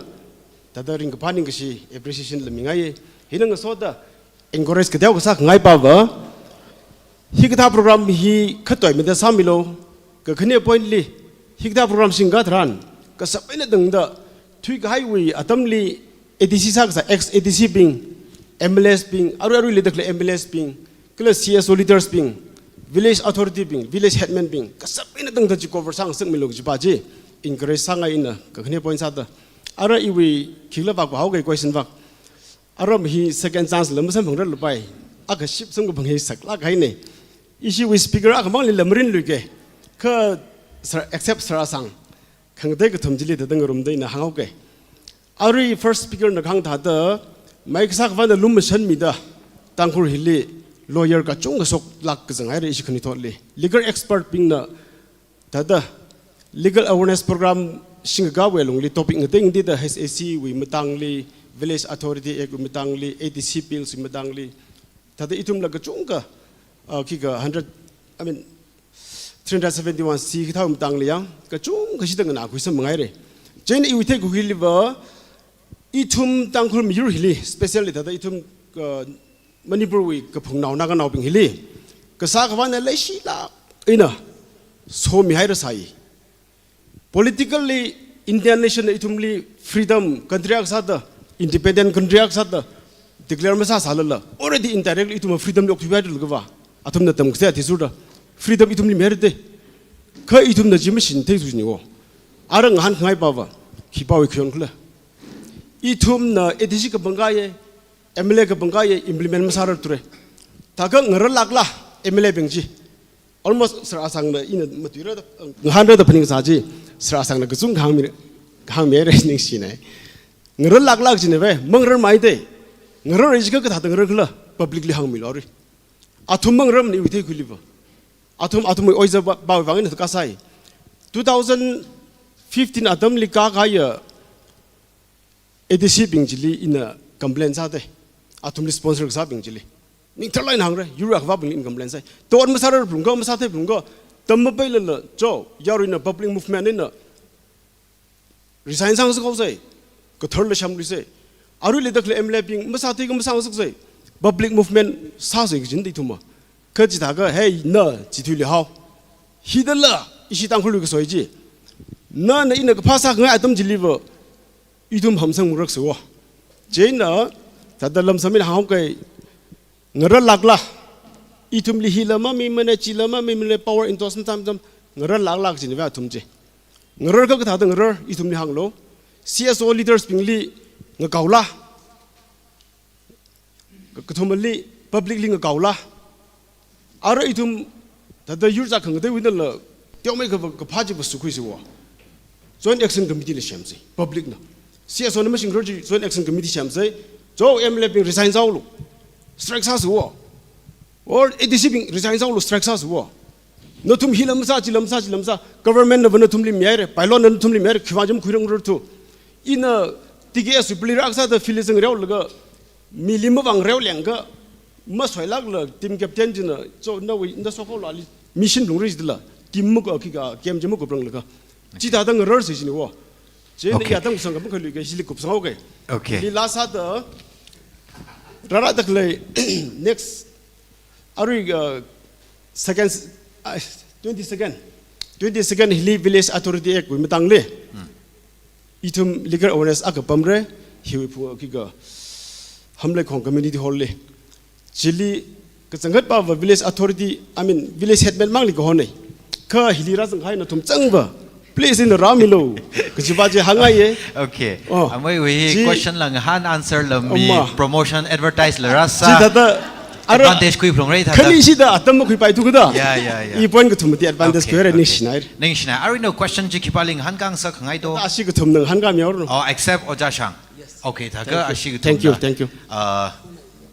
thāda ringkaphā ningkashi appreciation la mingaiye. Hina ngasoda encourage kateokha sākhangai pava, hikathā program hi khatoi mida sāmilu, kakhane point li, hikathā program singkatharan, kashap eina tangda, thuikahaiwui atamli A D C sākasā ex A D C bing, M L As bing, arui arui leida khalei M L As bing, kala C S O leaders bing, village authority bing, village headman bing, kashap eina tangda chi cover sāngasakmilu kaji pa chi, encourage sāngai ina, kakhane point sāda. Ara iwui khikhala vak vāhaoke question vak. Aram hi second chance la masamphangrarlupai. Akha ship samkaphang hi saklāk kahaine. Ishiwui speaker akhamangli la marinluike. Kha sar, except Sar Asang, khangatei kathum chili thāda ngarumda ina hānghaoke. Arui first speaker na kahāng thāda, mai kasā khavāna lumashanmida, Tangkhul hili lawyer kachungkha shoklāk kazanghaire ishi khanuithotli. Legal expert bingna thāda legal awareness program singkakāwui lungli topic ngatei ngateida H A C wui matangli, Village Authority Act wui matangli, A D C Bills wui matangli, thāda ithumla kachungkha, uh, khikha hundred, I mean, three hundred seventy-one C kathā wui matangli ya, kachungkha shida nganākhui samphanghaira. Chieina iwui theikakhui hiliva, ithum Tangkhul miyur hili, specially thāda ithum, uh, Manipur wui kaphungnao Naganaobing hili, kasā khavāna leishilāk eina somihaira sai. Politically, Indian nation na ithumli freedom country akha sāda, independent country akha sāda declare masāsālala, already indirectly ithum freedom li okthuihaira kava. Athumna tamkasā athishurda freedom ithumli mihaira te. Kha ithumna chi mashing thei suni wo. Ara ngahānkhangai pava, khipāwui khayon khala. Ithumna A D C kapangkha ye, M L A kapangkha ye implement masārarthura. Thākha ngararlākla M L A bing chi. Almost Sir Asangna ina matuira da, ngahānra da phaningsā chi, Sir Asangna kachungkha hāngmi, hāngmihaira ningshina. Ngararlāklāk jina ve, mangararmai te. Ngararra jiakha kathāda ngararkhala, publicly hāngmilu ri. Athum mangararmana iwui theikakhui hiliva. Athum, athumwui oiza ba, ba vang eina thukasai. Two thousand fifteen atamli kakahaiya A D C bing chili ina complain sā te. Athumli sponsor kasābing chili. Ningtharlāk eina hāngra, yur akhavābingli ina complain sai. Ton masārar phalungkha, masāthei phalungkha, tam mapailala, cho, yaruina public movement eina resign sāngasak haosai, katharla shamluisai. Aruila dakhalei M L A bing masātheikha masāngasaksai, public movement sāsai kajina da ithumva. Kha chithākha, hey, na, chithuili hao. Hithāla, ishi Tangkhulwui kasoi chi. Na, na ina kaphā sākhangai atam chiliva, ithum hamsang murak suwa. Chieina, thāda lamsam eina hāngkai, ngararlākla, ithumli hila mamimana, chila mamimana, power endorsement tam tam, ngararlāklāk jina ve athum chi. Ngararkha kathāda ngarar, ithumli hānglu. C S O leaders bingli ngakaola. Ka-, kathumali publicly ngakaola. Ara ithum thāda yur zak khangateiwuinala, teomeikha kaphā chiva sukhuisi wo. Joint Action Committee la semsai, public na. C S O na mashingarar chi Joint Action Committee semsai, cho M L A bing resign sāhaolu. Strike sāsi wo. Or A D C bing resign sāhaolu, strike sāsi wo. Nathum hila masā, chila masā, chila masā. Government nava nathumli mihaira, bylaw na nathumli mihaira, khiwui vang chi makhuirarthu. Ina T K S wui pali rākasāda field li zangreo laga, mili mavāngreo lengkha, masoilākla team captain china, cho nawui, na so ko lali, mission lungri jidala, team muk, uh, khikha, game chi makupranglaga. Chithāda ngararsi jina wo. Chieina Okay. i atam kusang kapung khalui ke, hili kupsang okay. Okay. Hili last sāda, rāra dakhalei, next, arui, uh, second, uh, twenty-second. Twenty-second hili Village Authority Act wui matangli. Hmm. Ithum liquor awareness akha pamra, hiwui phu khikha Hamleikhong Community Hall li. Chili kachangkhat pava village authority, I mean, village headman mangli kahona. Kha hili rāzangkahai nathum changva, please ina rāmilu. Kajiva chi hāngngaiya. Okay. Oh. Ameiwui Chi- question la ngahān answer la mi Oma. promotion advertise la rāsā. Chithāda, ara, Advantage khuiphalungra thāda. Khanishida atam makhuipaithu kada. Yeah, yeah, yeah. I point kathum mati advantage Okay, khuira okay. ningshina. Ningshina. Arui no question chi khipāli ngahānkāngasak khangai to? Ashi kathumna ngahānkāmihaoranu. Oh, except Ojā Shang. Okay, thākha Thank you. ashi kathumna. Thank you, thank you. Uh,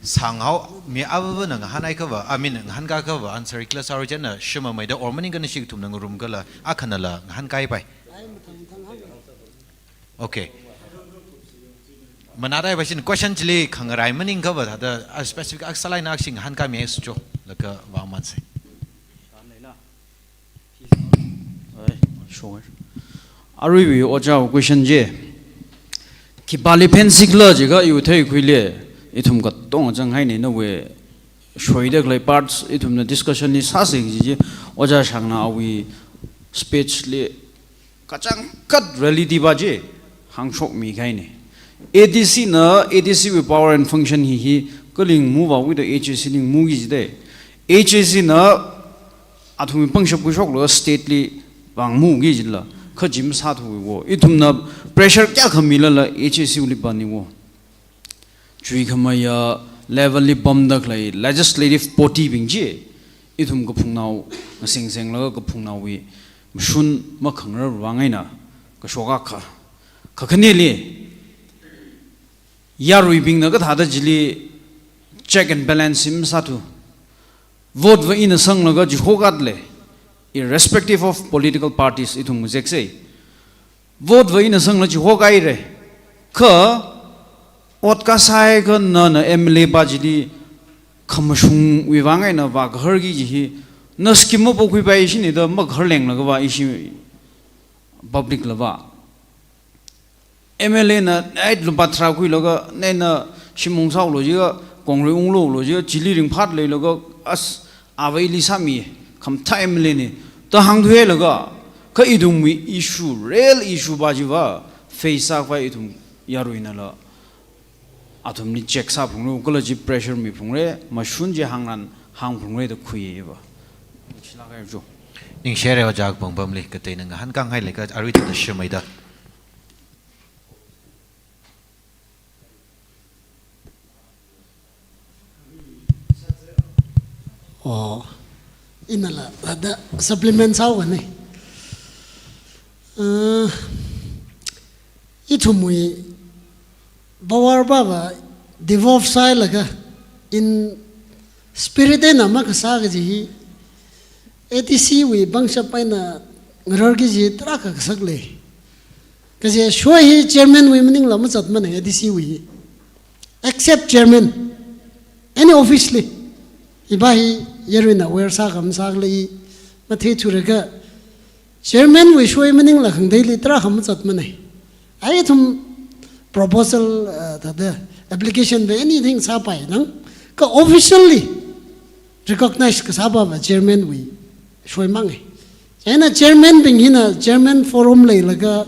sānghao mi avāvana ngahānhaiakhava, I mean, ngahānkāakhava answer ikhalatta sāra chieina shimāmeida or maningakha nashi kathumna ngarumkhala, akhanala ngahānkāpai. Okay. Manādai ba shin question chili khangarai maningakha thāda, a specific akha sālaina akha shin ngahānkāmihaisa cho, laga vāngmansei. Ai, sure. Aruiwui ojāwui question chi. Khipāli phensikhala jiakha iwui theikhuili, ithum katonga zanghaina nawui shoida khalei parts ithumna discussion li sāsing chi chi, Ojā Shangna awui speech li kachangkhat reality ba chi hāngshokmi kahaina. A D C na, A D C wui power and function hi hi, kha lingmu vāwui da H A C lingmuki jida. H A C na, athumwui pangshap khuishoklaga state li vāngmuki jila, kha chi masāthuwa. Ithumna pressure kayākha milala H A C wui li pāni wo. Chuikhameiya level li pamda khalei legislative body bing chi, ithum kaphungnao, ngasengsenglaga kaphungnaowui mashun makhangarar vang eina, kashok akha. Kakhaneli, yaruibingna kathāda chili check and balance masāthu. Vote va ina sanglaga chihokhaile, irrespective of political parties, ithum ngazeksei. Vote va ina sangla chihokhaire. Kha Ot kasā akha nana M L A pā chili khamashungwui vang eina vākaharki kaji hi, na scheme mapokhuipai ishina da makaharlenglaga vā ishi public la vā. M L A na, ai, lupā tharā khuilaga, nana shim ungsālu jiakha, kongrei unglu jiakha, chili ringphātleilaga, as, avā ili sāmi, khamathā M L A na da hāngthuilaga, kha ithumwui issue, real issue pā chiva face sākhavai ithum yaruinala athumli check sāphunglu, kala chi pressure miphungra, mashun chi hāngran hāngphungra da khuiya va. Chila kaya jo. Ningshire ojā Pongpamli, kateina ngahānkāngai leiakha, arui thāda shimai da. Oh, inala, thāda supplement sāuga ne. Uh, ithumwui power pā va devolve sāhailaga in spirit eina makasā kaji hi A D C wui pangshap eina ngararki kaji tarākha kasak lei. Kaje shoi hi chairman wui maningla mazatmana A D C wui. Except chairman. Any office li. Hi pā hi yaruina aware sākha masākhala matheithura kha. Chairman wui shoi maningla khangateili tarākha mazatmana. Ai ithum proposal, uh, thāda application va anything sāpai nang. Kha officially recognize kasā pā va chairman wui shoi manga. Chieina chairman bing hina chairman forum leilaga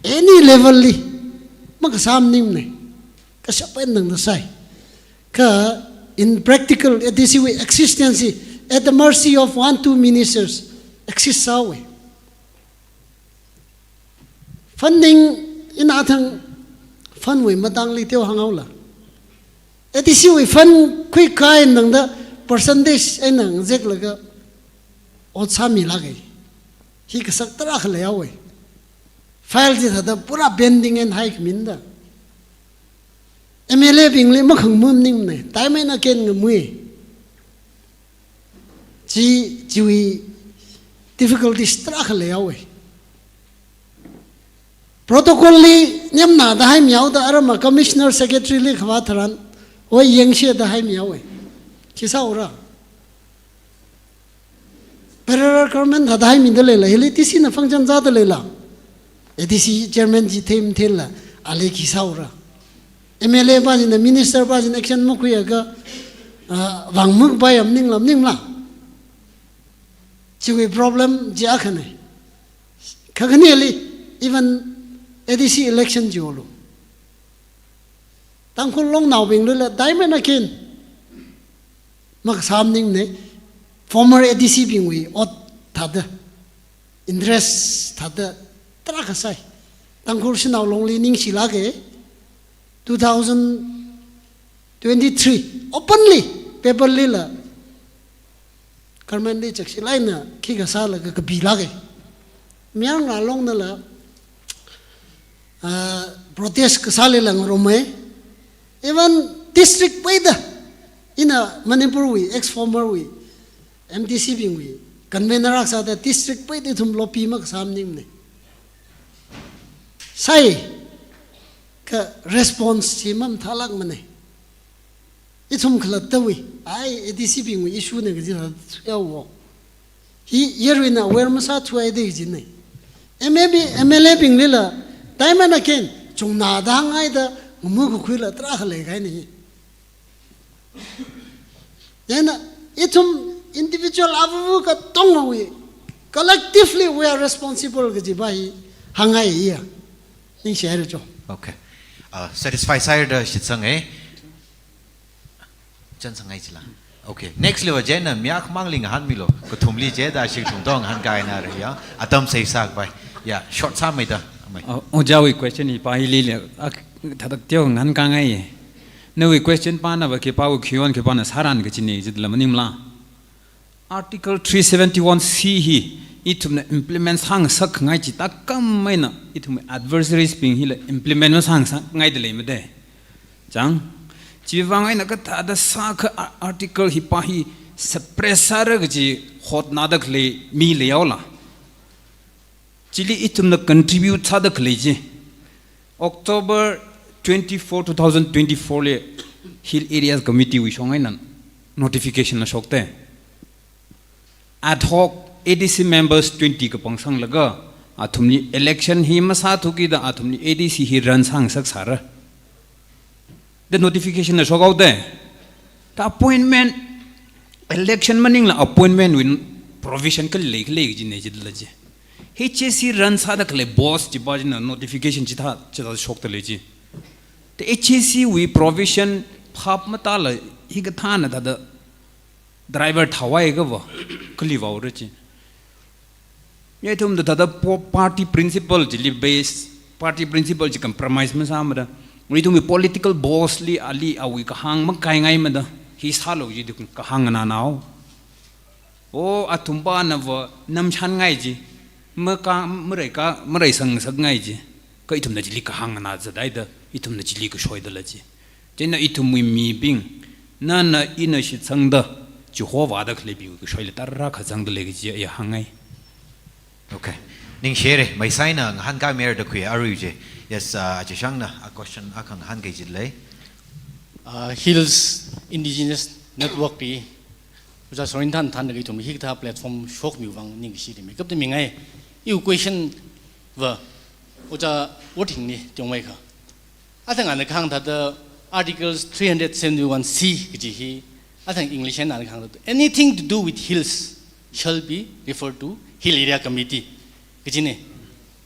any level li makasā maningmana. Kashap eina tangda sāi. Kha in practical, A D C wui existence hi at the mercy of one, two ministers exist sāhaowa. Funding, ina athang fund wui matangli teo hānghaola. A D C wui fund khuikahai eina tangda percentage eina ngazeklaga ot sāmilāka. Hi kasak tarākha leihaowa. File chi thāda pura pending eina haikhamina da. M L A bingli makhangam maningmana, time eina ken ngamui. Chi, chiwui difficulties tarākha leihaowa. Protocol li nyamna da haimihaoda aram a commissioner secretary li khavā tharan, oi yangshi da haimihaowa. Khi sāura. Parallel government thāda haimida leila, hili D C na function zāda leila. A D C chairman chi them thela, ali khi sāura. M L A pā china, minister pā china action makhuiakha, ah, vang mukpai am ninglam ningla. Chiwui problem chi akhana. Kha khanili, even A D C election chiwuilu. Tangkhul Longnaobinglila time eina ken makasā maningmana, former A D C bingwui ot thāda, interest thāda, tarākha sāi. Tangkhul Shanao Longli ningshilāka, two thousand twenty-three, openly, paper lila, government li chakshilāk eina khikha sālaga kabilāka. Mayar Ngalong nala, ah, protest kasālila ngarumai. Even district peida, ina Manipur wui, ex former wui, M D C bingwui convener akha sāda district peida ithum lobby makasā maningmana. Sāi, kha response chi mamathālākmana. Ithum khalattawui, ai, A D C bingwui issue na kaji thāda thuihaowa. Hi yaruina aware masāthuaida kajina. M A B, M L A binglila, time eina ken, chungna da ngaida, ngamu kakhuila tarākha leikahaina. Chieina, ithum individual avuvu katongawui, collectively we are responsible kaji pā hi hāngngai iya. Ningshire jo. Okay. Uh, satisfy sāhaida shitsanga. Chānsāngai chila. Okay. Next li va chieina mi akhamangli ngahānmilu. Kathumli chida shikathum tong ngahānkahaina re ya. Atam save sākapai. Ya, short sāmida. Amei. Uh, ojāwui question hi pā hili le, ak-, thāda teo ngahānkangai. Nawui question pāna va khipāwui khiwui khipāna sāran kajina jitla maningmala. Article three seventy-one C hi ithumna implement sāngasakngai chi tākam eina ithum adversaries bing hila implement masāngasakngaida leimada. Chang, chiwui vang eina kathāda sākha a-, article hi pā hi suppress sāra kaji hotnada khalei mi leihaola. Chili ithumna contribute sāda khalei chi. October twenty-four, two thousand twenty-four li Hill Areas Committee wui shong eina notification la shokte. Ad hoc A D C members twenty kapangsanglaga, athumli election hi masāthukida athumli A D C hi run sāngasak sāra da notification la shokhaote. Ta appointment, election maningla appointment wui provision kali lei, kali lei kajina jidala chi. H A C run sāda khalei boss chipa china notification chithā, chithā shokta lei chi. Ta H A C wui provision phap matāla hikathāna thāda driver thāvai kava, kali vaora chi. Ithumda thāda po-, party principle chili base, party principle chi compromise masāmada, ithumwui political boss li ali awui kahāng makaingaimada, hi sālu jida kahāng nganānao. O, athumpa nava namshānngai chi, maka, mareika, mareisangngasakngai chi, kha ithumna chili kahāng nganā zat haida, ithumna chili kashoidala chi. Chieina ithumwui mibing, nana ina shitsangda, chihovāda khaleibingwui kashoila tarākha zangda lei kaji aya hāngngai. Okay. Ningshire, Meisai na ngahānkai mayarda khuiya arui chi. Yes, uh, Aja Shangna, a question akha ngahānkai jilei. Uh, Hills Indigenous Network li, Oja Sorinthan thanlaga ithum hikathā platform shokmiwui vang ningshiri. Makapta mingai, iwui question va, Oja Worthingli tiongmeikha. Athang ana kahāng thāda Articles three hundred seventy-one C kaji hi, athang English eina ana kahāng thāda, "Anything to do with hills shall be referred to Hill Area Committee," kajina.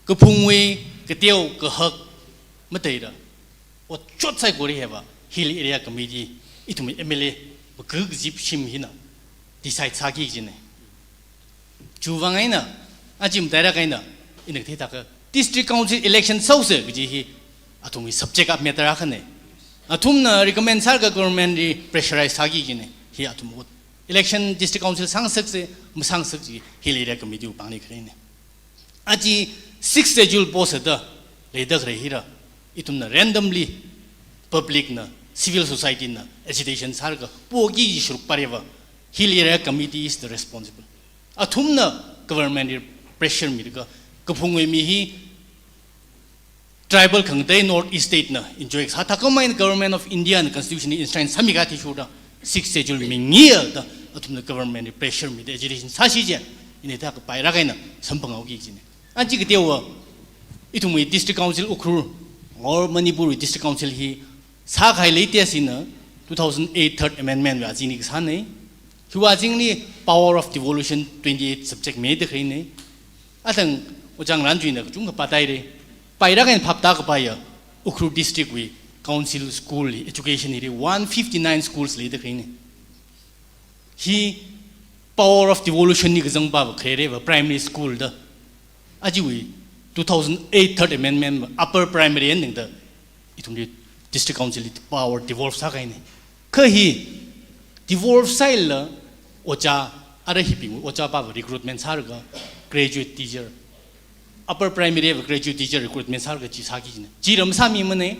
Kaphungwui kateo kahak matheira, otshot saikora hiva Hill Area Committee, ithum M L A, makakazip shim hina decide sāki kajina. Chiwui vang eina, aja matailāk eina, ina kathei thākha, District Council election sāhaosa kaji hi, athumwui subject of matter akhana. Athumna recommend sālaga government li pressurize sāki kajina, hi athum ot. Election District Council sāngasaksa, masāngasak chi, Hill Area Committee wui pāngli kharena. Aja Sixth Schedule posaida leida khalei hira, ithumna randomly public na, civil society na agitation sālaga poki kaji sharuk pariva, Hill Area Committee is the responsible. Athumna government li pressure milaga, kaphungwui mi hi tribal khangatei North East state na enjoy sā thākhamei government of India na constitution li enshrine sāmikahai athishurda, Sixth Schedule mingaida, athumna government li pressure mida agitation sāsi chi, ina thākha pailāk eina samphanghaoki kajina. Aja kateowa, ithumwui District Council Ukhrul, or Manipur wui District Council hi, sākahai leitei sina, two thousand eight Third Amendment wui azingli kasāna. Hiwui azingli power of devolution twenty-eight subject mida kharena. Athang Oja Ngarānchuina kachungkha pātaira. Pailāk eina phap tākapaiya, Ukhrul District wui Council School education hili one fifty-nine schools leida kharena. Hi power of devolution li kazangpava khareva primary school da. Ajawui two thousand eight Third Amendment upper primary eina tangda ithumli District Council li power devolve sākahaina. Kha hi devolve sālala oja, ara hibing oja pava recruitment sālaga graduate teacher, upper primary va graduate teacher recruitment sālaga chi sāki kajina. Chila masāmimana.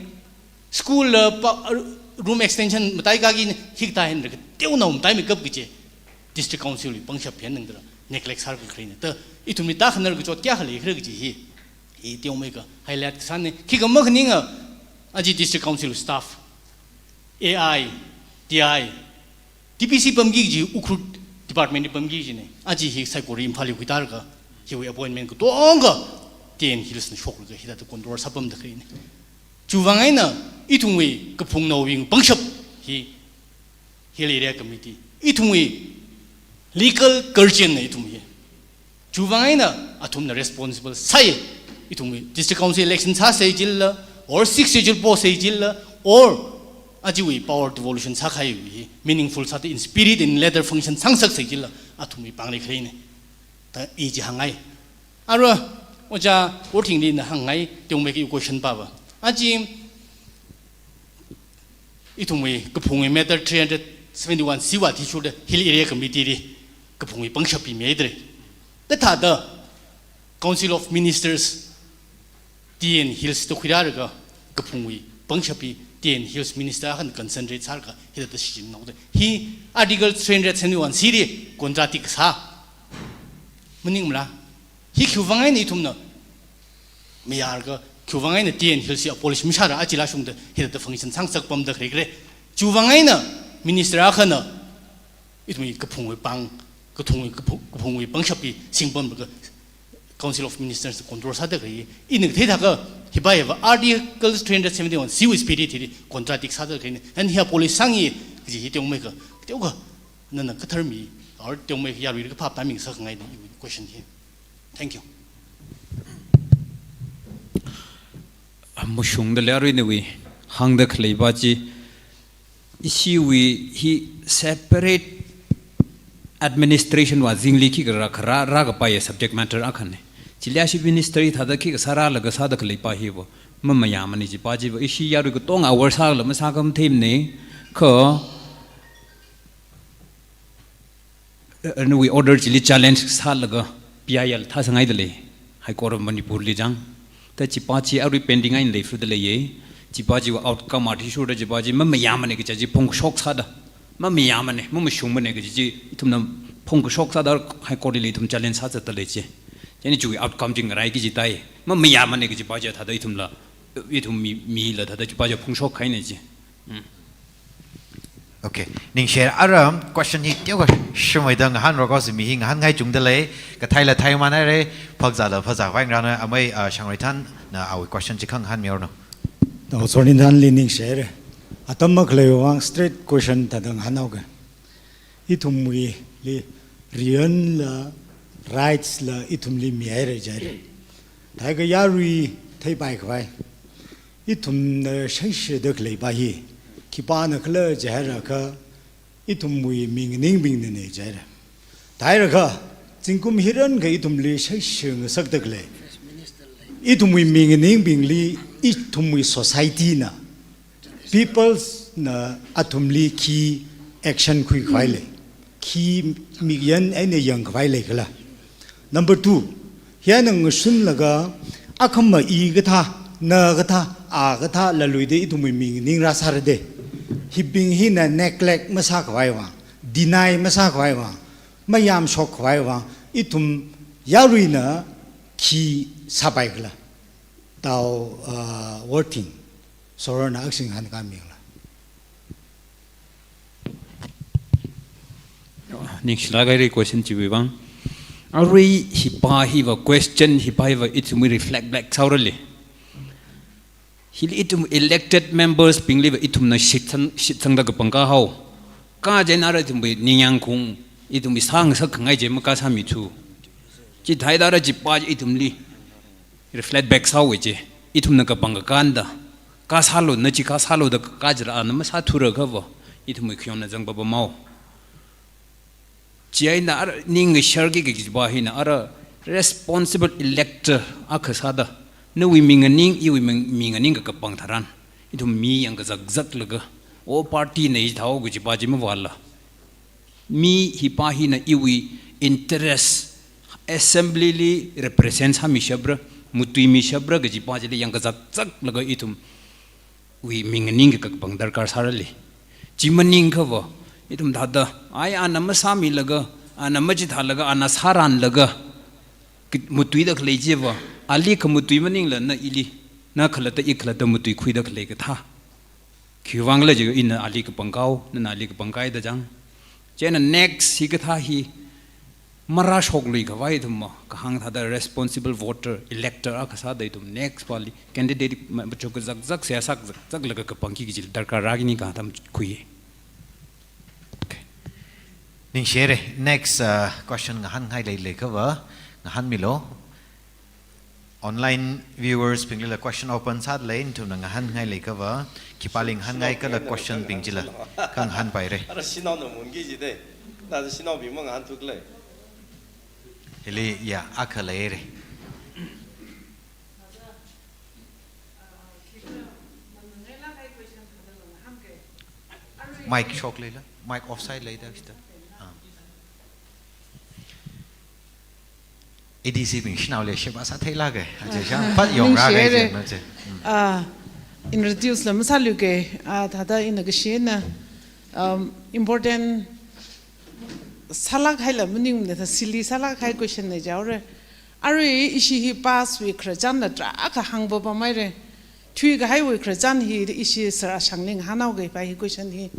School la pa, room extension mataikaki hikathā eina kateonao mataimeikap kaji District Council wui pangshap eina tangda neglect sālaga kharena. Ta ithumli tākhanar kachot kayākha leikhala kaji hi, hi teomeikha highlight kasāna. Khikha makhaninga, aja District Council staff, A I, D I, D P C pamki kaji Ukhrul department li pamki kajina. Aja hi saikora Imphal li khuitālaga, hiwui appointment katongkha T N Hills na shoklaga hithāda control sāpamda kharena. Chiwui vang eina ithumwui kaphungnaobing pangshap hi Hill Area Committee, ithumwui legal guardian na ithum hi. Chiwui vang eina athumna responsible sāi, ithumwui District Council election sāsai jilala, or Sixth Schedule posai jilala, or ajawui power devolution sākahaiwui meaningful sāda in spirit and letter function sāngasaksai jilala, athumwui pāngli kharena. Ta i chi hāngngai. Ara, Oja Worthingli ina hāngngai, teomeikha question pava. Aja ithumwui kaphungwui matter three hundred seventy-one C wui athishurda Hill Area Committee li kaphungwui pangshap hi mida kharei. Kathāda Council of Ministers T N Hills da khuirālaga kaphungwui pangshap hi T N Hills Minister akhana concentrate sālaga hithāda shichinhaoda. Hi Article three hundred seventy-one C li contradict sā. Maningmala? Hi khiwui vang eina ithumna mayarlaga Khiwuivang eina T N Hills hi abolish masāra, achila shungda hithāda function sāngasak pamda khalei khala. Chiwuivang eina minister akhana ithumwui kaphungwui pāng, kathungwui kaphu-, kaphungwui pangshap hi singpamlaga Council of Ministers control sāda khalei. Ina kathei thākha hipa hiva Article three hundred seventy-one C wui spirit hili contradict sāda khalei. Ana hi abolish sāngi kaji hi teomeikha, teokha nana kathar mi, or teomeikha yaruili kaphap timing sākhangaina iwui question hi. Thank you. Mashungda lei arui nawui hāngda khaleipa chi, ishiwui hi separate administration wui azingli khikha rā, khara rākapai subject matter akhana. Chili ishi ministry thāda khikha sārālaga sāda khaleipa hiva mamayāmana chipa chiva ishi yarui katonga aware sāla masākhamatheimana, kha, eh, nawui order chili challenge sālaga P I L thāsangaida lei, High Court of Manipur li chang. Ta chipa chi arui pending eina leifada leiya. Chipa chiwui outcome athishurda chipa chi mamayāmana kaji chi phongkashok sāda, mamayāmana, mamashungmana kaji chi ithumna phongkashok sāda High Court li ithum challenge sāzatda lei chi. Chieina chiwui outcome chi ngarai kaji thāi. Mamayāmana kajipa chi thāda ithumla, ithum mi, mila thāda chipa chi phongshok kahaina chi. Hmm. Okay. Ningshi, ara question hi teokha shumaida ngahānroko, zimihi ngahānngai chungda lei, katheila thei manai re, phazāla phazā vai ngarana, amei, ah, Shangreithanna awui question chi khangahānmiranu. Tao Shangreithanli ningshi re. Atam makhaleiwui vang straight question thāda ngahānhaoga. Ithumwuili riyanla, rights la ithumli mihaira jihaira. Thākha yarui theipai khavai, ithumna shaishida khaleipa hi khipāna khala jihairakha, ithumwui minganingbingnana jihaira. Thāhairakha, zingkum hiyākha ithumli shaishi ngasakda khalei, ithumwui minganingbingli, ithumwui society na, peoples na athumli khi action khuikhavai lei, khi mikyan eina yangkhavai leikhala. Number two, hiyākha ngashunlaga, akhama i kathā, na kathā, a kathā laluida ithumwui minganing rāsāra de. Hibing hina neglect masākhavai vang, deny masākhavai vang, mayamshok khavai vang, ithum yaruina khi sāpaikhala. Tao, uh, Worthing, Sorona aksing han kamingla. Ningshilāk haira question chiwui vang. Arui hipa hiva question, hipa hiva ithumwui reflect back sāhaora lei. Hili ithum elected members bingliva ithumna shitsang, shitsangda kapangkahao. Kha chieina ara ithumwui ningyāng khaung, ithumwui sāngasak khangai chi makasāmithu. Chithāhaida ara chipa chi ithumli reflect back sāhaowa chi. Ithumna kapang kakānda, kasālu, na chi kasālu da kajila ana masāthura khava, ithumwui khayonna zangpapamhao. Chieina ara ning ngasharki kajipa hina ara responsible elector akha sāda, nawui minganing, iwui ming-, minganing kakapang tharan, ithum mi yangkazakzaklaga, o party na ithao kajipa chi mavāla, mi hipa hina iwui interest assembly li represent sāmishapra, matuimishapra kajipa chili yangkazakzaklaga ithum wui minganing kakapang darkar sāra lei. Chi maningkhava, ithum thāda, ai ana masāmilaga, ana machithālaga, ana sāranlaga, ki-, matuida khalei chiva, ali khamatui maningla na ili, na khalatta i khalatta matuikhuida khalei kathā. Khiwuivangla jiakha ina ali kapangkahao, nana ali kapangkahaida chang. Chieina next hikathā hi marāshoklui khavai ithumva, kahāng thāda responsible voter, elector akha sāda ithum next pali candidate ma-, machuk kazakzak, seihā sākazakzaklaga kapangki kaji darkar rākani katam khui. Okay. Ningshi haira, next, uh, question ngahānngai leilei khava, ngahānmilu. Online viewers binglila question open sāda lei, nathumna ngahānngai leikhava, khipāli ngahānngai kala question bing chila, khangahānpaira. Ara shanaona munki jida, na shanaobing mangahānthukla. Hili, ya, akha leira. Mic shokleila, mic offside leida sita. Ah. A D C bing shanao leishiva sātheilaga, aja shang pat yongra ningshi haira. Kaje, na je. Mm. Ah, introduce la masāluga, ah, thāda ina kashina, um, important sālāk haila maningmana, thā silly sālāk hai question na jaora. Arui ishi hi past wui khararchanla tarākha hāngpapam haira. Thuikahaiwui khararchan hi ishi sir Ashangli ngahānhaoki pa hi question hi.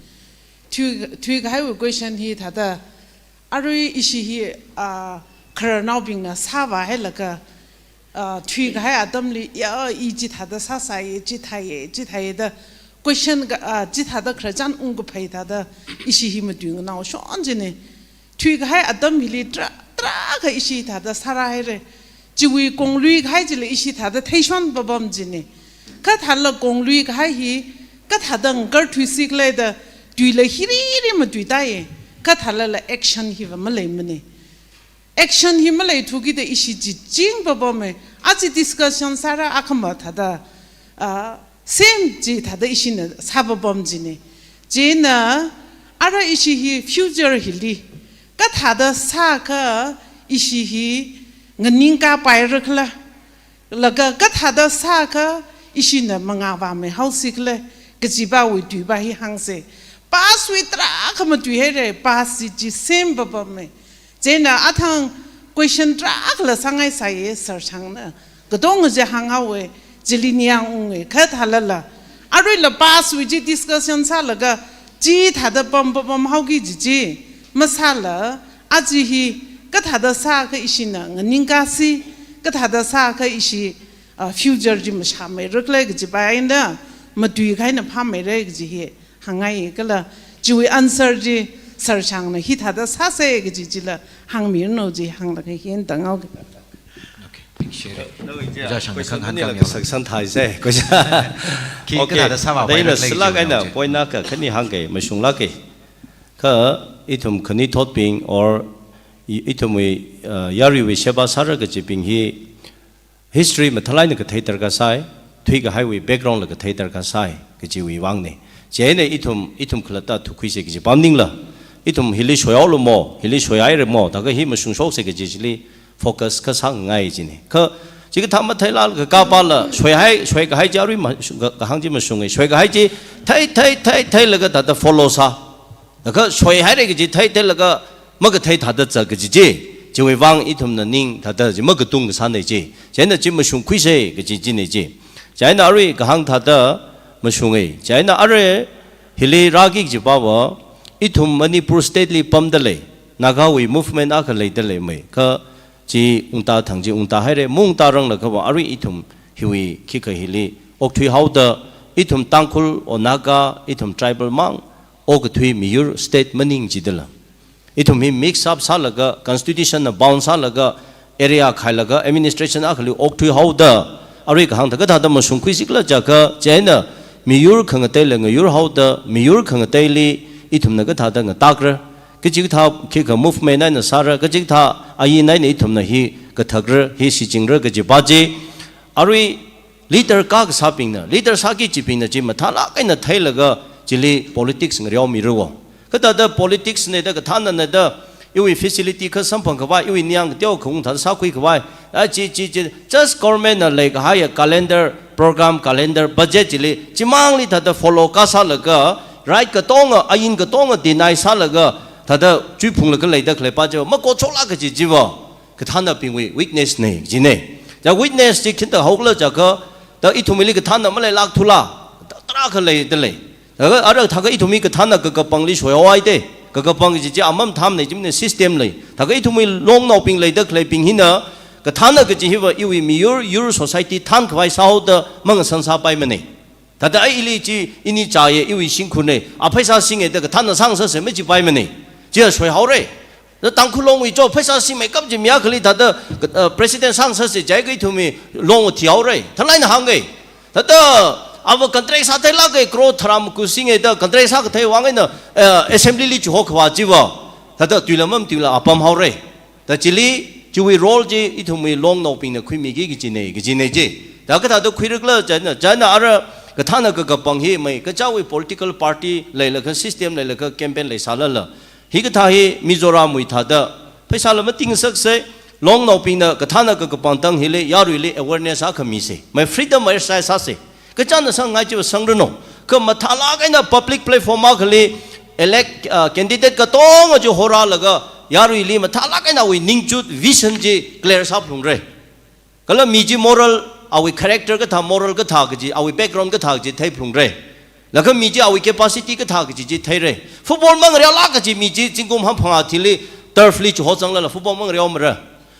Thui, thuikahaiwui question hi thāda. Arui ishi hi, ah, khararnaobingna sāvāhailaga, ah, thuikahai atamli, ya, i chithāda sāsāya, chithāya, chithāya da question ka, ah, chithāda khararchan ungkaphai thāda ishi hi matuinganao shon china. Thuikahai atam hili tarā, tarākha ishi thāda sārāhaira. Chiwui konglui kahai chila ishi thāda theishonpapam china. Kathāla konglui kahai hi, kathāda ngakarthuisi khala da, tuila hiriri matuitāya. Kathālala action hiva maleimana. Action hi maleithukida ishi chi chingpapama. Aja discussion sāra akhama thāda, ah, same chithāda ishina sāpapam china. Chieina, ara ishi hi future hili kathāda sākha ishi hi nganingkāpaira khala. Laga kathāda sākha ishina mangā vāmeihaosi khala, kajiva wui tuiva hi hāngsa. Past wui tarākha matuihaira, past chi chi same papama. Chieina athang question tarākhala sāngaisāya, sir Shangna katonga chi hānghaowa, chili ningyāng unga, kathālala. Aruila past wui chi discussion sālaga, chithāda pampapamhaoki kaji chi masāla, aja hi kathāda sākha ishina nganingkāsi, kathāda sākha ishi, ah, future chi mashāmeira khala kajiva eina matuikahaina phāmeira kaji hi hāngngai kala, chiwui answer chi sir Shangna hithāda sāsa kaji chila hāngmiranu chi hānglaga hi eina tāngaoki. Okay, thank you. Ojā Shangna question khangahān anila khangahān ya. Kasaksan thaisa, question. Khi Okay, kathāda sāvāpaira eina khala silāk kaji eina chi. Point akha khani hāngki, mashunglāka. Kha ithum khanuithotbing or i-, ithumwui, uh, yaruiwui sheba sāra kajibing hi history mathālāk eina kathei darkar sai, thuikahaiwui background la kathei darkar sai, kajiwui vangna. Chieina ithum, ithum khalatta thuikhuisa kaji pamningla, ithum hili shoihaolu mo, hili shoihaira mo, thākha hi mashungshoksa kaji chili focus kasāngai china. Kha, chikathā matheilāka kapala, shoihai, shoikahai chi arui ma-, shu-, ka-, kahāng chi mashunga, shoikahai chi, thei, thei, thei, theilaga thāda follow sā. Laga shoihaira kaji thei theilaga makathei thāda zat kaji chi, chiwui vang ithumna ning thāda chi makatung kasāna chi. Chieina chi mashungkhuisa kaji china chi. Chieina arui kahāng thāda mashunga. Chieina arui hili rāki kajiva, ithum Manipur state li pamda lei, Nagawui movement akha leida leimei. Kha chi ungta thang chi ungta haira, maungta ranglakhava arui ithum hiwui khikha hili okthuihaoda, ithum Tangkhul or Naga, ithum tribal mang okathui miyur state maning jidala. Ithum hi mix up sālaga, constitution na bound sālaga, area khailaga, administration akhali okthuihaoda, arui kahāng thākha thāda mashungkhuisi khala jiakha, chieina miyur khangateila ngayurhaoda, miyur khangateili ithumna kathāda ngatakra, kachikathā khikha movement eina sāra, kachikathā ain eina ithumna hi kathakra, hi shichingra kajiva chi, arui leader kakasābingna, leader sāki kajibingna chi mathālāk eina theilaga chili politics ngareomiru. Kathāda politics na da, kathānana da, iwui facility kha samphang khavai, iwui ningyāng kateo khaung thāda sākhui khavai, a chi, chi, chi, just government na leikahaiya calendar, program calendar, budget chili, chimangli thāda follow kasālaga, right katonga, ain katonga deny sālaga, thāda chuiphunglaga leida khaleipa chi, makochoklāk kaji chiva kathānabingwui weakness na, jina. Chā weakness chi khinta haokhala jiakha, da ithumwuili kathāna maleilākthula, da tarākha leida lei. Thākha ara thākha ithumwui kathāna kakapangli shoihaohaida, kakapang kaji chi amam thamna chimna system lei. Thākha ithumwui longnaobing leida khaleibing hina, kathāna kaji hiva iwui miyur, yur society thankhavai sāhaoda mangasan sāpaimana. Thāda ai ili chi, ini chāya, iwui shingkhurna, a pheisā singa da kathāna sāngasaksa machipaimana. Chia shoihaora. Da Tangkhul Longwui cho pheisā singmeikap chi mi akhali thāda, uh, president sāngasaksa jiakha ithumwui long thihaora. Thālāk eina hānga. Thāda, ava contract sātheilāka crore tharā maku singa da contract sākathei vang eina, uh, assembly li chihokhavā chiva. Thāda tuila mamatuila apamhaora. Da chili, chiwui role chi ithumwui longnaobingna khuimiki kajina, kajina chi. Da kathāda khuirakhala chieina, chieina ara kathāna kakapang hi mai, kachichāwui political party leilaga system leilaga campaign leisālala. Hikathā hi Mizoramwui thāda, pheisāla matingasaksa, longnaobingna kathāna kakapang tang hili, yaruili awareness akha misa. Mai freedom exercise sāsa. Kachāna sangngai chiva sangranu. Kha mathālāk eina public platform akhali elect, uh, candidate katonga chi horālaga, yaruili mathālāk eina awui ningchut vision chi clear sāphalungra. Kala mi chi moral, awui character kathā, moral kathā kaji, awui background kathā kaji theiphalungra. Laga mi chi awui capacity kathā kaji chi theira. Football mangareolāk kaji mi chi zingkum hamphangā thili turf li chiho zanglala football mangareomara.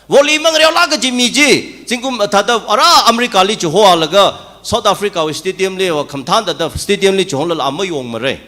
Volley mangareolāk kaji mi chi zingkum thāda ara America li chihoa laga South Africa wui stadium li va khamathān thāda stadium li chihonglala a mayongmara.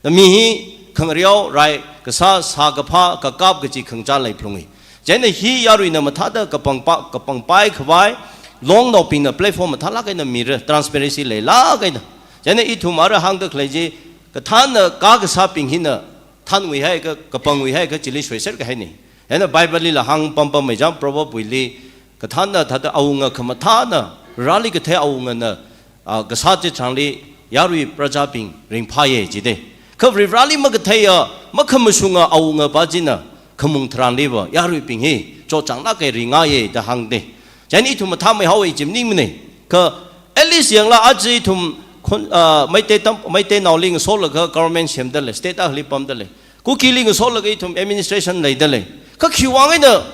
Na mi hi khangareo rai kasā, sākaphā, kakap kaji khangachā leiphalunga. Chieina hi yaruina mathāda kapangpa-, kapangpai khavai, longnaobingna platform mathālāk eina mira, transparency leilāk eina. Chieina ithum ara hāngda khalei chi, kathānna ka kasābing hina thānwui haika, kapangwui haika chili soiser kahaina. Chieina Bible lila hāngpampam mei jam, Proverb wuili, kathānna thāda awunga khamathāna, Vareli kathei awungana, ah, kasā chitharanli yarui prajabing ringphāya jida. Kha Vareli makatheiya, makhamashunga awunga pa china, khamung tharanliva, yaruibing hi, chotchānglāk eina ringngaiya da hāngda. Chieina ithum mathāmeihaowa chi maningmana. Kha, at least yanglu aja ithum khon-, ah, Meitei tam, Meiteinaoli ngasolaga government semdalei, state akhali pamdalei. Kukili ngasolaga ithum administration leidalei. Kha khiwui vang eina,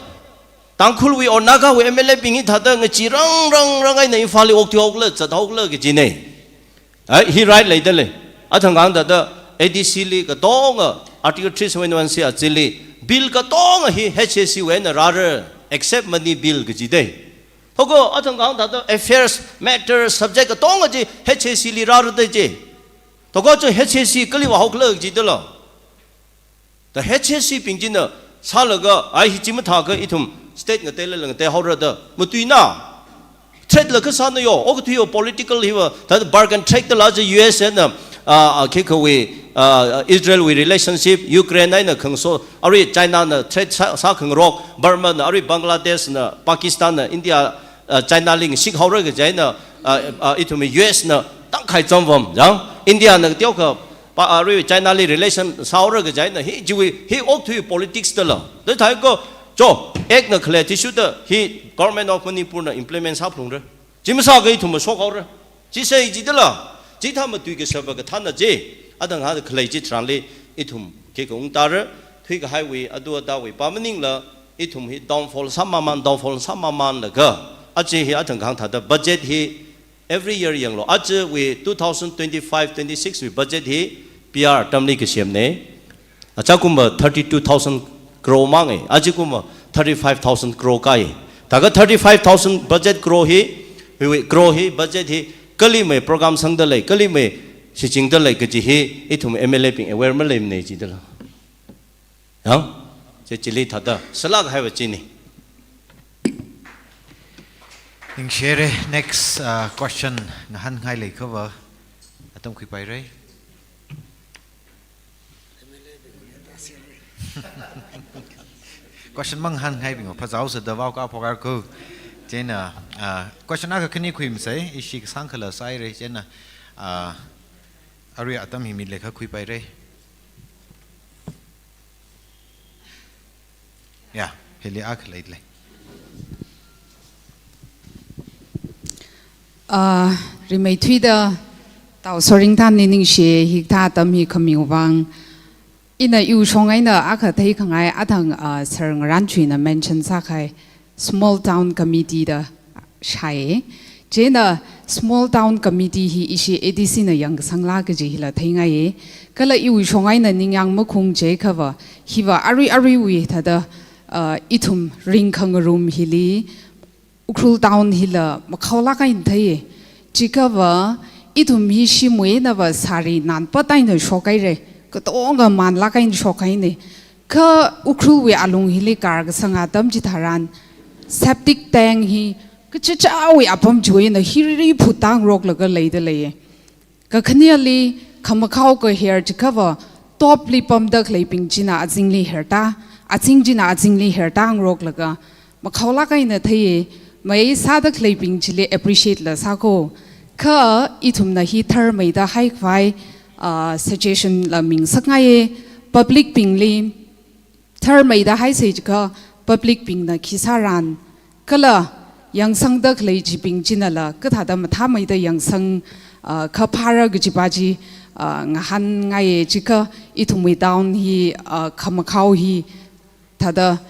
Tangkhulwui or Nagawui M L A bing hi thāda ngachee rang rang rang eina Imphal li okthui haokhala, zat haokhala kajina. Ai, hi right leidalei. Athang kahāng thāda A D C li katonga Article three seventy-one C achili bill katonga hi H A C wui eina rāra, except money bill kajida. Thoko athang kahāng thāda affairs, matter, subject katonga chi H A C li rāra da chi. Thoko chu H A C kali vāhaokhala kajidala. Da H A C bing china sālaga, ai hi chi mathākha ithum state ngateilala ngateihaora da matuina. Threat la kasāna yo, okathui yo political hiva, thāda bargain track dala chi U S na, ah, ah, khi kawui, ah, Israel wui relationship, Ukraine eina khangaso, arui China na threat sā, sākhangarok, Burma na, arui Bangladesh na, Pakistan na, India, ah, China li ngashik haora kaji eina, ah, ah, ithum U S na tangkhai chāmvam, jang, India na teokha, pa, arui China li relation sāhaora kaji eina, hi chiwui, hi okathui politics dala. Da thākha, cho, act na khalei athishurda, hi Government of Manipur na implement sāphalungra. Chi masākha ithum mashok haora. Chi sai jidala. Chithā matui kashapa kathānna chi. Athang kahāng khalei chitharanli ithum khikha ungtara. Thuikahaiwui, adu adawui pa maningla, ithum hi downfall sāmamān, downfall sāmamānlaga. Aja hi athang kahāng thāda budget hi every year yanglu. Ajawui two thousand twenty-five twenty-six wui budget hi P R atamli kasemna. Achakumva thirty-two thousand crore manga, ajakumva thirty-five thousand crore kāya. Thākha thirty-five thousand budget crore hi, hi, crore hi budget hi kalimei program sangdalei, kalimei shichinda lei kaji hi, ithum M L A bing aware maleimana jidala. Yang, chi chili thāda, sālāk kahaiva china. Ningshire, next, uh, question ngahānngai leiakhava, atam khuipaira. Question mangahānngaibing, phazao sāda vao kaphok arku. Chieina, ah, question akha khani khuimasei, ishi kasāngkhala sāhaira, chieina, ah, arui atam hi mi leikha khuipaira. Ya, hili akha leilei. Ah, rimeithuida, Tao Soringthanli ningshi, hikathā atam hi khamiwui vang. Ina iwui shong eina akha theikhangai athang, ah, Sir Ngaranchuina mention sākahai small town committee da shai. Chieina small town committee hi ishi A D C na yangkasangla kaji hila theingaiya. Kala iwui shong eina ningyāng makhaung chiakhava, hiva arui aruiwui thāda, ah, ithum ringkhangarum hili, Ukhrul town hila makhaolāk eina theiya. Chiakhava, ithum hi shimwui einava sāri nanpat eina shokhaira. Katonga manlāk eina shokhaina. Kha Ukhrulwui alung hili karkasang atam chitharan, septic tank hi kachichāwui apam chiwui eina hiri phut tāngaroklaga leida leiya. Kakhaneli khamakhao kaher chiakhava, topli pamda khaleibing china azingli hertā, azing china azingli hertā ngaroklaga, makhaolāk eina theiya, mei sāda khaleibing chili appreciate la sāko. Kha ithumna hi tharmeida haikhavai, ah, suggestion la mingsakngaiya, public bingli, tharmeida haisei chiakha public bingna khi sāran, kala yangsangda khalei chibing chinala kathāda mathāmeida yangsang, ah, kha phāra kaji pa chi, ah, ngahānngai chiakha ithumwui town hi, ah, khamakhao hi thāda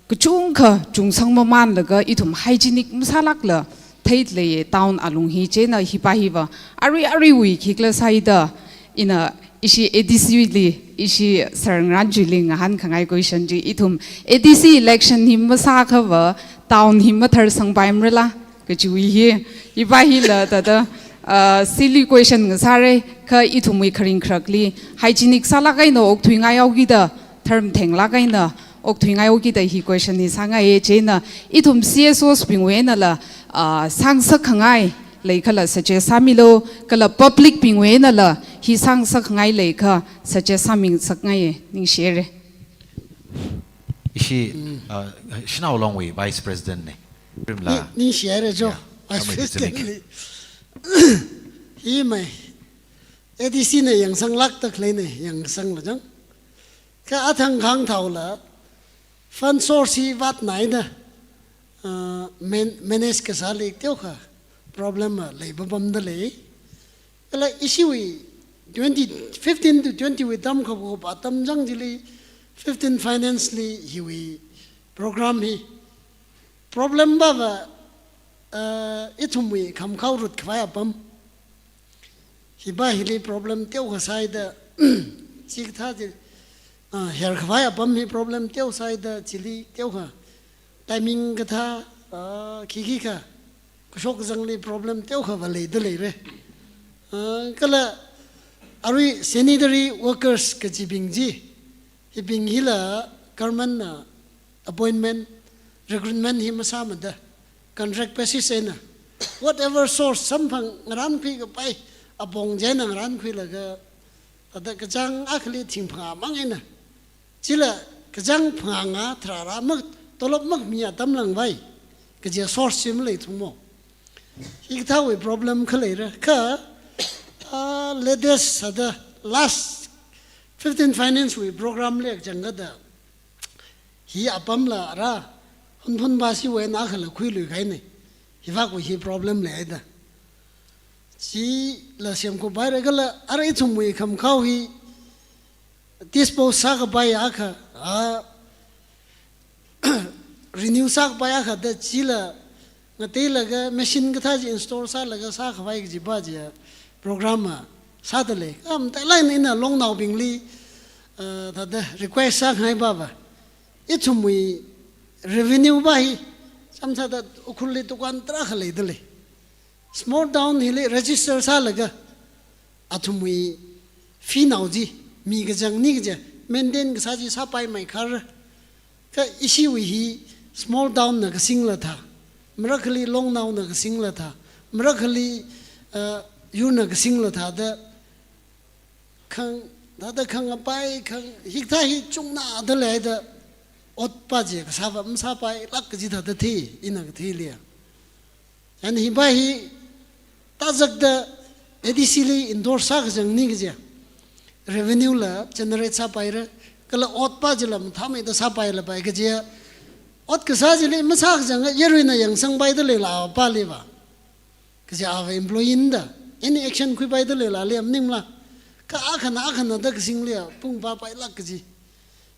kachungkha chungsang mamanlaga ithum hygienic masālākla theida leiya town alung hi. Chieina hipa hiva arui aruiwui khikhala sāida ina ishi A D C li ishi sir ngarān chili ngahānkhangai question chi, ithum A D C election hi masākhava town hi matharsangpaimara la kajiwui hi. Hipa hila thāda, ah, silly question ngasāra, kha ithumwui kharing kharakli hygienic sālāk eina okthuingai haokida, tharmthenglāk eina okthuingai haokida hi question hi sāngaiya. Chieina ithum C S Os bingwui einala, ah, sāngasakkhangai leikhala suggest sāmilu, kala public bingwui einala hi sāngasakkhangai leikha suggest sāmingasakngaiya. Ningshira. Ishi, uh, Shanao Longwui Vice President ne. Rimla. Ni, ningshira jo. Yeah. Vice Amei President Dizimik. Hi mai. A D C na yangsanglākda khaleina, yangsangla jang. Kha athang khangthaola, fund source hi vātnaina, uh, man-, manage kasāli teokha problem a leipapamda lei. Kala ishiwui twenty fifteen to twenty wui tamkapkap atam chang chili, fifteen finance li hiwui program hi problem pava, uh, ithumwui khamkhao rutkhavai apam. Hipa hili problem teokha sāida, chikathā chi, ah, herkhavai apam hi problem teo sāida, chili teokha timing kathā, ah, khikhikha, kashok kazangli problem teokhava leida leira. Ah, kala arui sanitary workers kajibing chi, hibing hila government na appointment, recruitment hi masāmada, contract basis eina, whatever source samphang ngarānkhui kapai apong chieina ngarānkhuilaga, thāda kachāng akhali thing phangā mang eina, chila kachāng phangā tharāra mak, tolop makmi atam langvai kaji source chi maleithungmo. Hikathāwui problem kha leira, kha, ah, latest thāda last fifteen finance wui program li kachangkhatta hi apamla rā, Hunphun basi wui eina khala khuiluikahaina. Hivakwui hi problem leida. Chila semkhuipaira kala arui ithumwui khamkhao hi dispose sākapai akha, ah, renew sākapai akha da chila ngateilaga machine kathā chi install sālaga sākhavai kajipa chi program a sāda lei. Kha matailāk eina Longnaobingli, uh, thāda request sāngai pava, ithumwui revenue pa hi, samsāda Ukhrulli dukan tarākha leida lei. Small town hili register sālaga, athumwui fee nao chi, mi kachang ni kaja, maintain kasā chi sāpaimeikhara. Kha ishiwui hi small town na kasingla thā, marakhali Longnao na kasingla thā, marakhali, uh, yur na kasingla thāda, khang, thāda khangapai, khang, hikathā hi chungnāda leida, otpa chi kasāva masāpailāk kaji thāda thei, ina katheili ya. And hipa hi tazakda A D C li endorse sākachang ni kaja, revenue la generate sāpaira, kala otpa chila mathāmeida sāpailapai kaja. Ot kasā chili masākachang, yaruina yangsangpaida leila paliva, kaja ava employee na da, any action khuipaida leila lei maningla. Kha akhana akhana da kasingli ya, pung papailāk kaji.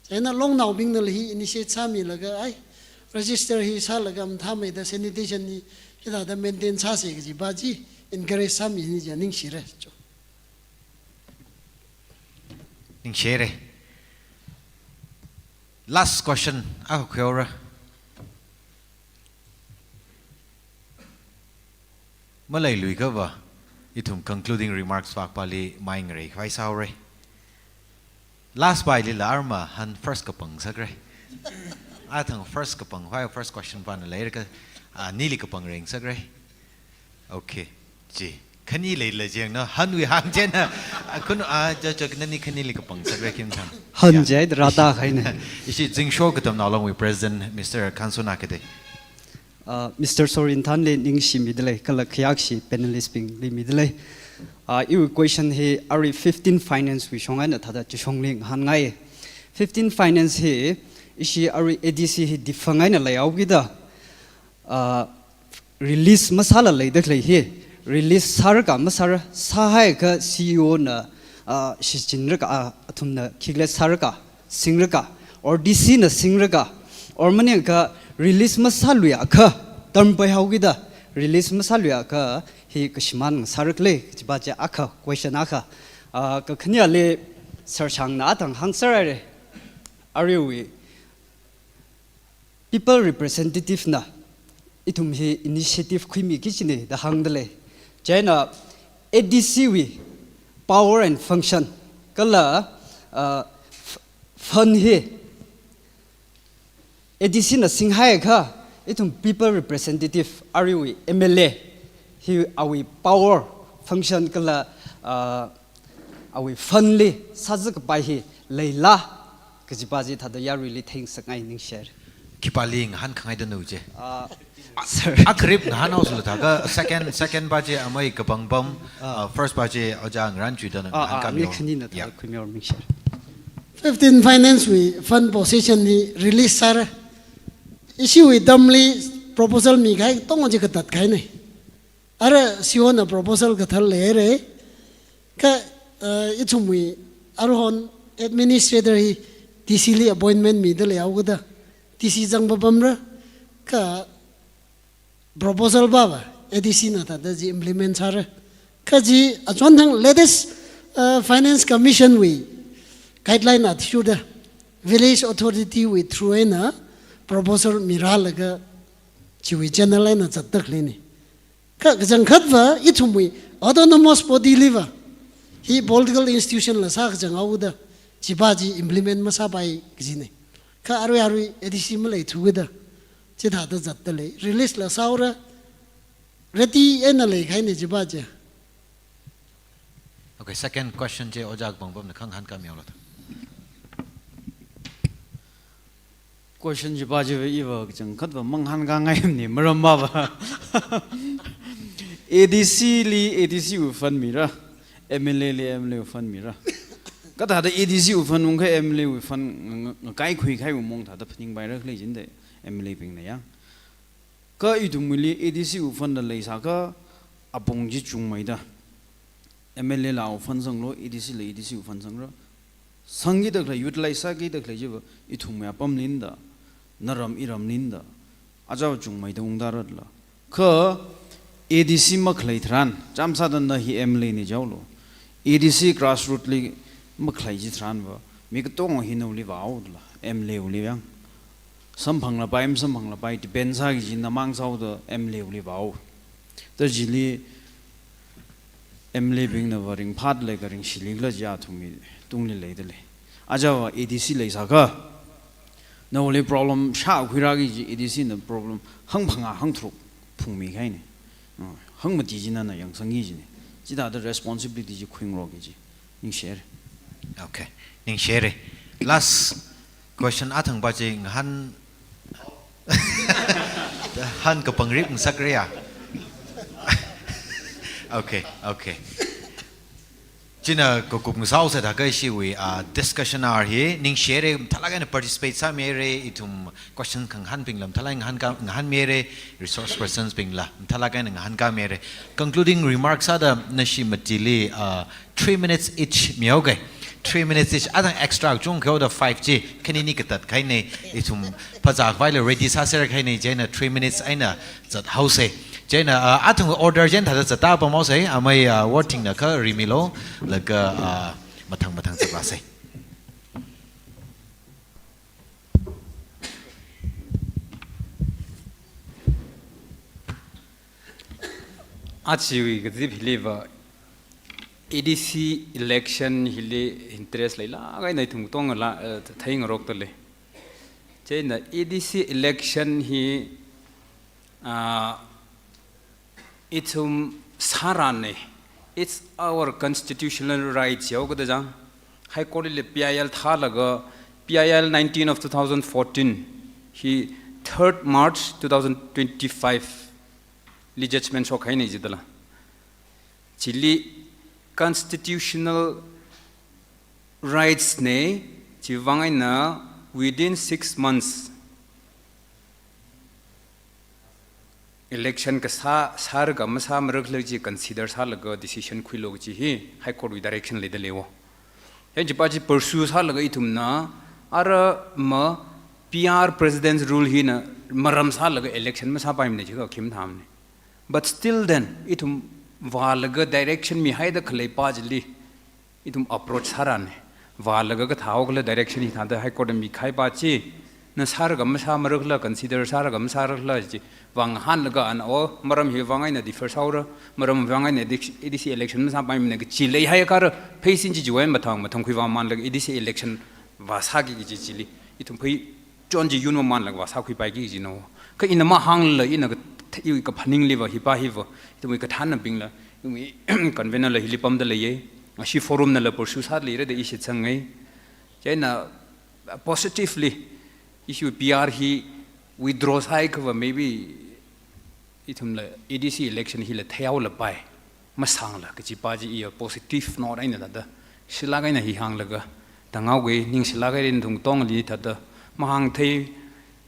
Chieina Longnaobingnala hi initiate sāmilaga, ai, register hi sālaga mathāmeida sanitation hi hithāda maintain sāsa kajipa chi encourage sāmini ja ningshira cho. Ningshira. Last question, akha khuihaora. Maleiluiakhava, ithum concluding remarks vākpali mai ngareikhavai sāhaora. Last pailila arma han first kapang sākra. Athang first kapang, why first question pana leira kha, ah, nili kapang ring sākra. Okay, chi. Khani leila jengna, hanwui hāng chieina, ah, khun, ah, ja, ja, nani khanili kapang sākra khim thang. Han. Yeah. Jai rada khaina. Ishi Zingsho Katamnao Longwui President, Mister Khansona Kade. Uh, Mister Sorinthanli ningshimida lei, kala khayākshi panelist bingli mida lei. Uh, iwui question hi arui fifteen finance wui shong eina thāda chishongli ngahānngai. Fifteen finance hi ishi arui A D C hi defunct eina leihaokida, uh, release masāla leida khalei hi, release sāra kha masāra, sāhaiakha C E O na, uh, shichinra kha, uh, athumna khikhala sāra kha, singra kha, or D C na singra kha, or maningakha release masāluiakha, term paihaokida release masāluiakha hi kashimān sārakhala, kajipa chi akha, question akha. Ah, kakhaneli Sir Shangna athang hāngserhaira. Aruiwui people representative na ithum hi initiative khuimi kajina da hāngdalei. Chieina A D C wui power and function kala, ah, f-, fund hi A D C na singhaiakha, ithum people representative aruiwui M L A hi awui power, function kala, ah, awui fund li sāzakapai hi leila, kajipa chi thāda yaruili theingasakngai, ningshire. Khipāli ngahānkhangai da nu je. Ah, sir. Akharip ngahānhaosa thākha second, second pa chi amei kapangpam, ah, first pa chi Ojā Ngarānchuida na Ah, ah, ngahānkāmihaowa. Ni khanina thāda khuimihaora, ningshire. Fifteen finance wui fund position hi release sāra. Ishiwui term li proposal mikahai tong chi katatkahaina. Ara C E O na proposal kathar leira. Kha, eh, ithumwui aruihon administrator hi D C li appointment mida leihaokida D C zang papamra. Kha proposal pava A D C na thāda chi implement sāra. Kha chi achonthang latest, uh, Finance Commission wui guideline athishurda village authority wui through eina proposal mirālaga chiwui channel eina zatda khaleina. Kha kachangkhatva ithumwui autonomous body liva hi political institution la sākachang haoda chipa chi implement masāpai kajina. Kha arui arui A D C maleithukida chithāda zatdalei. Release la sāhaora. Ready eina leikahaina chipa chi. Okay, second question chi Ojā Kapangpamna khangahānkāmihaolu. Question chipa chiva iva kachangkhatva mangahānkāngaimana, maram mava A D C li A D C wui fund mira, M L A li M L A wui fund mira. Kathāda A D C wui fund ungkha M L A wui fund nga-, nga-, ngakaikhui kahaiwui mong thāda phaningpaira khala jida M L A bingna ya. Kha ithumwuili A D C wui fund la leisākha apong chi chungmeida. M L A la awui fund sanglu, A D C la A D C wui fund sangra. Sangkida khalei, utilize sākida khalei chiva ithumwui apamlina da, naram iramlina da, achao chungmeida ungda rala. Kha A D C makhalei tharan, chāmsāda na hi M L A na jihaolu. A D C grassroot li makhalei chitharanva, mi katonga hi nawuili vāhaoda la, M L A wuili yang. Samphanglapai, masamphanglapai, depend sāki kajina mang sāhaoda M L A wuili vāhao. Ta chili M L A bingna va ringphāda lei kha ringshili khala chi athumwui tungli leidalei. Achava A D C leisākha, nawuili problem shākhuirāki kaji A D C na problem hangphangā hangtharuk phungmikahaina. Uh, hangmati chi nana yangsangki kajina. Chithāda responsibility chi khuingaroki kaji. Ningshire. Okay. Ningshire. Last question athangpa chi ngahān, hān kapangrip ngasakra ya. Okay, okay. China kakup ngasāhaosa thākha ishiwui, ah, discussion hour hi, ningshire, mathālāk eina participate sāmira, ithum question khangahānbingla mathālāk eina ngahānkā, ngahānmira, resource persons bingla mathālāk eina ngahānkāmira. Concluding remarks sāda nashi matili, ah, three minutes each mihaoga. Three minutes each. Athang extra chungkhaoda five chi, khanini katatkahaina, ithum phazā khavaila ready sāserkahaina, chieina three minutes eina zathaosa. Chieina, ah, athang order chieina thāda zatda pamhaosa, amei, ah, voting na kha rimilu, laga, ah, mathang mathang zatvāsa. Achiwui kazip hiliva A D C election hili interest leilāk eina ithum katongala, eh, theingarokdalei. Chieina A D C election hi, ah, ithum sārāna. It's our constitutional right jihaokada chang. High Court li P I L thālaga, P I L nineteen of two thousand fourteen hi third March two thousand twenty-five li judgment shokhaina jidala. Chili constitutional rights na, chivang eina within six months election kasā, sāra kha masāmara khala chi consider sālaga decision khuilu kaji hi High Court wui direction leidalei wo. Yang chipa chi pursue sālaga ithumna ara ma P R President's Rule hina maram sālaga election masāpaimana jiakha khim thamne. But still then, ithum vālaga direction mihaida khalei pā chili, ithum approach sārane. Vālaga kathāhao kala direction hithāda High Court na mikahai pā chi, na sāra kha masāmara khala, consider sāra kha masāra khala chi, vāngahānlaga ana, o, maram hi vang eina defer sāhaora, maram vang eina A D C, A D C election masāpaimana kachi leihaiakha, pheisin chi chiwui mathang, mathang khuivāmanlaga A D C election vāsāki kaji chili, ithum phei chon chi yunmamanlaga vāsākhuipaiki kajina. Kha ina mahāngla, ina ka, iwui kaphaningli va, hi pā hi va, ithumwui kathānnabingla, iwui convener la hili pamda leiye, ashi forum nala pursue sāda leira da i shitsanga. Chieina, positively, ishiwui P R hi withdraw sāhaiakha va, maybe ithumla A D C election hila theihaolapai, masāngla kaji pā chi iya positive note eina thāda, shilāk eina hi hānglaga, tanghaoga, ningshilāk eina tungtongli thāda, mahāngthei,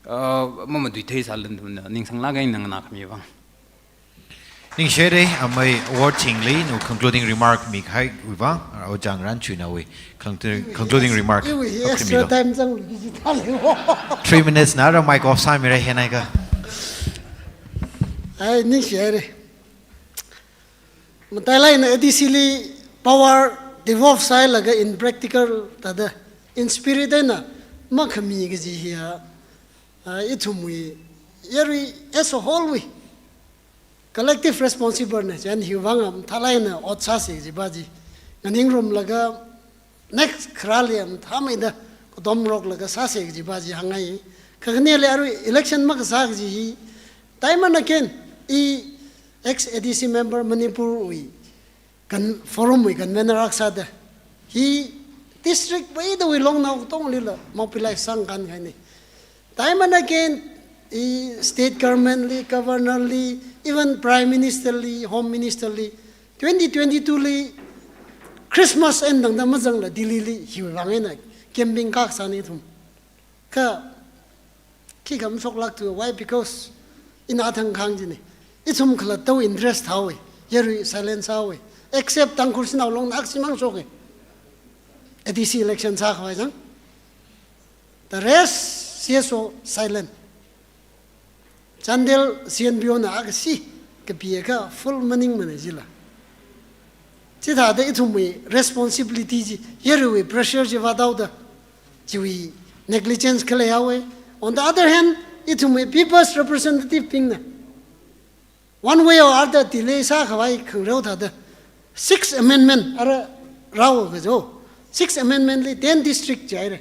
uh, mamatuithei sālala ithumna ningsanglāk eina nganākhami vang. Ningshihaira, amei award chingli, nawui concluding remark mikahaiwui vang, Ojā Ngaranchuinawui concluding, concluding remark. Iwui hi extra time zanglu kaji thālei wo. Three minutes na ra mic off sāmira henai ka. Ai, ningshihaira. Matailāk eina A D C li power devolve sāhailaga in practical thāda, in spirit eina makhami kaji hiya, ah, ithumwui, yarui as a whole wui collective responsible na, chieina hi vang mathālāk eina ot sāsa kaji pā chi nganingrumlaga next kharāli mathāmeida katomroklaga sāsa kaji pā chi hāngngai. Kakhaneli arui election makasā kaji hi, time and again, i ex A D C member Manipur wui kan, forum wui convener akha sāda, hi district veidawui longnao katongalila mobilize sāngahān kahaina. Time and again, i state government li, governor li, even Prime Minister li, Home Minister li, twenty twenty-two li Christmas eina tangda mazangla Delhi li hiwui vang eina camping kasāna ithum. Kha khikha mashoklāktu, why? Because ina thangkha jina. Ithum khalattawui interest haowa, yarui silence haowa. Except Tangkhul Shanao Long na akha shimān shoka. A D C election sākhavai chang. The rest, C S O silent. Chandel C N P O na akha shi kapiakha full maningmana jila. Chithāda ithumwui responsibility chi, yaruiwui pressure chi vāthaoda, chiwui negligence khalei haowa. On the other hand, ithumwui people's representative bingna one way or other delay sākhavai khangareo thāda, Sixth Amendment ara rāhaowa kajo. Sixth Amendment li ten district jihaira.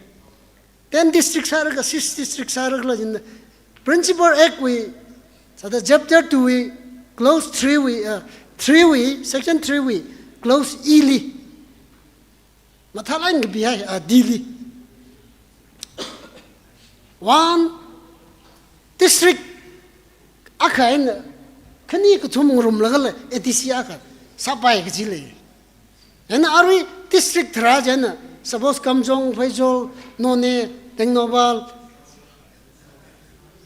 Ten district sālaga six district sālaga jin, Principal Act wui, sāda chapter two wui, clause three wui, uh, three wui, section three wui, clause E li mathālāk eina kapihai, ah, D li. One district akha eina khani kathum ngarumlagala A D C akha sāpai kaji lei. Chieina arui district tharā chieina, suppose Kamjong, Pherzawl, Noney, Tengnoupal,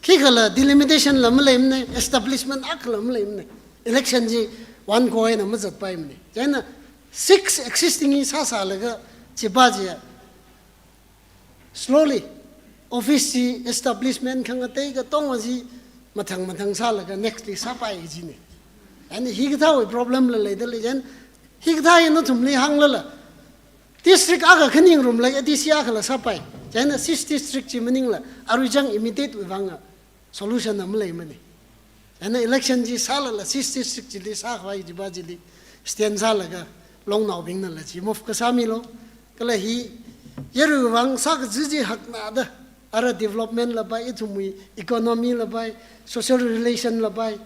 khikhala delimitation la maleimana, establishment akhala maleimana. Election chi one go eina mazatpaimana. Chieina six existing hi sāsālaga chipa chi slowly office chi establishment khangatei katonga chi mathang mathang sālaga next li sāpai kajina. And hikathāwui problem la leida lei, chieina hikathā hi nathumli hānglala, district akha khani ngarumlaga A D C akhala sāpai. Chieina six district chi maningla arui chang immediate wui vanga solution na maleimana. Chieina election chi sālala six district chili sākhavai chipa chili stand sālaga longnaobingnala chi move kasāmilu. Kala hi yaruiwui vang sākaji chi haknada, ara development la pai, ithumwui economy la pai, social relation la pai,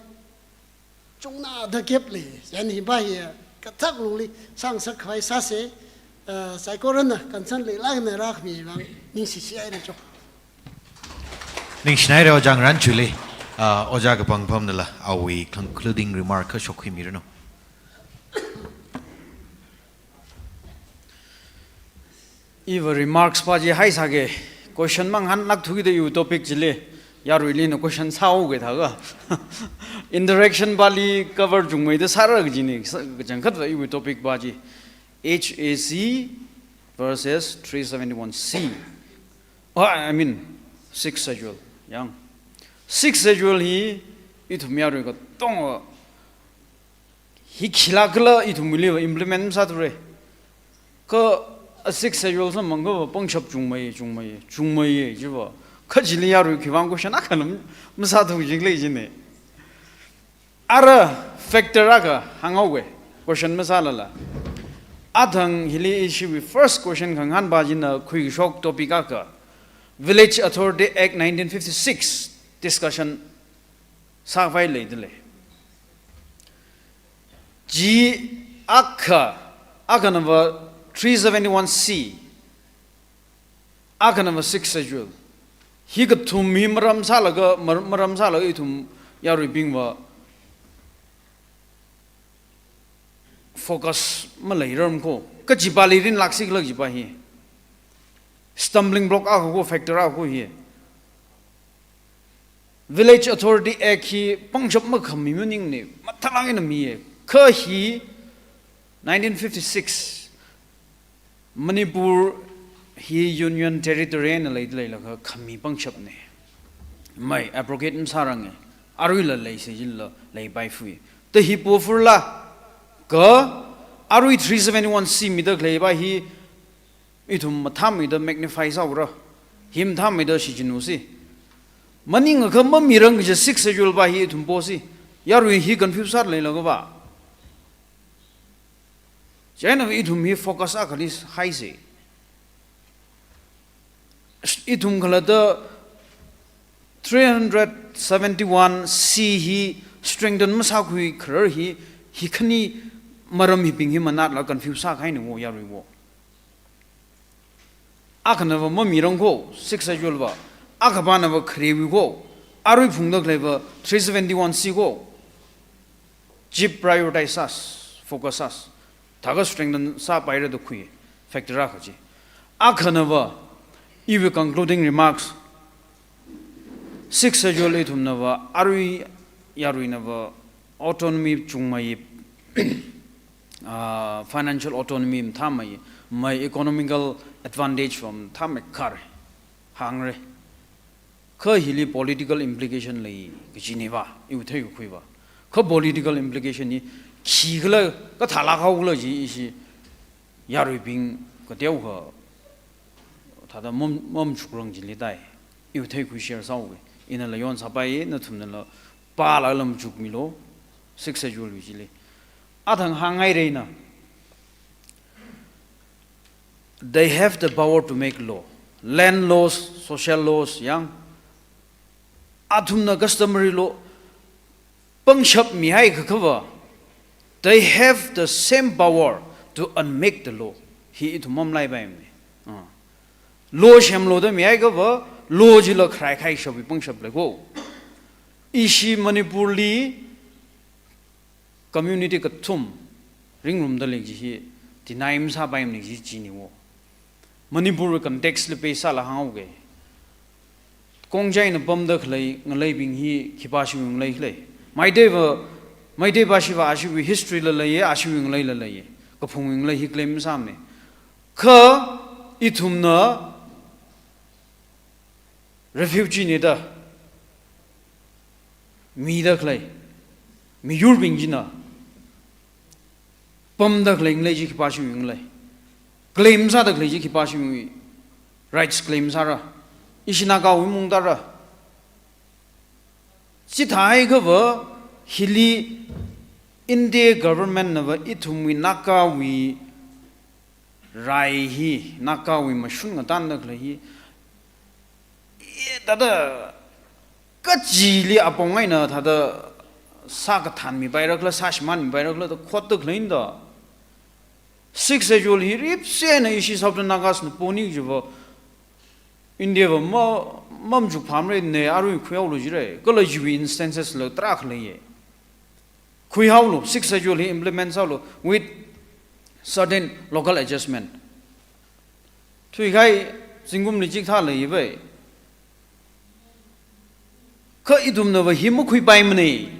chungnada gap lei. Chieina hipa hi kathak lungli sāngasakkhavai sāsa, uh, saikorana concern leilāk eina rākhami vang ningshishi haira cho. Ningshinaira Ojā Ngaranchuili, uh, Ojā Kapangpamnala awui concluding remark kha shokhuimiranu. Iva remarks pa chi haisāka, question mangahānlākthuki da iwui topic chili, yaruilina question sāhaoka thākha. Interaction pali cover chungmeida sāra kajina, sa-, kachangkhatva iwui topic pa chi. H A C versus three seventy-one C. Oh, I mean, Sixth Schedule, yang. Sixth Schedule hi ithum yarui katonga hi khila kala ithumli va implement masāthura. Kha a Sixth Schedule samphangakha va pangshap chungmei, chungmei, chungmei jiva. Kha chili yarui khiwuivang question akha lam masāthu jing lei jina. Ara factor akha hānghaoga, question masālala. Athang hili ishiwui first question khangahānpa china khuishok topic akha, Village Authority Act nineteen fifty-six discussion sākhavai leidalei. Chi akha, akhana va three seventy-one C, akhana va Sixth Schedule. Hi kathum hi maram sālaga, mar-, maram sālaga ithum yaruibing va focus maleirar ko. Kachipali rinlāksi khala chipa hi. Stumbling block akha ko, factor akha ko hi. Village Authority Act hi pangshap makhami maningmana, mathālāk eina miya. Kha hi nineteen fifty-six Manipur hi Union Territory eina leida leilaga khami pangshapna. Mai abrogate masāranga. Aruila leisai jilala leipaifui. Kha hi powerful la, kha arui three seventy-one C mida khaleipa hi ithum mathāmeida magnify sāura. Hi mathāmeida shichinlusi. Maningakha mamirang kaja Sixth Schedule pa hi ithum posi. Yarui hi confuse sāda leilaga va. Chieina ithum hi focus akhali haisa. Ithum khalatta three hundred seventy-one C hi strengthen masākhui kharar hi, hi khani maram hibing hi manatla confuse sākahaina wo yarui wo. Akhana va mamirang ko, Sixth Schedule va. Akhapana va kharewui ko. Arui phungda khalei va three seventy-one C ko. Chip prioritize sāsa, focus sāsa. Thākha strengthen sāpaira da khui, factor akha chi. Akhana va, iwui concluding remarks, Sixth Schedule ithumna va, arui yaruina va, autonomy chungmei, ah, financial autonomy mathāmei, mai economical advantage va mathāmei khare, hāngre. Kha hili political implication lei kajina va, iwui theikakhui va. Kha political implication hi khikhala, kathālāk haokhala chi ishi yaruibing kateokha thāda mam-, mamchukrang jili tai. Iwui theikakhui share sāhaoga. Inala yonsāpai, nathumnala pālala machukmilu, Sixth Schedule wui chili. Athang hānghaira ina. They have the power to make law. Land laws, social laws, yang. Athumna customary law pangshap mihaiakha va, they have the same power to unmake the law. Hi ithum mamlaipaimana. Ah. Law semlu da mihaiakha va, law chila kharākahai shapwui pangshap lei ko. Ishi Manipurli community kathum ringrumda lei kaji hi deny masāpaimana kaji china wo. Manipurwui context li base sāla hānghaoga. Khongjai eina pamda khalei ngaleibing hi khipāshiwui ngalei khala. Meitei va, Meitei pāshi va ashiwui history la leiya, ashiwui ngaleila leiya. Kaphungwui ngalei hi claim masāmana. Kha ithumna refugee na da mida khalei miyurbing china pamda khalei ngalei chi khipāshiwui ngalei, claim sāda khalei chi khipāshiwui rights claim sāra. Ishi Nagawui mungda ra. Chithāhaiakha va hili India government na va ithumwui Nagawui rai hi, Nagawui mashun ngatanda khalei hi, i, thāda kachili apong eina thāda sākathanmipaira khala, sāshimānmipaira khala da khotda khalei da. Sixth Schedule hi ripsena ishi Southern Nagas na poni kaji va India va ma, mamachukphāmara ne, arui khuihaolu jira. Kala chiwui instances la tarākha leiya. Khuihaolu, Sixth Schedule hi implement sālu with certain local adjustment. Thuikahai zingkumli chikathā leiya vai. Kha ithumna va hi makhuipaimana.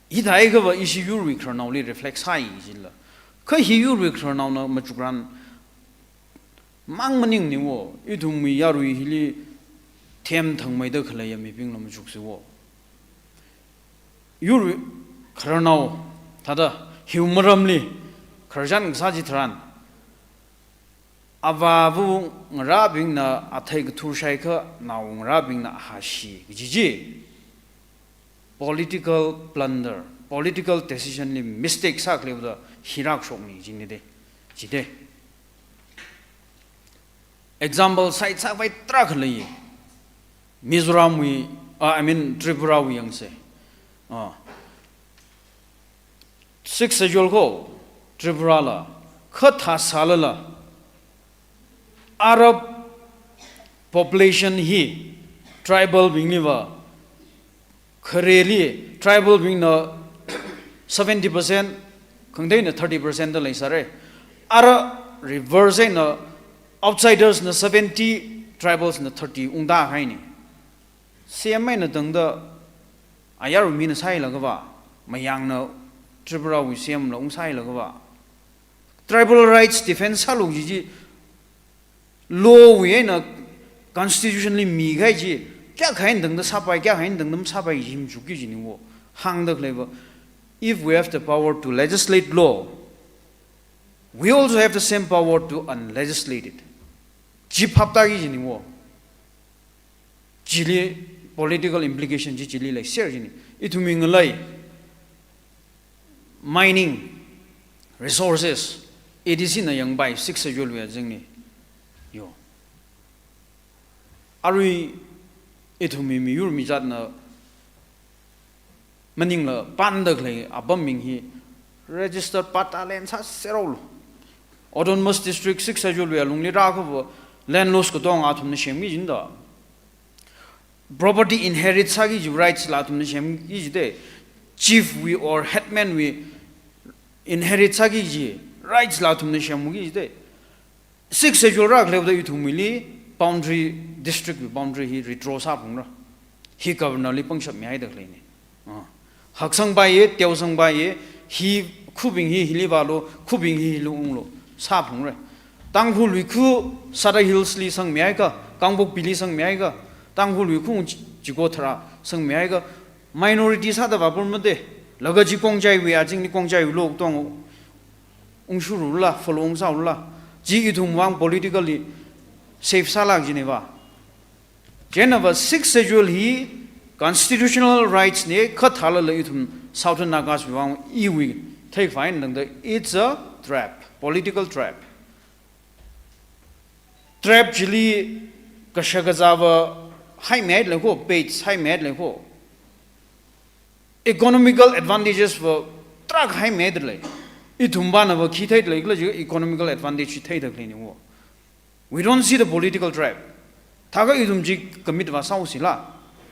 Hithāhaiakha va ishi yurwui khararnaoli reflect sāi jila. Kha hi yurwui khararnaona machukran mang maningmana wo, ithumwui yarui hili themthangmeida khaleiya mibingla machuksiwo. Yur khararnao thāda hiwui maramli khararchan kasā chitharan, avāva ngarābingna athei kathur shaiakha naongarābingna ahā shi kaji chi political blunder, political decision li mistake sākhaleoda hi rākashokni jingni de. Chide. Example sāi sāvai tarākha lei. Mizoramwui, ah, I mean Tripurawui yangse. Ah. Sixth Schedule ko Tripurala khathā sālala Arab population hi tribal bingliva khareli tribal bingna seventy percent, khangateina thirty percent da leisāre. Ara reverse eina outsiders na seventy, tribals na thirty ungda kahaini. C M eina tangda ayarwui mina sāhailaga va, mayangna Tripurawui C M la ungsāhailaga va, tribal rights defense sālu kaji chi, law wui eina constitution li mikahai chi, kayākha eina tangda sāpai, kayākha eina tangda masāpai hi machukki jiniwo. Hāngda khaleiva, if we have the power to legislate law, we also have the same power to unlegislate it. Chi phaptāki jiniwo. Chili political implication chi chili leiser jini. Ithumwui ngalei, mining, resources, A D C na yangpai Sixth Schedule wui azingli. Yo. Arui ithumwui miyur mijatna maningla panda khalei apam ming hi registered patta land sāserhaolu. Autonomous District Sixth Schedule wui alungli rākha va land loss katonga athumna semki jida. Property inherit sāki kaji rights la athumna semki jide. Chief wui or headman wui inherit sāki kaji rights la athumna semki jide. Sixth Schedule rākhaleoda ithumwuili boundary, district wui boundary hi redraw sāphungra. Hi governor li pangshap mihaida khaleini. Ah. Haksangpaiye, teosangpaiye, hi khubing hi hili vālu, khubing hi hili unglu, sāphungra. Tangkhulwui khu Sadar Hills li sangmihaikha, Kangpokpi li sangmihaikha, Tangkhulwui khu chi-, chiko tharā sangmihaikha, minority sāda vāpur made, laga chi Khongjaiwui azingli Khongjaiwui law katong ungshurula, follow ungsāula. Chi ithumwui vang politically safe sālāk jiniva. Chieina va Sixth Schedule hi constitutional rights ne, khathālala ithum Southern Nagas wui vang iwui theikhavai eina tangda, it's a trap, political trap. Trap chili kashak kazā va haimihaida lei ko, bait haimihaida lei ko. Economical advantages va tarākha haimihaida lei. Ithumvana va khi theida lei khala jiakha economical advantage theida khaleiniwo. We don't see the political trap. Thākha ithum chi commit vāsāhaosila,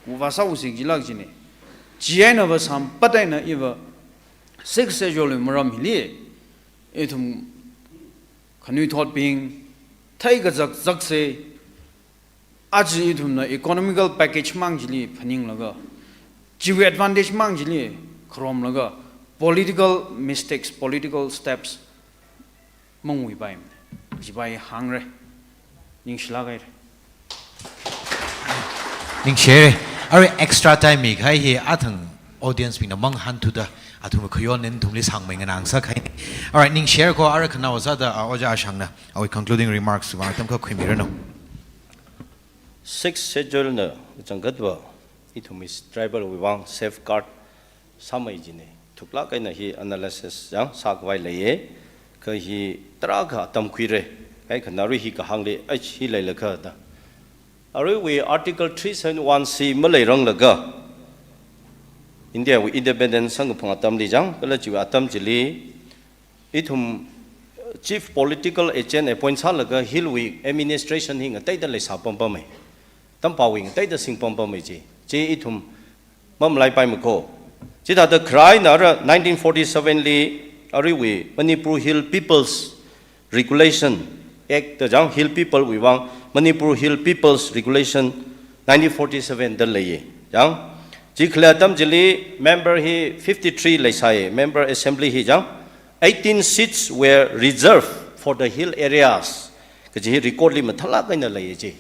vāsāhaosi kajila kajine. Chieina va sampat eina iva Sixth Schedule wui maram hili ithum khanuithotbing theikazak zakse, aja ithumna economical package mang chili phaninglaga, chiwui advantage mang chili kharomlaga, political mistakes, political steps mangwuipaimane. Chipai hāngra. Ningshilāk haira. Ningshihaira. Arui extra time mikahai hi athang audience bingna manghānthuda, athum khayon eina ithumli sāngmei nganāngasak haini. Alright, ningshihaira ko, ara khanaowa sāda, ah, Ojā Ashangna awui concluding remarks vang atam akha khuimiranu. Sixth Schedule na zangkatva ithumwui tribal wui vang safeguard sāmei jine. Thuklāk eina hi analysis yang sākhavai leiye. Kha hi tarākha atam khuira. Kaikhana arui hi kahāngli, ai, hi leilakha da. Aruiwui Article three seven one C maleiranglakha, Indiawui independence sangkaphang atamli jang, kala chiwui atam chili, ithum chief political agent appoint sālaga hillwui administration hi ngateida leisā pampamei. Tampawui ngateida sing pampamei chi. Chi ithum mamalaipaimako. Chithāda kharā eina ara nineteen forty-seven li aruiwui Manipur Hill People's Regulation Act da jang, Hill People wui vang Manipur Hill People's Regulation nineteen forty-seven da leiye. Jang, chi khalei atam chili member hi fifty-three leisāye, member assembly hi jang, eighteen seats were reserved for the hill areas kaji hi record li mathālāk eina leiye chi.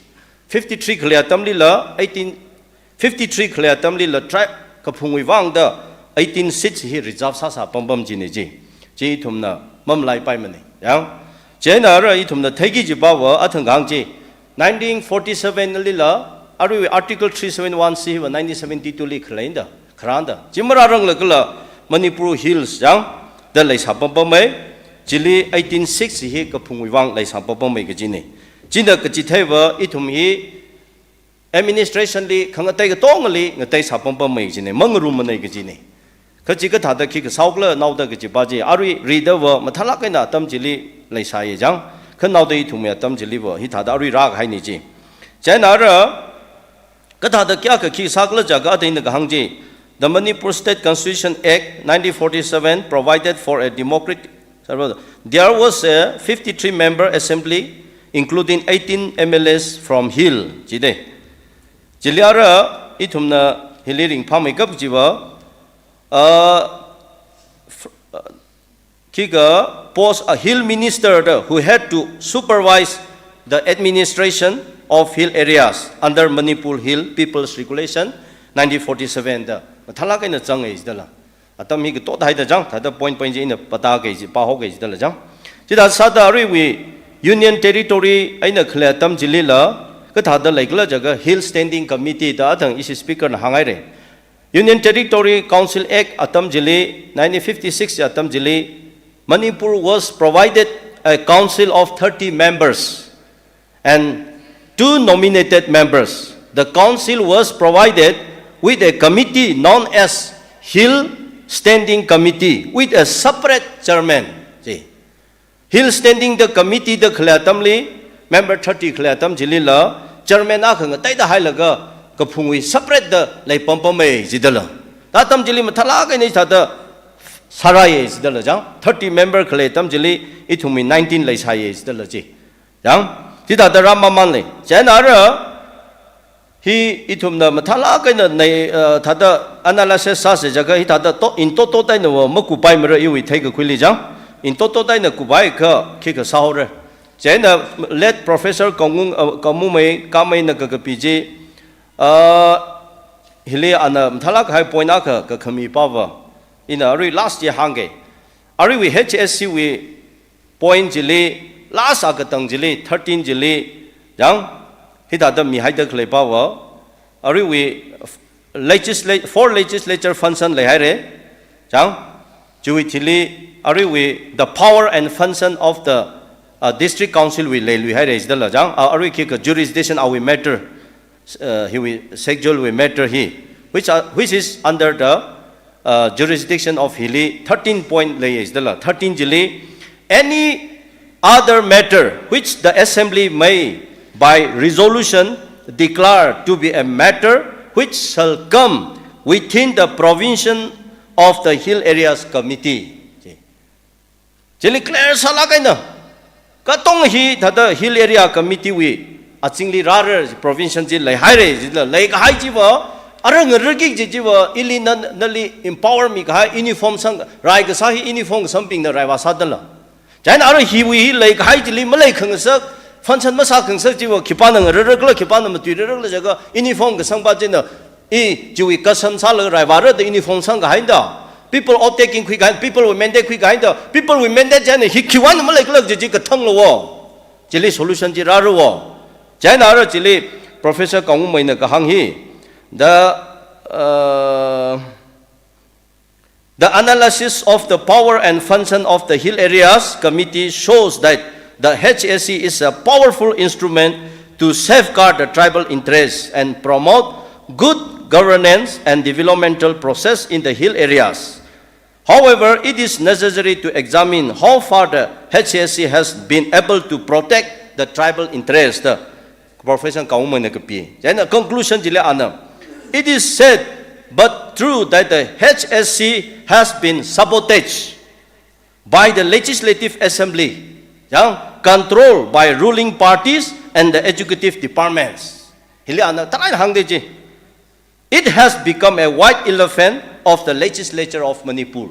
fifty-three khalei atamlila, eighteen fifty-three khalei atamlila tribe kaphungwui vangda eighteen seats hi reserve sāsā pampam jina ji. Chi ithumna mamalaipaimana. Yang, chieina ara ithumna theiki kajiva athang kahāng chi, nineteen forty-seven lila, aruiwui Article three seven one C hiva nineteen seventy-two li khaleida, kharānda. Chi marāranglakhala Manipur Hills yang da leisā pampamai, chili eighteen six hi kaphungwui vang leisā pampamai kajina. China kachitheiva ithum hi administration li khangatei katongali ngateisā pampamai kajina, mangarumana kajina. Kha chi kathāda khikha sāhaokhala naoda kajiva chi, arui ridava mathālāk eina atam chili leisāya jang, kha naoda ithumwui atam chiliva hithāda arui rākahaina ji. Chieina ara, kathāda kayākha khi sākhala jiakha athang eina kahāng chi, the Manipur State Constitution Act nineteen forty-seven provided for a democratic, there was a fifty-three member assembly, including eighteen M L As from Hill, jida. Chili ara ithumna hili ringphāmeikap kajiva, uh, fr- uh, khikha post a hill minister da who had to supervise the administration of hill areas under Manipur Hill People's Regulation nineteen forty-seven da mathālāk eina zangai jidala. Atam hi katot haida jang, thāda point point chi ina pātāki kaji, pāhaoki kajidala jang. Chithāda sāda aruiwui Union Territory eina khalei atam chilila, kathāda leikhala jiakha Hill Standing Committee da athang ishi speaker na hānghaira. Union Territory Council Act atam chili, nineteen fifty-six atam chili, Manipur was provided a council of thirty members and two nominated members. The council was provided with a committee known as Hill Standing Committee with a separate chairman. Ji. Hill Standing da committee da khalei atamli, member thirty khalei atam chilila, chairman akha ngateida hailaga kaphungwui separate da leipampamai jidala. Da atam chili mathālāk eina hithāda sārāya jidala jang, thirty member khalei atam chili ithumwui nineteen leisāya jidala ji. Jang, chithāda rāmamanlei. Chieina ara, hi ithumna mathālāk eina nei, uh, thāda analysis sāsa jiakha hithāda to, in toto eina va makupaimara iwui theikakhuili jang. In toto eina kupai kha khikha sāhaora. Chieina late Professor Kangmung, uh, Kangmungmei, Kammeina kakapi chi, uh, hili ana mathālāk kahai point akha kakhami pava, ina arui last year hāngki. Aruiwui H S C wui point chili, last a katang chili, thirteen chili, jang, hithāda mihaida khalei pava, aruiwui legisla-, four legislature function leihaira, jang, chiwui thili, aruiwui the power and function of the, uh, district council wui leiluihaira jidala, jang, uh, arui khikha jurisdiction awui matter, uh, hiwui schedule wui matter hi, which are, which is under the, uh, jurisdiction of hili thirteen point leiya jidala, thirteen chili, any other matter which the assembly may by resolution declare to be a matter which shall come within the provision of the Hill Areas Committee. Chili clear sālāk eina. Katonga hi thāda Hill Area Committee wui azingli rāra provision chi leihaira, chila leikahai chiva, ara ngararki kaji chiva, ili na, nali empower mikahai uniform sang, rai kasā hi uniform kasābingna rai vāsādala. Chieina ara hiwui hi leikahai chili maleikhangasak, function masākhangasak chiva, khipāna ngararakhala, khipāna matuirarakhala jiakha, uniform kasangpa china, i, chiwui kasam sālaga rai vāra da uniform sangkahaida. People oath taking khuikahaida, people wui mandate khuikahaida, people wui mandate chieina hi khiwui eina maleikhala kaji chi kathangla wo. Chili solution chi rāra wo. Chieina ara chili Professor Kangmungmeina kahāng hi, the, uh, the analysis of the power and function of the Hill Areas Committee shows that the H A C is a powerful instrument to safeguard the tribal interests and promote good governance and developmental process in the hill areas. However, it is necessary to examine how far the H A C has been able to protect the tribal interest. Professor Kangmungmeina kapi. Chieina conclusion chili ana, it is sad but true that the H A C has been sabotaged by the Legislative Assembly, jang, controlled by ruling parties and the executive departments. Hili ana tharan hāngda chi. It has become a white elephant of the legislature of Manipur.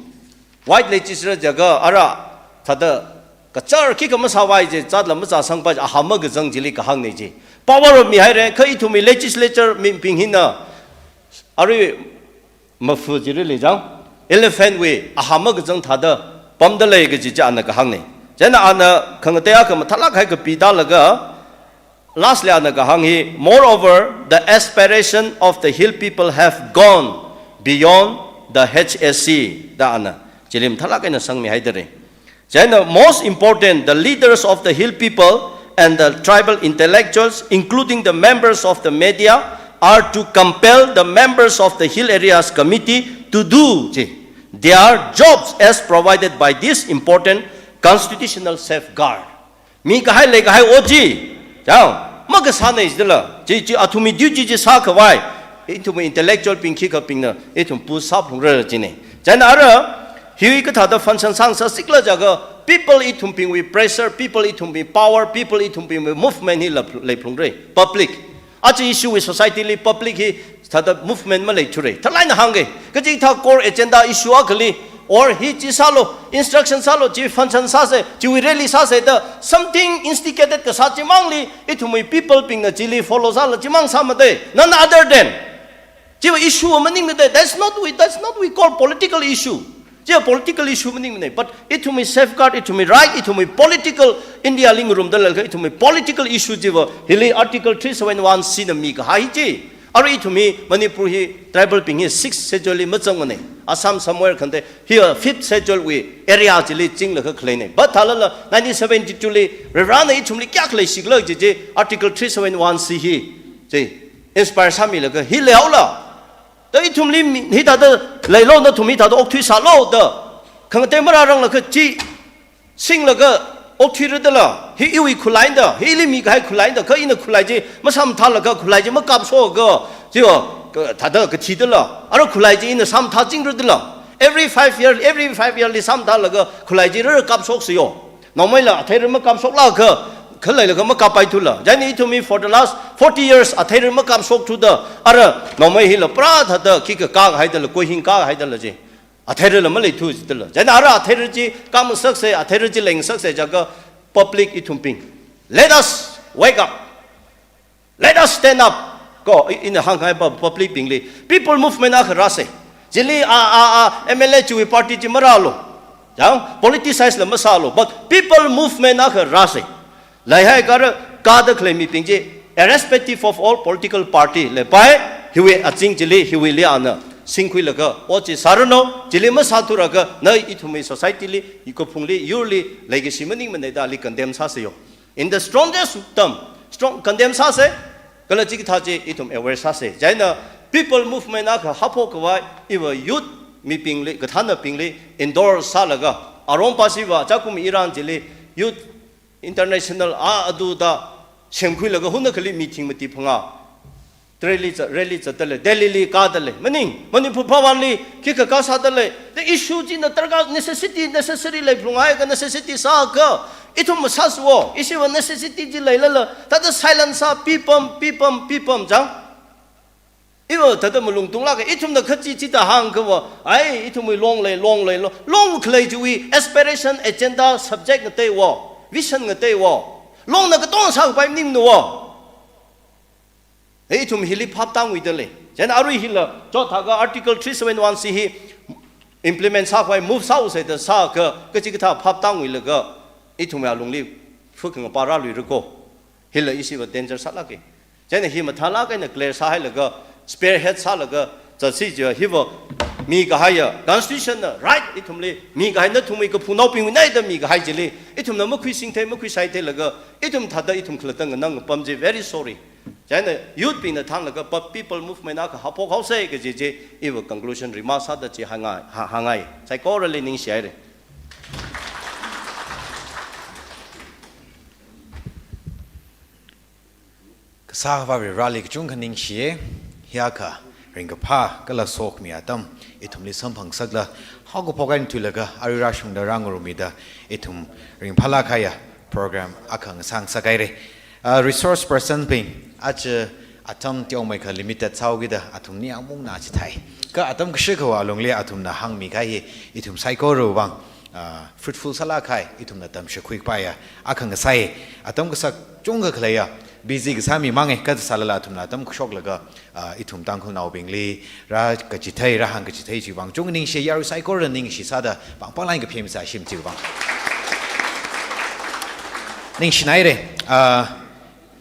White legislature jiakha ara thāda Kachar khikha masāvai chi, zatla mazāsangpai chi, aham makazang chili kahāngna chi. Power of mihaira, kha ithumwui legislature mibing hina, arui mafu chili lei chang, elephant wui aham makazang thāda pamda lei kaji chi ana kahāngna. Chieina ana khangatei akha mathālāk kahai kapi tālaga, lastly ana kahāng hi, "Moreover, the aspiration of the hill people have gone beyond the H S C," da ana chili mathālāk eina sangmihaidalei. Chieina most important, the leaders of the hill people and the tribal intellectuals, including the members of the media, are to compel the members of the Hill Areas Committee to do chi, their jobs as provided by this important constitutional safeguard. Mikahai leikahai ot chi, chang, makasāna jidala, chi, chi athumwui duty chi sākhavai, ithumwui intellectual bing khikhabingna ithum push sāphalungra china. Chieina ara, hi kathāda function sāngasakla jiakha, people ithumbingwui pressure, people ithumbing power, people ithumbing movement hi lap-, leiphalungra, public. Aja issue wui society li public hi thāda movement maleithura. Thālāk eina hāngga, kachikathā core agenda issue akhali, or hi chi sālu, instruction sālu, chi function sāsa, chiwui rally sāsa da, something instigated kasā chimangli, ithumwui people bingna chili follow sāla chimang sāmada. None other than. Chiva issue maningmada. That's not we, that's not we call political issue. Chiva political issue maningmana. But ithumwui safeguard, ithumwui right, ithumwui political, India li ngarumda leilakha, ithumwui political issue chiva, hili Article three seven one C na mikahai chi. Arui ithum hi Manipur hi tribal bing hi sixth schedule li mazangmana. Assam somewhere khangatei hi fifth schedule wui area chili chinglaga khaleina. But thālala nineteen seventy-two li Varena ithumli kayākha leishikhala chi chi Article three seven one C hi chi inspire sāmilaga hi leihaola. Da ithumli mi, hithāda leilu, nathum hithāda okthuisālu da khangatei marāranglakha chi singlaga okthuira dala, hi iwui khulai da, hili mikahai khulai da, kha ina khulai chi masāmathālaga khulai chi makapshoka, chiva, ka, thāda kathi dala, ara khulai chi ina sāmathāchingra dala. Every five year, every five year li sāmathālaga khulai chi rāra kapshoksa yo. Nongmeila athei rāra makapshoklakha, khaleilaga makappaithula. Chieina ithum hi for the last forty years athei rāra makapshokthuda, ara nongmei hila pra thāda khikha kākahaidala, koihing kākahaidala chi. Athei rāra maleithu jidala. Chieina ara athei rāra chi kāngasaksa, athei rāra chi leingasaksa jiakha public ithumbing, let us wake up. Let us stand up. Ko, i, ina hānghaipa public bingli, people movement akha rāsa. Chili a, a, a, M L A chiwui party chi marālu. Chang, politicize la masālu. But people movement akha rāsa. Leihaiakha rākāda khalei mibing chi, irrespective of all political party leipai, hiwui azing chili, hiwuili ana singkhuilaga ot chi sāranu, chili masāthurakha, na ithumwui society li, ikaphungli, yurli, leikashi maningmana da ali condemn sāsa yo. In the strongest term, strong condemn sāsa, kala chikathā chi ithum aware sāsa. Chieina people movement akha haphok khavai, iva youth mibingli, kathānabingli endorse sālaga, arongpa shiva, chakum iran chili, youth international a adu da semkhuilaga huna khali meeting mati phangā. Rally za-, rally zatdalei, Delhi li kādalei. Maning, Manipur Bhavan li khikha kasādalei. The issue china darkar necessity, necessary leiphalunghaiakha necessity sāakha, ithum masāsa wo, ishiva necessity chi leilala, thāda silence sā, pipam, pipam, pipam chang. Iva thāda malung tunglāka, ithumna khachi chida hāngkha wo, ai, ithumwui long lei, long lei, long, long khalei chiwui aspiration, agenda, subject ngatei wo, vision ngatei wo. Longna katonga sākapai maningmana wo. Ithum hili phap tānguidalei. Chieina arui hila, chothaga Article three seven one C hi implement sākhavai move sāusa da sāakha, kachikathā phap tānguilaga, ithumwui alungli phukhangapa rāluira ko. Hila ishiva danger sālāka. Chieina hi mathālāk eina clear sāhailaga, spearhead sālaga, zatsi jiva hiva mikahaiya, constitution na right ithumli mikahai, nathumwui kaphungnaobingwui eina da mikahai chili, ithumna makhuisingthei, makhuisaitheilaga, ithum thāda ithum khalatta nganāngapam chi, very sorry. Chieina youth bingna thanglaga pa-, people movement akha haphok haosa kaji chi, iva conclusion remark sāda chi hāngngai, hā-, hāngngai. Saikorali ningshihaira. Kasā Avā Vareli kachungkha ningshiya, hiyākha ringkaphā kala sokhami atam ithumli samphangsakla, haokaphok eina thuilaga arui rāshungda rāngarumida ithum ringphālāk kahaiya program akha ngasāngasakhaira. Ah, resource person bing, aja atam teomeikha limited sāhaokida athum ning angmungna chithai. Kha atam kashikhawui alungli athumna hāngmikahai hi ithum saikorawui vang ah, fruitful sālāk kahai, ithumna tamshakhui kapaiya akha ngasai. Atam kasak chungkha khaleiya, busy kasā mi mangei, kha sālala athumna atam khuishoklaga, ah, ithum Tangkhulnaobingli rākachithei, rāhāngkachithei chiwui vang chungkha ningshi, yarui saikorali ningshi sāda pangpang lāng kaphem sāshim chiwui vang. Ningshinaire, ah,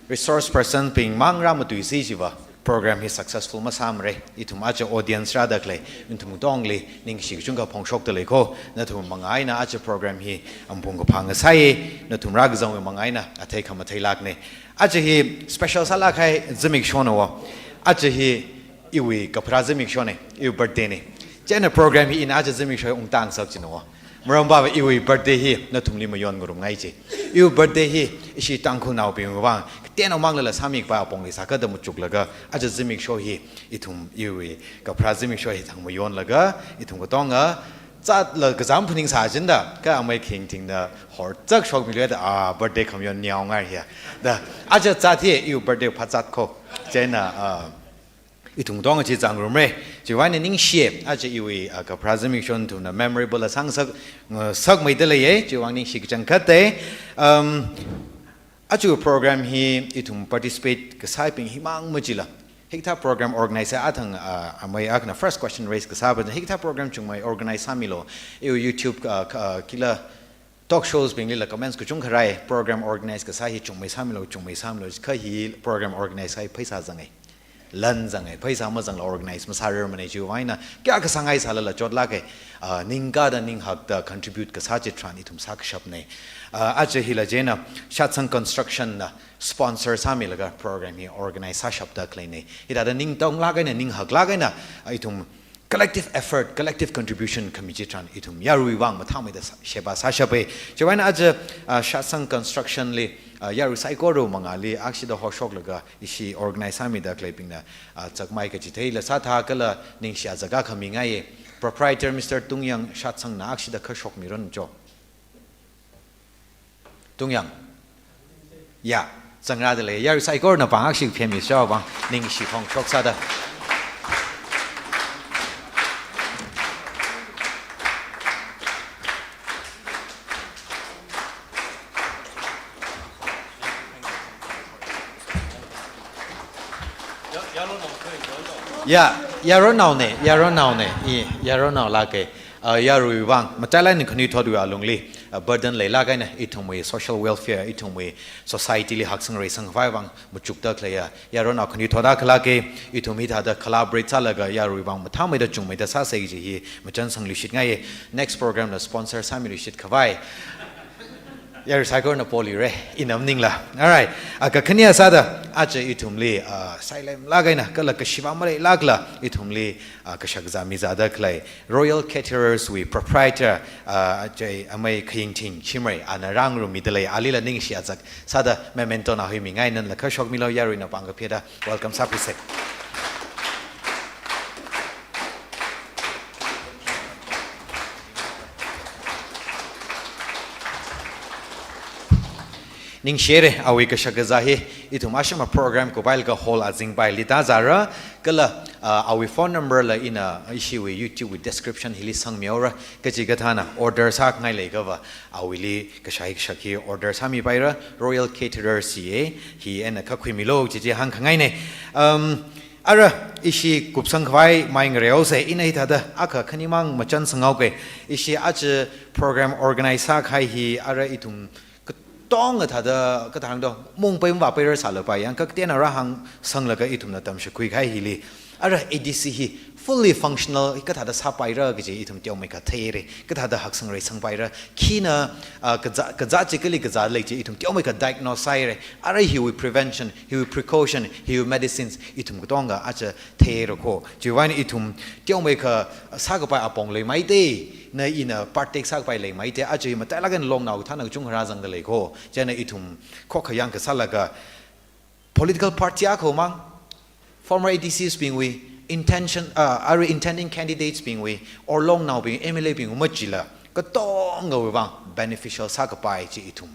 resource person bing mang rāmatuisi chiva program hi successful masāmara. Ithum aja audience rāda khalei nathum katongli ningshi kachungkha phongshokda lei ko. Nathum manga eina aja program hi amphung kaphā ngasai, nathum rākazangwui manga eina athei khamathei lākne. Aja hi special sālāk kahai zimikshona wo. Aja hi iwui kapharā zimikshone, iwui birthday ne. Chieina program hi ina aja zimiksho ungtā ngasak china wo. Maramva iwui birthday hi nathumli mayon ngarumngai chi. Iwui birthday hi ishi Tangkhulnaobingwui vang kateonao manglala sāmi kapai apongli sākada machuklaga, aja zimiksho hi ithum iwui kapharā zimiksho hi thang mayonlaga, ithum katonga zatla kazam phaning sāchinda, kha amei Khayingthingna horchak shokmilu da, ah, birthday khamayon niao ngai hiya. Da, aja zat hi iwui birthday phazat ko. Chieina, ah, ithum tong chi zangrumre. Chiwui vang ningshiye, aja iwui, ah, kapharā zimiksho nathumna memorable la sāngasak, ah, sakmeida leiye, chiwui vang ningshi kachangkhatte. Um, aja program hi ithum participate kasābing himang machila. Hikathā program organize athang, ah, amei akhana first question raise kasāva, hikathā program chungmei organize sāmilo. Iwui YouTube, ah, ka-, ah, kila talk shows binglila comments kachungkha rāi, program organize kasā hi chungmei sāmilo, chungmei sāmilo, kha hi program organize hi pheisā zangai. Lan zangai, pheisā mazangla organize masārarmane chiwui vang eina, kayākha sāngai sālala chotlāke, ah, ningkada ninghakda contribute kasā chitharan ithum sākashapne. Ah, aja hila chieina, Shatsang Construction na sponsor sāmilaga program hi organize sāshapda khaleine. Hithāda ningtonglāk eina, ninghaklāk eina, ah, ithum collective effort, collective contribution khami chitharan ithum yaruiwui vang mathāmeida sā-, sheba sāshape. Chiwui vang eina aja, ah, Shatsang Construction li, ah, yarui saikorawui mangāli akshida hoshoklaga ishi organize sāmida khaleibingna, ah, chakmai kachitheila sātha kala ningshi azak akha mingaiye. Proprietor Mister Tungyang Shatsangna akshida kha shokmiron cho. Tungyang. Ya, zangrāda lei, yarui saikorana pāng akha shi phemmi shao vang, ningshi phongshok sāda. Ya, yaronnaone, yaronnaone, i, yaronnaolāke. Ah, yaruiwui vang, matailāk eina khanuithotwui alungli, ah, burden leilāk eina, ithumwui social welfare, ithumwui society li haksang reisang khavai vang, machukda khaleiya, yaronnao khanuithot akhalāke, ithum hithāda collaborate sālaga, yaruiwui vang mathāmeida chungmeida sāsei kaji hi, machānsangluishitngaiye, next program la sponsor sāmiluishit khavai. Yarui saikorana polire, ina maningla. Alright. Ah, kakhane sāda, aja ithumli, ah, sailemlāk eina, kala kashiva maleilākla, ithumli, ah, kashakazā mizāda khalei Royal Caterers wui proprietor, ah, aja amei Khayingthing Shimray, ana rāngarummida lei, alila ningshi azak sāda memento na huimingai, nanala kha shokmilo, yaruina pāng kapheda welcome sāphisei. Ningshire, awui kashakazā hi, ithum ashama program kupailaga hall azingpaili tāzāra, kala, ah, awui phone number la ina ishiwui YouTube wui description hili sangmihaora, kachikathāna order sāngai leiakhava, awuili kashai kashak hi order sāmipaira, Royal Caterers ye, hi eina kha khuimilo, chi chi hāngkhangaine. Um, ara, ishi kupsang khavai mai ngareosa, ina hithāda, akha khanimang machānsanghaoke, ishi aja program organize sākahai hi, ara ithum katonga thāda, kathāda hāngdo, mungpai mavāpaira sālapai, yang kateonao rāhāngsanglaga ithumna tamshakhui kahai hili. Ara A D C hi fully functional kathāda sāpaira kaji ithum teomeikha theire, kathāda haksang reisangpaira, khina, ah, kazā, kazā chi kali kazā lei chi ithum teomeikha diagnose sāire, ara hiwui prevention, hiwui precaution, hiwui medicines, ithum katonga aja theira ko. Chiwui vang ithum teomeikha sākapai apong leimeite, na ina partake sākapai leimeite, aja hi matailāk eina longnao kathāna kachungkha rāzangda lei ko. Chieina ithum khokkha yangkasālaga, political party akhawui mang, former A D Cs bingwui intention, ah, arui intending candidates bingwui, or longnaobing, M L A bingwui machila, katongawui vang beneficial sākapai chi ithum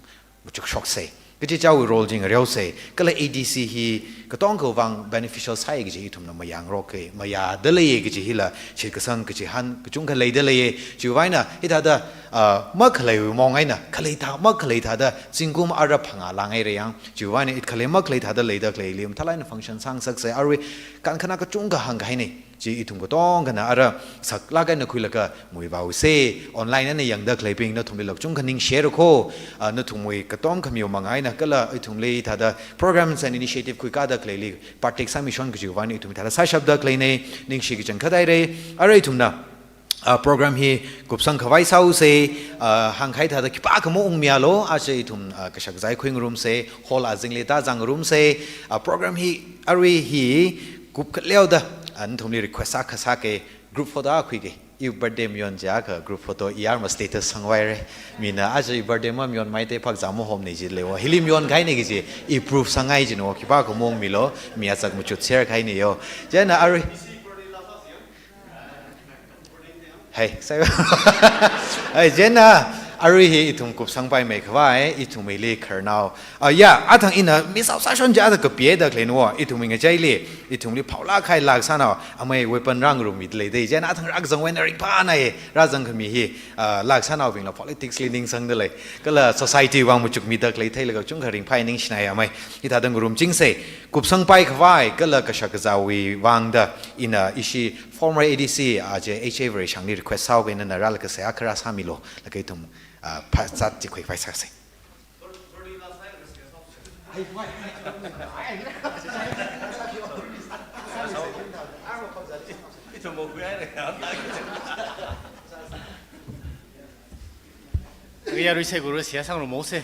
machukshokse. Kachichāwui role chi ngareosei, kala A D C hi katonga vang beneficial sāi kaji ithumna mayangrok ke, mayāda leiya kaji hila, shitkasang kachihān kachungkha leida leiya, chiwuivang eina, hithāda, ah, makhaleiwui maong eina, khalei thā, makhalei thāda, zingkum ara phangā lāngai rayang, chiwuivang eina, it khalei makhalei thāda leida khaleili, mathālāk eina function sāngasaksei, arui, kankhana kachungkha hāngkahainei. Chi ithum katongana ara saklāk eina khuilaga muivāusei, online eina yangda khaleibing nathumli lāk chungkha ningshira kho, ah, nathumwui katonga khamiwui mangā eina kala ithumli thāda programs and initiative khuikāda khaleili partake sāmishon kajiwui vang eina ithum thāda sāshapda khaleinei, ningshi kachangkhat hairei, ara ithumna, ah, program hi kupsang khavai sāusei, ah, hāngkahai thāda khipākha maungmialu, aja ithum, ah, kashakazā khuingarumsei, hall azingli tāzangngarumsei, ah, program hi, arui hi, kupkaleoda, ah, nathumli request akha sāke, group photo akha khuike. Iwui birthday mayon jiakha group photo iyar ma status sangvairei. Mina aja iwui birthday mamayonmei te phakzā mahomnei jilewa. Hili mayon kahainei kaji, i proof sāngai jino, khipākha maungmilu, mi achak machut share kahainei yo. Chieina arui. Hai, sai. Hai, chieina, arui hi ithum kupsangpaimei khavai, ithumwuili khararnao. Ah, ya, athang ina, mi sāo sāshon ja athang kapieda khaleina wo, ithumwui ngachaili, ithumli phaolāk kahai lāksānao, amei weapon rāngarummi dalei dei, chieina athang rākazangwui eina ringphānai, rāzangkhami hi, ah, lāksānaobingla politics li ningsangda lei, kala society vang machukmida khalei theilaga chungkha ringphāi ningshinai amei, hithāda ngarumchingsei, kupsangpai khavai, kala kashakazāwui vangda, ina ishi former A D C, aja H A Vareshangli request sāuke nana rālaga seihā kharā sāmilu, laga ithum, ah, phazat chi khuikhavai sāsei. Kayā rui saikora seihā sangrumosei.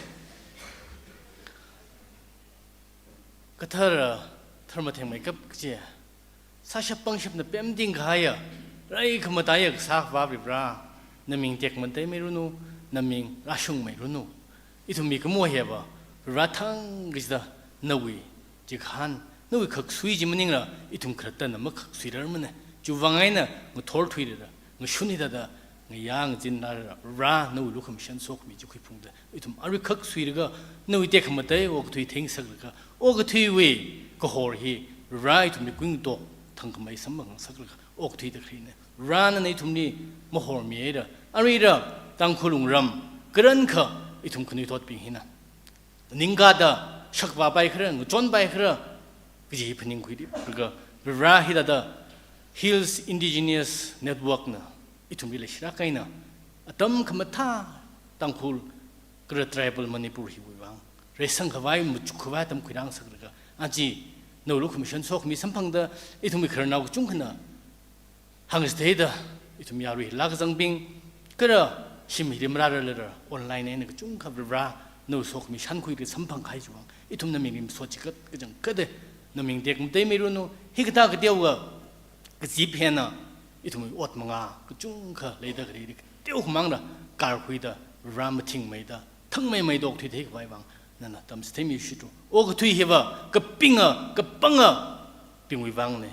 Kathara, tharmathengmeikap kachi. Sāshap pangshapna pemting kahaiya, rai khamataiya kasā Avā Varivara, naming tekmateimeiranu, naming rāshungmeiranu. Ithum mikumo hiva, rāthang kachida, nawui, chikahān, nawui khaksui chi maningla, ithum khalattana makhaksuirarmana, chiwuivang eina, ngathor thuirara, ngashun hithāda, ngayā ngazin rāra, rā, nawui lukhamashan sokhami chi khuiphungda, ithum arui khaksuilaga, nawui tekhamatei okathui theingasaklaga, okathuiwui kahor hi, rā ithumli kuingatok, thangkhamei samphang ngasaklaga, okathuida khaleina. Rā nana ithumli mahormihaira, aruira, Tangkhul wungram, karankha, ithum khanuithotbing hina. Ningkada, shakvāpai khara, ngachonpai khara, kaji phaningkhuida, laga, rā hithāda, Hills Indigenous Network na, ithumli leishilāk eina, atam khamathā, Tangkhul, kara tribal Manipur hiwui vang, reisang khavai, machuk khavai atam khuirāngasaklaga, aja, nawui lukhamashan sokhami samphangda, ithumwui khararnao kachungkhana, hāngchitheida, ithum yarui lākazangbing, kara shim hili marāra lara, online eina kachungkha rā, nawui sokhami shankhuida samphang kahai chiwuivang, ithum namingli masot chikat kachangkhat, naming tekmateimeiranu, hikathā kateokha, kazip hina, ithumwui ot mangā, kachungkha leida khalei, teokhamangla, karkhuida, rā mathingmeida, thangmeimeida okthui theikhavai vang, nana tamchitheimi shitru. Okathui hiva, kapinga, kapanga, bingwui vangna.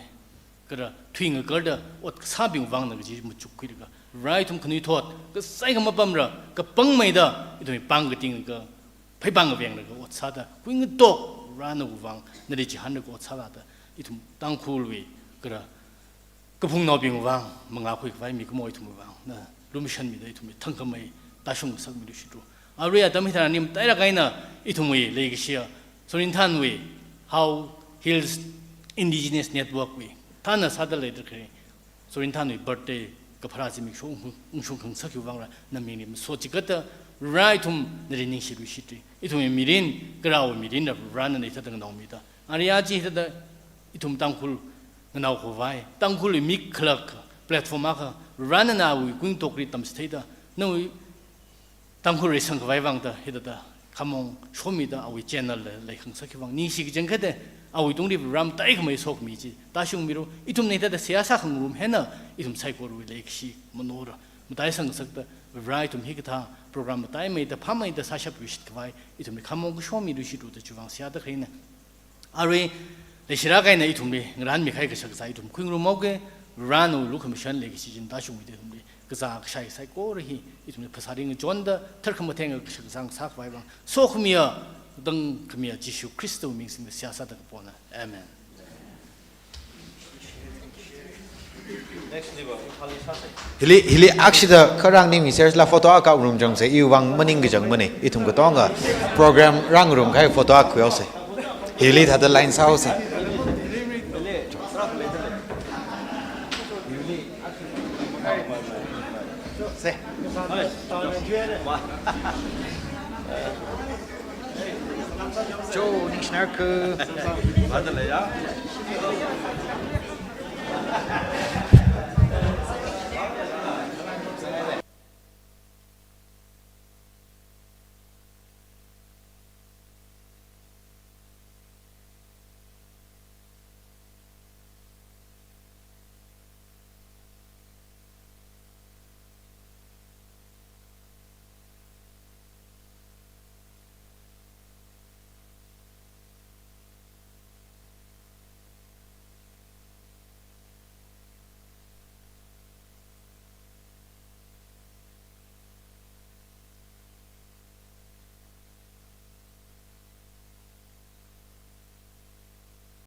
Kara thuingakarda ot kasābing vangna kaji machukkhuilaga, rā ithum khanuithot, kasai khamapamra, kapangmeida, ithum pāng katinglaga, pheipāng kavenglaga ot sāda, kuingatok, rā nawui vang, nali chihānlaga ot sālada, ithum Tangkhulwui, kara, kaphungnaobing vang, mangā khuikhavai mikumo ithumwui vang, na, lumashanmida ithumli thangkhamei, tāshung ngasakmilu shitru. Arui atam hithāda nim tairak eina ithumwui leikashiya, Sorinthanwui, Hau Hills Indigenous Network wui, thāna sāda leida khalei, Sorinthanwui birthday kapharā zimiksho ungshung, ungshung khangasak hiwui vangra, namingli masot chikatda, rā ithum nali ningshilu shitri. Ithumwui mirin, kharāwui mirinla, rā nana hithāda nganaomida. Arui aja hithāda, ithum Tangkhul nganao khavai, Tangkhulwui mik khalak platform akha, rā nana awui kuingatokli tamchitheida, nawui Tangkhul reisang khavai vangda, hithāda, khamong shomida awui channel la, leikhangasak hiwui vang, ningshi kachangkhatta, awui tungli rā mataikhamei sokhami chi, tāshungmilu, ithumna hithāda seihā sākhangarum hina, ithum saikorawui leikashi manora, mataisangkasakta, rā ithum hikathā, program mataimeida, phāmeida sāshapluishit khavai, ithumli khamong kashomilu shitruda chiwuivang seihā tākhaina. Arui, leishilāk eina ithumli, ngarānmi kahai kashakazā ithum khuingarum haoke, rā nawui lukhamashan leikashi chi tāshungmida ithumli, kazā kashai saikora hi, ithumli phasāli ngachonda, tharkhamatheng kashakazā ngasā khavai vang, sokhamiya, Tangkhamiya Jishu Khristawui ming singda seihā sāda kapona. Amen. Hili, hili akshida kharang ning mi search la photo akha rāngarumchangsa, iwui vang maningkachang mana, ithum katonga program rāngarumkahai photo akha khuihaosa. Hili thāda line sāhaosa. Se. Jo, ningshinarka.